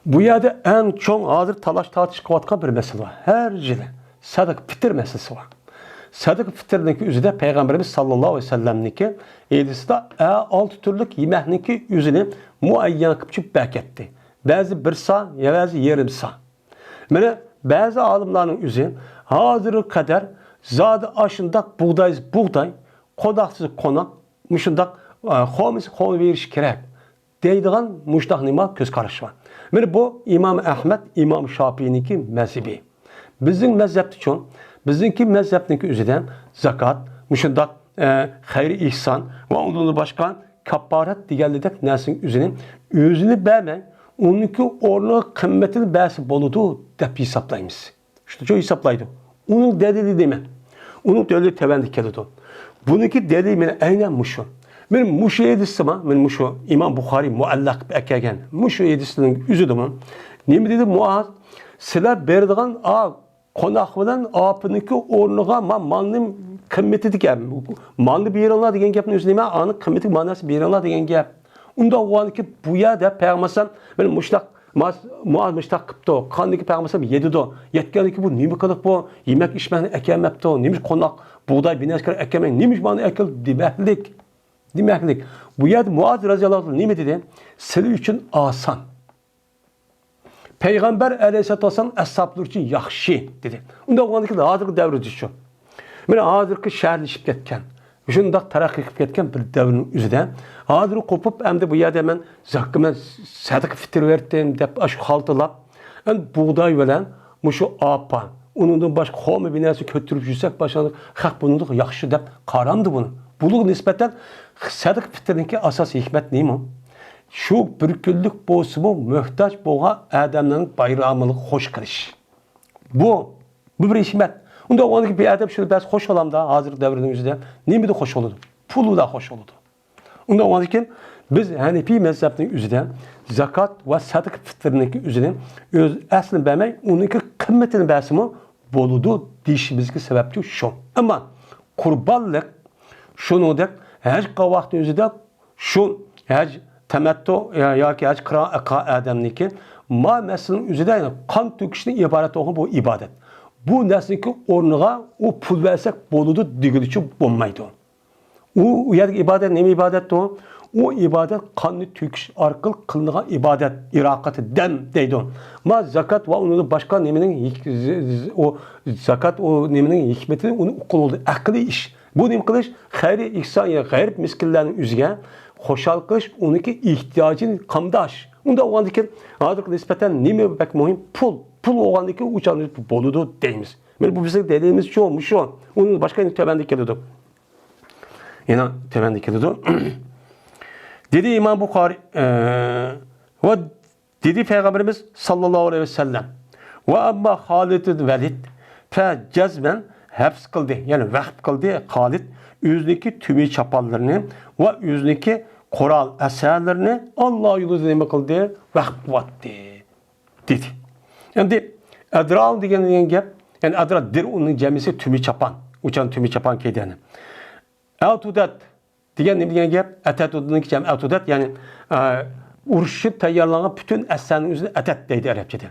بۇ يەردە ئەڭ چوڭ ھازىر تالاش-تارتىش قىلىۋاتقان بىر مەسىلە بار. ھەر يىلى سەدىقە پىتىر مەسىلىسى بار. سەدىقە پىتىرنىڭكى ئۆزىدە پەيغەمبىرىمىز ساللاللاھۇ ئەلەيھى ۋەسەللەمنىڭكى ھەدىسىدە ئە، ئالتە تۈرلۈك يېمەكنىڭكى ئۆزىنى مۇئەييەن قىلىپ چۈپ بەركەتتى. بەزى بىر سا، يا بەزى يېرىم سا. مانا بەزى ئالىملارنىڭ ئۆزى ھازىرغا قەدەر زادى ئاشۇنداق بۇغدايسىز بۇغداي، قوناقسىز قوناق، مۇشۇنداق، ئە، خورمىسى خورما بېرىش كېرەك دەيدىغان مۇشۇنداق نېمە كۆز قارىشى بار. مانا بۇ ئىمام ئەھمەد، ئىمام شاپىئىنىڭكى مەزھىپى. بىزنىڭ مەزھەپتىچۇ؟ بىزنىڭكى مەزھەپنىڭكى ئۆزىدە زاكات، مۇشۇنداق، ئە، خەير ئېھسان ۋە ئۇندىن باشقا كاپپارەت دېگەنلىدەك نەرسىنىڭ ئۆزىنى، ئۆزىنى بەرمەي، ئۇنىڭكى ئورنىغا قىممىتىنى بەرسە بولىدۇ دەپ ھېسابلايمىز. شۇنچە ھېسابلايدۇ. ئۇنىڭ دەلىلى نېمە؟ ئۇنىڭ دەلىلى تۆۋەندە كېلىدۇ. بۇنىڭكى دەلىلى مانا ئەينەن مۇشۇ. مانا مۇشۇ ھەدىستىمۇ، مانا مۇشۇ ئىمام بۇخارىي مۇئەللەق قىلىپ ئەكەلگەن مۇشۇ ھەدىسنىڭ ئۆزىدىمۇ نېمە دېدى مۇئاز؟ سىلەر بېرىدىغان ئا قوناق بىلەن ئاپىنىڭكى ئورنىغا ما-، مالنى قىممىتى دېگەن، مالنى بېرىڭلار دېگەن گەپنىڭ ئۆزى نېمە؟ ئانىڭ قىممىتى ماناسى بېرىڭلار دېگەن گەپ. ئۇنداق بولغاندىكىن بۇ يەردە پەيغەمبەر ئەلەيھىسسالام مانا مۇشتاق، مۇئاز مۇشتاق قىپتۇ. قاندىكى پەيغەمبەر ئەلەيھىسسالام يېدىدۇ. يەتكەندىكى بۇ نېمە قىلىق بۇ؟ يېمەك ئىچمەكنى ئەكەلمەپتۇ. نېمىش قوناق بۇغداي بىنەسكەر ئەكەلمەي، نېمىش مانا ئەكەل دېمەكلىك. دېمەكلىك. بۇ يەردە مۇئاز رەزىياللاھۇ ئەنھۇ نېمە دېدى؟ سىلەر ئۈچۈن ئاسان. پەيغەمبەر ئەلەيھىسسالاتۇ ۋەسسالام ئەسھابلىرى ئۈچۈن ياخشى دېدى. ئۇنداق بولغاندىكىن ھازىرقى دەۋردىچۇ؟ مانا ھازىرقى شەھەرلىشىپ كەتكەن، شۇنداق تەرەققىي قىلىپ كەتكەن بىر دەۋرنىڭ ئۆزىدە ھازىر قوپۇپ، ئەمدى بۇ يەردە مەن زاكا-، مەن سەدىقە فىتىر بەرتىم دەپ ئاشۇ خالتىلاپ، ئەمدى بۇغداي بىلەن مۇشۇ ئاپا، ئۇنىڭدىن باشقا خورما بىر نەرسە كۆتۈرۈپ يۈرسەك، باشقا خەق بۇنىڭدىن ياخشى دەپ قارامدۇ بۇنى. بۇنىڭغا نىسبەتەن سەدىقە فىتىرنىڭكى ئاساسىي ھېكمەت نېمە؟ شۇ بىر كۈنلۈك بولسىمۇ موھتاج بولغان ئادەمنىڭ بايرامىغا خوش قىلىش. بۇ، بۇ بىر ھېكمەت. ئۇنداق بولغاندىكىن بىر ئادەم شۇنى بەرسە خوش بولامدا؟ ھازىرقى دەۋرنىڭ ئۆزىدە نېمىدە خوش بولىدۇ؟ پۇل بىلەن خوش بولىدۇ. ئۇنداق بولغاندىكىن بىز ھەنىپىي مەزھەپنىڭ ئۆزىدە زاكات ۋە سەدىقە فىتىرنىڭكى ئۆزىنى ئۆز ئەسلىنى بەرمەي، ئۇنىڭكى قىممىتىنى بەرسىمۇ بولىدۇ دېيىشىمىزگە سەۋەبچۇ شۇ. ئەمما قۇربانلىق، شۇنىڭدەك ھەج قىلغان ۋاقتى ئۆزىدە شۇ ھەج تەمەتتۇ يا-، ياكى ھەج قىران قىلغان ئادەمنىڭكى ما مەسىلىنىڭ ئۆزىدە قان تۆكۈشتىن ئىبارەت بولغان بۇ ئىبادەت. بۇ نەرسىنىڭكى ئورنىغا ئۇ پۇل بەرسەك بولىدۇ دېگىلىچۇ بولمايدۇ. ئۇ، ئۇ يەردىكى ئىبادەت نېمە ئىبادەتتۇ؟ ئۇ ئىبادەت قاننى تۆكۈش ئارقىلىق قىلىنغان ئىبادەت، ئىراقەتى دەم دەيدۇ. ما زاكات ۋە ئۇنىڭدىن باشقا نېمىنىڭ ھېك-، ز-، ز-، ئۇ زاكات ئۇ نېمىنىڭ ھېكمىتىنى ئۇنى ئۇققىلى بولىدۇ. ئەقلىي ئىش. بۇ نېمە قىلىش؟ خەيرى ئېھسان، يەنى غەرىب مىسكىنلەرنىڭ ئۆزىگە خۇشال قىلىش، ئۇنىڭكى ئېھتىياجىنى قامداش. ئۇنداق بولغاندىكىن ھازىرقى نىسبەتەن نېمە بەك مۇھىم؟ پۇل. پۇل بولغاندىكىن ئۇ چاغدا بولىدۇ دەيمىز. مانا بۇ بىزنىڭ دەلىلىمىز شۇ، مۇشۇ. ئۇنىڭ باشقا يەنە تۆۋەندە كېلىدۇ. يەنە تۆۋەندە كېلىدۇ. دېدى ئىمام بۇخارىي، ئە، ۋە دېدى پەيغەمبىرىمىز ساللاللاھۇ ئەلەيھى ۋەسەللەم، ۋە ئەمما خالىد ۋەلىد فە جەزمەن ھەپس قىلدى، يەنى ۋەقپ قىلدى خالىد ئۆزىنىڭكى تۈمى چاپانلىرىنى ۋە ئۆزىنىڭكى قورال ئەسلىھەلىرىنى ئاللا يولىدا نېمە قىلدى؟ ۋەقپ قىلىۋەتتى. دېدى. ئەمدى ئەدرال دېگەن، دېگەن گەپ، يەنى ئەدرال دىر ئۇنىڭ جەمئىسى تۈمى چاپان. ئۇچان تۈمى چاپان كىيدى يەنى. ئەتۇدەت دېگەن نېمە دېگەن گەپ؟ ئەتەدۇدنىڭكى جەمئى ئەتۇدەت، يەنى، ئە، ئۇرۇشۇپ تەييارلانغان پۈتۈن ئەسلىھەنىڭ ئۆزىنى ئەتەت دەيدۇ ئەرەبچىدە.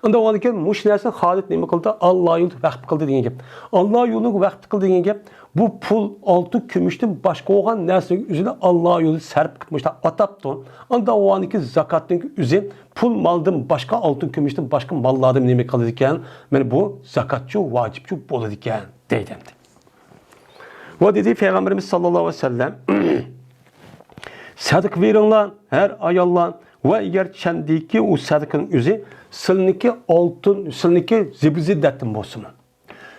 ئۇنداق بولغاندىكىن مۇشۇ نەرسىنى خالىد نېمە قىلدى؟ ئاللا يولىدا ۋەقپ قىلدى دېگەن گەپ. ئاللا يولىغا ۋەقپ قىلدى دېگەن گەپ، بۇ پۇل، ئالتۇن، كۈمۈشتىن باشقا بولغان نەرسىنىڭ ئۆزىنى ئاللا يولىدا سەرپ قىلىپ مۇشۇنداق ئاتاپتۇ. ئانداق بولغاندىكىن زاكاتنىڭ ئۆزى پۇل مالدىن باشقا، ئالتۇن كۈمۈشتىن باشقا ماللاردىن نېمە قىلىدىكەن؟ مانا بۇ زاكاتچۇ، ۋاجىپچۇ بولىدىكەن دەيدۇ ئەمدى. ۋە دېدى پەيغەمبىرىمىز ساللاللاھۇ ئەلەيھى ۋەسەللەم، سەدىقە بېرىڭلار، ھەر ئاياللار، ۋە ئەگەر چەندىكى ئۇ سەدىقىنىڭ ئۆزى سىلىنىڭكى ئالتۇن، سىلىنىڭكى زىبۇ زىننەتتىن بولسىمۇ.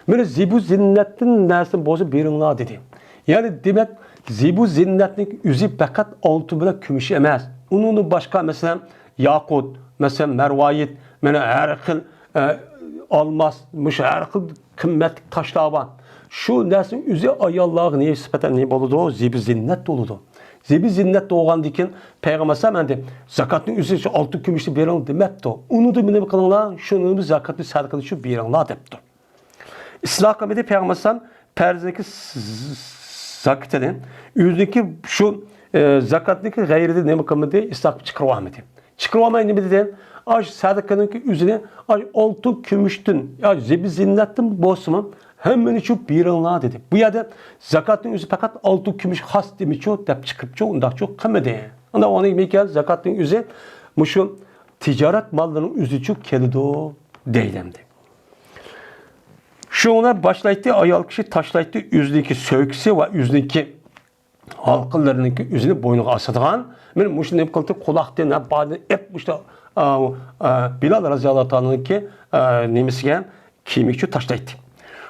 مانا زىبۇ زىننەتتىن نەرسە بولسا بېرىڭلار دېدى. يەنى دېمەك، زىبۇ زىننەتنىڭ ئۆزى پەقەت ئالتۇن بىلەن كۈمۈش ئەمەس. ئۇنىڭدىن باشقا، مەسىلەن، ياقۇت، مەسىلەن، مەرۋايىت، مانا ھەر خىل، ئە، ئالماس، مۇشۇ ھەر خىل قىممەتلىك تاشلار بار. شۇ نەرسىنىڭ ئۆزى ئاياللارغا نىسبەتەن نېمە بولىدۇ؟ زىبۇ زىننەت بولىدۇ. زىبۇ زىننەت بولغاندىن كېيىن پەيغەمبەر ئەلەيھىسسالام ئەمدى زاكاتنىڭ ئۆزى شۇ ئالتۇن كۈمۈشنى بېرىڭ دېمەپتۇ. ئۇنىڭدىن نېمە قىلىڭلار؟ شۇنىڭ زاكاتنى سەدىقىنى شۇ بېرىڭلار دەپتۇ. ئىسلاھ قىلمىدى پەيغەمبەر ئەلەيھىسسالام پەرزنىڭكى ز-، ز-، زاكىتىنى، ئۆزىنىڭكى شۇ، ئە، زاكاتنىڭكى غەيرىدىن نېمە قىلمىدى؟ ئىسلاھ قىلىپ چىقىرىۋالمىدى. چىقىرىۋالماي نېمە دېدى؟ ئاش سەدىقىنىڭكى ئۆزىنى ئاش ئالتۇن كۈمۈشتىن، يا زىبۇ زىننەتتىن بولسىمۇ، ھەممىنى شۇ بېرىڭلار دېدى. بۇ يەردە زاكاتنىڭ ئۆزى پەقەت ئالتۇن كۈمۈش خاس دېمىچۇ دەپ چىقىپچۇ، ئۇنداقچۇ قىلمىدى. ئانداق ئۇنىڭ نېمە ئىكەن؟ زاكاتنىڭ ئۆزى مۇشۇ تىجارەت ماللىرىنىڭ ئۆزىچۇ كېلىدۇ دەيدۇ ئەمدى. شۇڭا باشلايتتى ئايال كىشى، تاشلايتتى ئۆزىنىڭكى سۆكىسى ۋە ئۆزىنىڭكى ھالقىلىرىنىڭكى ئۆزىنى بوينىغا ئاسىدىغان، مانا مۇشۇنى نېمە قىلدى، قۇلاقتىن، ھە، بارىدىن ئېپ، مۇشۇ، ئا، ئا، بىلال رازىياللاھۇ تائالانىڭكى، ئا، نېمىسىگە، كىيىمىگىچۇ تاشلايتتى.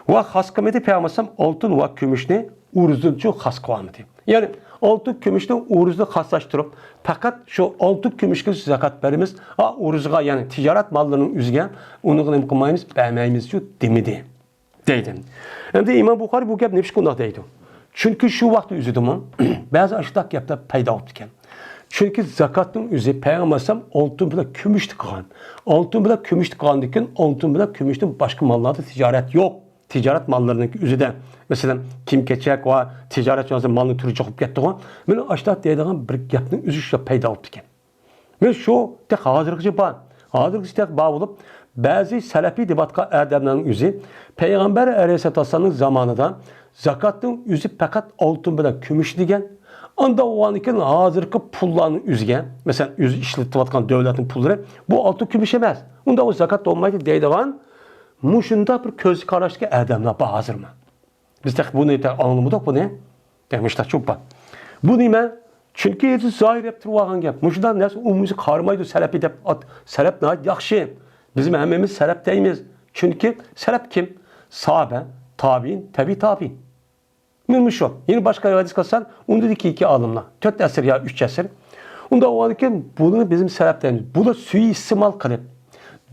ۋە خاس قىلمىدى پەيغەمبەر ئالەيھىسسالام ئالتۇن ۋە كۈمۈشنى ئۇرۇزدىنچۇ خاس قىلالمىدى. يەنى ئالتۇن كۈمۈشنى ئۇرۇزدا خاسلاشتۇرۇپ، پەقەت شۇ ئالتۇن كۈمۈشكە زاكات بېرىمىز، ئا، ئۇرۇزغا، يەنى تىجارەت ماللىرىنىڭ ئۆزىگە ئۇنىڭغا نېمە قىلمايمىز، بەرمەيمىزچۇ دېمىدى. دەيدۇ. ئەمدى ئىمام بۇخارىي بۇ گەپ نېمىشقا ئۇنداق دەيدۇ؟ چۈنكى شۇ ۋاقىت ئۆزىدىمۇ بەزى ئاشۇنداق گەپلەر پەيدا بوپتىكەن. چۈنكى زاكاتنىڭ ئۆزى پەيغەمبەر ئەلەيھىسسالام ئالتۇن بىلەن كۈمۈشتە قىلغان. ئالتۇن بىلەن كۈمۈشتە قىلغاندىن كېيىن، ئالتۇن بىلەن كۈمۈشتىن باشقا ماللاردا تىجارەت يوق. تىجارەت ماللىرىنىڭ ئۆزىدە، مەسىلەن، كىيىم-كېچەك ۋە تىجارەت مالنىڭ تۈرى چوقۇپ كەتتىغۇ. مانا ئاشۇنداق دەيدىغان بىر گەپنىڭ ئۆزى شۇ پەيدا بوپتىكەن. مانا شۇ تېخى ھازىرغىچە بار. ھازىرغىچە تېخى بار بولۇپ، بەزى سەلەپىي دەۋاتقان ئادەملەرنىڭ ئۆزى پەيغەمبەر ئەلەيھىسسالاتۇ ۋەسسالامنىڭ زامانىدا زاكاتنىڭ ئۆزى پەقەت ئالتۇن بىلەن كۈمۈش دېگەن. ئانداق بولغاندىكىن ھازىرقى پۇللارنىڭ ئۆزىگە، مەسىلەن، ئۆزى ئىشلىتىۋاتقان دۆلەتنىڭ پۇللىرى، بۇ ئالتۇن كۈمۈش ئەمەس. ئۇنداق بولسا زاكات بولمايدۇ دەيدىغان مۇشۇنداق بىر كۆز قاراشتىكى ئادەملەر بار ھازىرمۇ. بىز تېخى بۇنى تېخى ئاڭلىمىدۇق بۇنى. تېخى مۇشۇنداق چوپان. بۇ نېمە؟ چۈنكى زاھىر دەپ تۇرۇۋالغان گەپ. مۇشۇنداق نەرسە ئومۇميۈزلۈك قارىمايدۇ، سەلەپىي دەپ ئات-، سەلەپ ناھايىتى ياخشى. بىز ھەممىمىز سەلەپ دەيمىز. چۈنكى سەلەپ كىم؟ ساھابە، تابىئىن، تەبىئىي تابىئىن. مانا شۇ. يەنە باشقا ھەدىس قىلسان، ئۇندىن كېيىنكى ئالىملار، تۆت ئەسىر يا ئۈچ ئەسىر. ئۇنداق بولغاندىكىن بۇنى بىزمۇ سەلەپ دەيمىز. بۇلار سۇيىئىستېمال قىلىپ،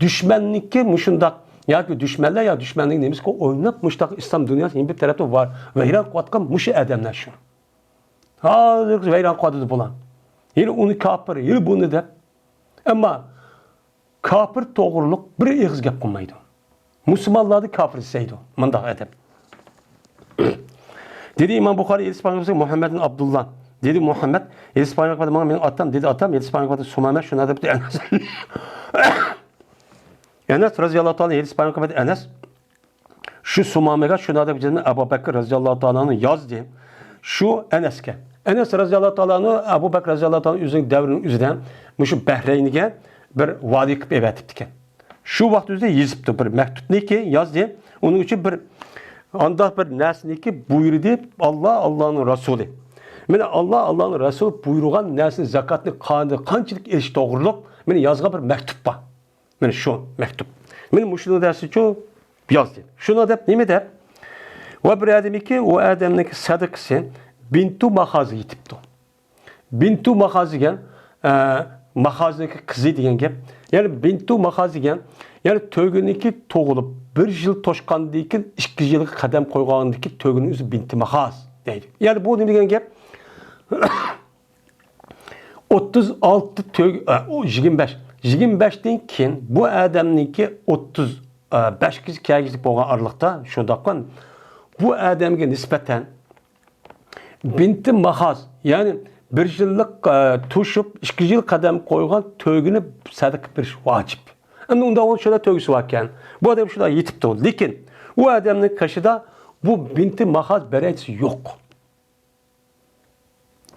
دۈشمەننىڭكى مۇشۇنداق ياكى دۈشمەنلەر يا دۈشمەننىڭ نېمىسىگە ئويناپ، مۇشۇنداق ئىسلام دۇنياسى يەنە بىر تەرەپتە ۋار، ۋەيران قىلىۋاتقان مۇشۇ ئادەملەر شۇ. ھازىر ۋەيران قىلىۋاتىدۇ بۇلار. يەنە ئۇنى كاپىر، يەنە بۇنى دەپ. ئەمما كاپىر توغرۇلۇق بىر ئېغىز گەپ قىلمايدۇ. مۇسۇلمانلارنى كاپىر دېسەيدۇ، مۇنداق ئادەم. دېدى ئىمام بۇخارىي، ھەدىس پەيغەمبىرى مۇھەممەد بىن ئابدۇللا. دېدى مۇھەممەد، ھەدىس پەيغەمبىرى ماڭا مېنىڭ ئاتام، دېدى ئاتام، ھەدىس پەيغەمبىرى سۇمامە شۇنداق دەپتۇ ئەنەس. ئەنەس رازىياللاھۇ تائالا، ھەدىس پەيغەمبىرى ئەنەس. شۇ سۇمامىگە شۇنداق دەپ يازدى، ئەبۇ بەكىر رازىياللاھۇ تائالا ئەنھۇ يازدى. شۇ ئەنەسكە. ئەنەس رازىياللاھۇ تائالا ئەنھۇ ئەبۇ بەكىر رازىياللاھۇ تائالا ئۆزىنىڭ دەۋرىنىڭ ئۆزىدە مۇشۇ بەھرەينگە بىر ۋالىي قىلىپ ئەۋەتىپتىكەن. شۇ ۋاقىت ئۆزىدە يېزىپتۇ، بىر مەكتۇپنىكى يازدى. ئۇنىڭ ئۈچۈن بىر ئانداق بىر نەرسىنىكى بۇيرۇدى، ئاللا، ئاللانىڭ رەسۇلى. مانا ئاللا، ئاللانىڭ رەسۇلى بۇيرۇغان نەرسىنى، زاكاتنى قان-، قانچىلىك ئېلىش توغرۇلۇق مانا يازغان بىر مەكتۇپ بار. مانا شۇ مەكتۇپ. مانا مۇشۇنى دەرسىچۇ يازدى. شۇنى دەپ نېمە دەپ؟ ۋە بىر ئادەمنىكى، ئۇ ئادەمنىڭكى سەدىقىسى بىنتۇ ماخازغا يېتىپتۇ. بىنتۇ ماخاز دېگەن، ئە، ماخازنىڭكى قىزى دېگەن گەپ. يەنى بىنتۇ ماخاز دېگەن، يەنى تۆگىنىڭكى تۇغۇلۇپ بىر يىل توشقاندىن كېيىن ئىككى يىلغا قەدەم قويغاندىكى تۆگىنىڭ ئۆزى بىنتى ماخاز دەيدۇ. يەنى بۇ نېمە دېگەن گەپ؟ ئوتتۇز ئالتە تۆگ-، ئە، ئۇ يىگىرمە بەش. يىگىرمە بەشتىن كېيىن بۇ ئادەمنىڭكى ئوتتۇز، ئە، بەشكە كەلگۈسىدە بولغان ئارىلىقتا شۇنداققۇ بۇ ئادەمگە نىسبەتەن بىنتى ماخاز، يەنى بىر يىللىق، ئە، توشۇپ، ئىككى يىل قەدەم قويغان تۆگىنى سەدىقە بېرىش ۋاجىپ. ئەمدى ئۇنداق بولسا شۇنداق تۆگىسى باركەن. بۇ ئادەم شۇنداق يېتىپتۇ. لېكىن ئۇ ئادەمنىڭ قېشىدا بۇ بىنتى ماخاز بەرەيچىسى يوق.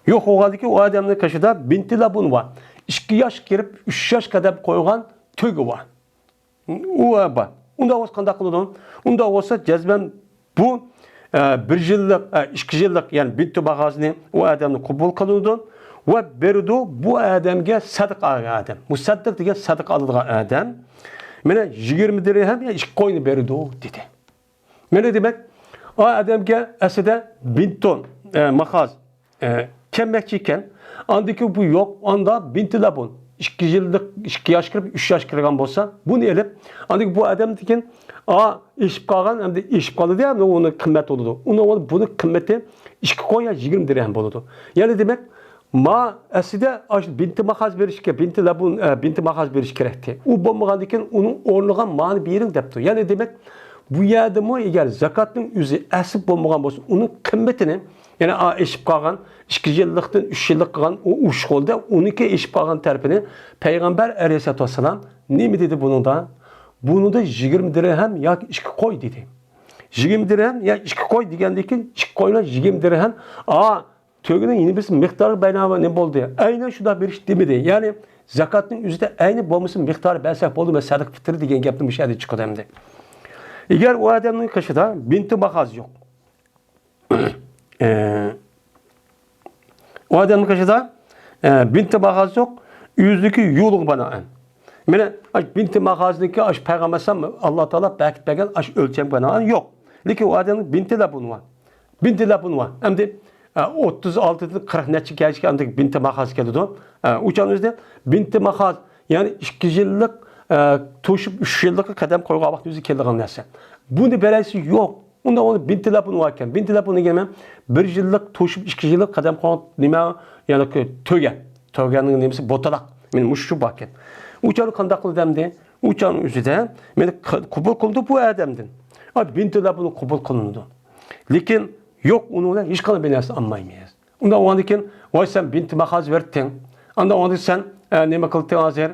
يوق بولغاندىكىن ئۇ ئادەمنىڭ قېشىدا بىنتى لەبۇن بار. ئىككى ياش كىرىپ، ئۈچ ياش قەدەم قويغان تۆگە بار. ئۇ بار. ئۇنداق بولسا قانداق قىلىدۇ؟ ئۇنداق بولسا جەزمەن بۇ، ئە، بىر يىللىق، ئە، ئىككى يىللىق، يەنى بىنتى ماخازنى ئۇ ئادەمنى قوبۇل قىلىدۇ ۋە بېرىدۇ بۇ ئادەمگە سەدىقە ئالغان ئادەم. مۇسەددىق دېگەن سەدىقە ئالىدىغان ئادەم. مانا يىگىرمە دىرھەم يا ئىككى قوينى بېرىدۇ دېدى. مانا دېمەك، ئا ئادەمگە ئەسلىدە بىنتۇ، ئە، ماخاز، ئە، كەلمەكچى ئىكەن. ئاندىكى بۇ يوق، ئاندا بىنتى لەبۇن. ئىككى يىللىق، ئىككى ياش كىرىپ، ئۈچ ياش كىرگەن بولسا، بۇنى ئېلىپ، ئاندىكى بۇ ئادەمدىكىن، ئا، ئېشىپ قالغان، ئەمدى ئېشىپ قالىدۇ، ئەمدى ئۇنىڭ قىممەت بولىدۇ. ئۇنىڭ، بۇنىڭ قىممىتى ئىككى قوي يا يىگىرمە دىرھەم بولىدۇ. يەنى دېمەك، ما ئەسلىدە ئاشۇ بىنتى ماخاز بېرىشكە، بىنتى لەبۇن، ئە، بىنتى ماخاز بېرىش كېرەكتى. ئۇ بولمىغاندىكىن ئۇنىڭ ئورنىغا مانى بېرىڭ دەپتۇ. يەنى دېمەك، بۇ يەردىمۇ ئەگەر زاكاتنىڭ ئۆزى ئەسلى بولمىغان بولسا، ئۇنىڭ قىممىتىنى، يەنى ئا، ئېشىپ قالغان، ئىككى يىللىقتىن ئۈچ يىللىق قىلغان ئۇ ئۇشقۇلدا ئۇنىڭكى ئېشىپ قالغان تەرىپىنى پەيغەمبەر ئەلەيھىسسالاتۇ ۋەسسالام نېمە دېدى بۇنىڭدا؟ بۇنىڭدا يىگىرمە دىرھەم ياكى ئىككى قوي دېدى. يىگىرمە دىرھەم يا ئىككى قوي دېگەندىن كېيىن، ئىككى قويلا يىگىرمە دىرھەم، ئا، تۆگىنىڭ يەنە بىرسى مىقدارى بەينى نېمە بولدى؟ ئەينەن شۇنداق بېرىش دېمىدى. يەنى زاكاتنىڭ ئۆزىدە ئەينى بولمىسا مىقدارى بەرسەك بولدى، مەسىلەن، سەدىقە پىتىر دېگەن گەپنى مۇشۇ يەردىن چىقىدۇ ئەمدى. ئەگەر ئۇ ئادەمنىڭ قېشىدا بىنتى ماخاز يوق. ئە، ئۇ ئادەمنىڭ قېشىدا، ئە، بىنتى ماخاز يوق، ئۆزىنىڭكى يولىغا بىنائەن. مانا، ئاش بىنتى ماخازنىڭكى ئاش پەيغەمبەر ئەلەيھىسسالام ئاللا تائالا بەركىتىپ بەرگەن ئاش ئۆلچەمگە بىنائەن يوق. لېكىن ئۇ ئادەمنىڭ بىنتى لەبۇنى بار. بىنتى لەبۇنى بار. ئەمدى، ئە، ئوتتۇز ئالتىدىن قىرىق نەچچە كەلگەچكە ئەمدى بىنتى ماخاز كېلىدۇ. ئە، ئۇ چاغنىڭ ئۆزىدە بىنتى ماخاز، يەنى ئىككى يىللىق، ئە، توشۇپ ئۈچ يىللىققا قەدەم قويغان ۋاقىتتا ئۆزى كېلىدىغان نەرسە. بۇنى بېرەيسى يوق. ئۇنداق بولسا بىنتى لەبۇن باركەن. بىنتى لەبۇن دېگەن نېمە؟ بىر يىللىق توشۇپ ئىككى يىللىق قەدەم قويغان نېمە؟ يەنى تۆگە. تۆگەنىڭ نېمىسى؟ بوتىلاق. مانا مۇشۇ باركەن. ئۇ چاغدا قانداق قىلدى ئەمدى؟ ئۇ چاغنىڭ ئۆزىدە مانا ق-، قوبۇل قىلىنىدۇ بۇ ئادەمدىن. ئا، بىنتى لەبۇن قوبۇل قىلىنىدۇ. لېكىن يوق، ئۇنىڭ بىلەن ھېچقانداق بىر نەرسە ئالمايمىز. ئۇنداق بولغاندىن كېيىن، ۋاي، سەن بىنتى ماخاز بېرىتتىڭ. ئاندىن ئاندىن سەن، ئە، نېمە قىلدىڭ ھازىر؟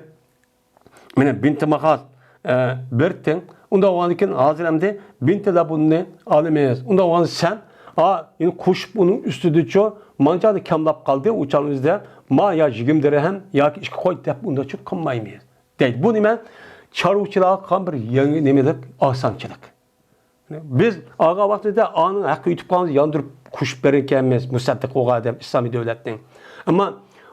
مانا بىنتى ماخاز، ئە، بېرىتتىڭ. ئۇنداق بولغاندىن كېيىن ھازىر ئەمدى بىنتى لەبۇننى ئالىمىز. ئۇنداق بولغاندا سەن، ئا، يەنە قوشۇپ ئۇنىڭ ئۈستىدىچۇ مانچە كاملاپ قالدى، ئۇ چاغنىڭ ئۆزىدە ما يا يىگىرمە دىرھەم ياكى ئىككى قوي دەپ ئۇنداقچۇ قىلمايمىز دەيدۇ. بۇ نېمە؟ چارۋىچىلارغا قىلغان بىر يېڭى نېمىلىك، ئاسانچىلىق. بىز ئالغان ۋاقتىدا ئانىڭ ھەققى يېتىپ قالغاندا ياندۇرۇپ قوشۇپ بەرگەنمىز، مۇسەددىق بولغان ئادەم ئىسلامىي دۆلەتنىڭ. ئەمما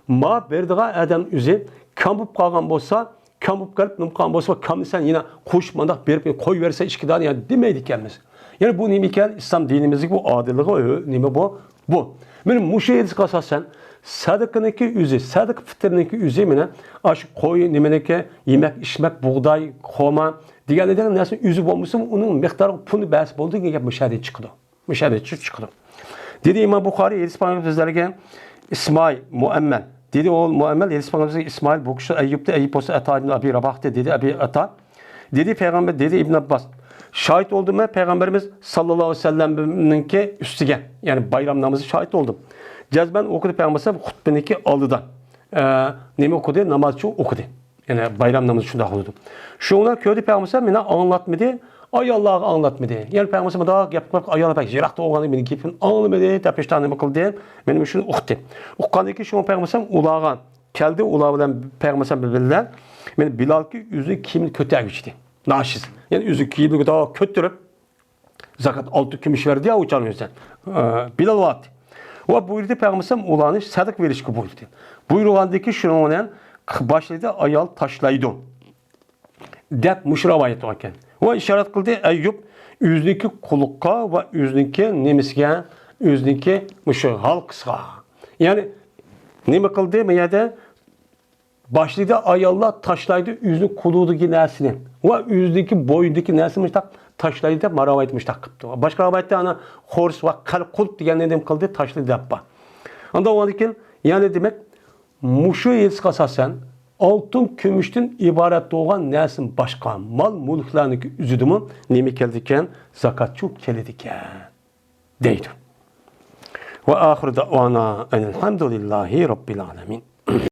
ما بېرىدىغان ئادەم ئۆزى كام بولۇپ قالغان بولسا، كام بولۇپ قېلىپ نېمە قىلغان بولسا، كامنى سەن يەنە قوشۇپ مانداق بېرىپ قويۇۋەرسە ئىككى دانە يەنە دېمەيدىكەنمىز. يەنى بۇ نېمە ئىكەن؟ ئىسلام دىنىمىزدىكى بۇ ئادىللىقى، ئۆ-، نېمە بۇ؟ بۇ. مانا مۇشۇ ھەدىسكە ئاساسەن، سەدىقىنىڭكى ئۆزى، سەدىقە پىتىرنىڭكى ئۆزى مانا ئاشۇ قوي، نېمىنىڭكى، يېمەك، ئىچمەك، بۇغداي، خورما دېگەنلەر دېگەن نەرسىنىڭ ئۆزى بولمىسىمۇ، ئۇنىڭ مىقدارىغا پۇلنى بەرسە بولىدۇ دېگەن گەپ مۇشۇ ھەدىس چىقىدۇ. مۇشۇ ھەدىس چىقىدۇ. دېدى ئىمام بۇخارىي، ھەدىس بىزلەرگە ئىسمائىل مۇئەممەل. دېدى ئوغۇل مۇئەممەل، ھەدىس بىزلەرگە ئىسمائىل، بۇ كىشى ئەييۇبتى، ئەييۇب بولسا ئەتا ئىبن ئەبى راباھتى، دېدى ئەبى ئەتا. دېدى پەيغەمبەر، دېدى ئىبن ئابباس، شاھىت بولدۇم مەن پەيغەمبىرىمىز ساللاللاھۇ ئەلەيھى ۋەسەللەمنىڭكى ئۈستىگە، يەنى بايرام نامىزى شاھىت بولدۇم. جەزمەن ئوقۇدى پەيغەمبەر خۇتبىنىڭكى ئالدىدا. ئە، نېمە ئوقۇدى؟ نامازچۇ ئوقۇدى. يەنى بايرام نامىزى شۇنداق بولىدۇ. شۇڭلار كۆردى پەيغەمبەر مېنى ئاڭلاتمىدى، ئاياللارغا ئاڭلاتمىدى. يەنى پەيغەمبەر مۇنداق گەپ قىلىپ، ئاياللار بەك يىراقتا بولغان مېنىڭ گېپىمنى ئاڭلىمىدى دەپ ھېچ نېمە قىلدى. مېنى شۇنى ئۇقتى. ئۇققاندىن كېيىن شۇڭا پەيغەمبەر ئۇلارغا كەلدى، ئۇلار بىلەن پەيغەمبەر بىللە. مېنى بىلالكى ئۆزىنىڭ كىيىمىنى كۆتەرگۈچىدى. ناشىز. يەنى ئۆزىنىڭ كىيىمىنى كۆتۈرۈپ، زاكات ئالتە كۈمۈش بەردى يا ئۇ چاغنىڭ ئۆزىدە. ئە، بىلال ۋاتتى. ۋە بۇيرۇدى پەيغەمبەر ئۇلارنى سەدىقە بېرىشكە بۇيرۇدى. بۇيرۇغاندىن كېيىن شۇنىڭ بىلەن باشلىدى ئايال تاشلايدۇ. دەپ مۇشۇ رىۋايەت بار ئىكەن. ۋە ئىشارەت قىلدى ئەييۇب ئۆزىنىڭكى قۇلىقىغا ۋە ئۆزىنىڭكى نېمىسىگە، ئۆزىنىڭكى مۇشۇ ھالقىسىغا. يەنى نېمە قىلدى بۇ يەردە؟ باشلىدى ئاياللار تاشلايدۇ ئۆزىنىڭ قولىدىكى نەرسىنى ۋە ئۆزىدىكى بوينىدىكى نەرسىنى مۇشۇنداق تاشلايدۇ دەپ ما رىۋايەتتە مۇشۇنداق قىپتۇ. باشقا رىۋايەتتە ئانا خورس ۋە قەلقۇلت دېگەننى نېمە قىلدى؟ تاشلىدى دەپ بار. ئاندىن ئۇنىڭدىن كېيىن يەنى دېمەك، مۇشۇ ھەدىسكە ئاساسەن، ئالتۇن كۈمۈشتىن ئىبارەت بولغان نەرسىدىن باشقا مال مۈلۈكلەرنىڭكى ئۆزىدىمۇ نېمە كېلىدىكەن؟ زاكاتچۇ كېلىدىكەن دەيدۇ. ۋە ئاخىرۇ دەئۋانا ئەنىلھەمدۇلىللاھى رەببىل ئالەمىن.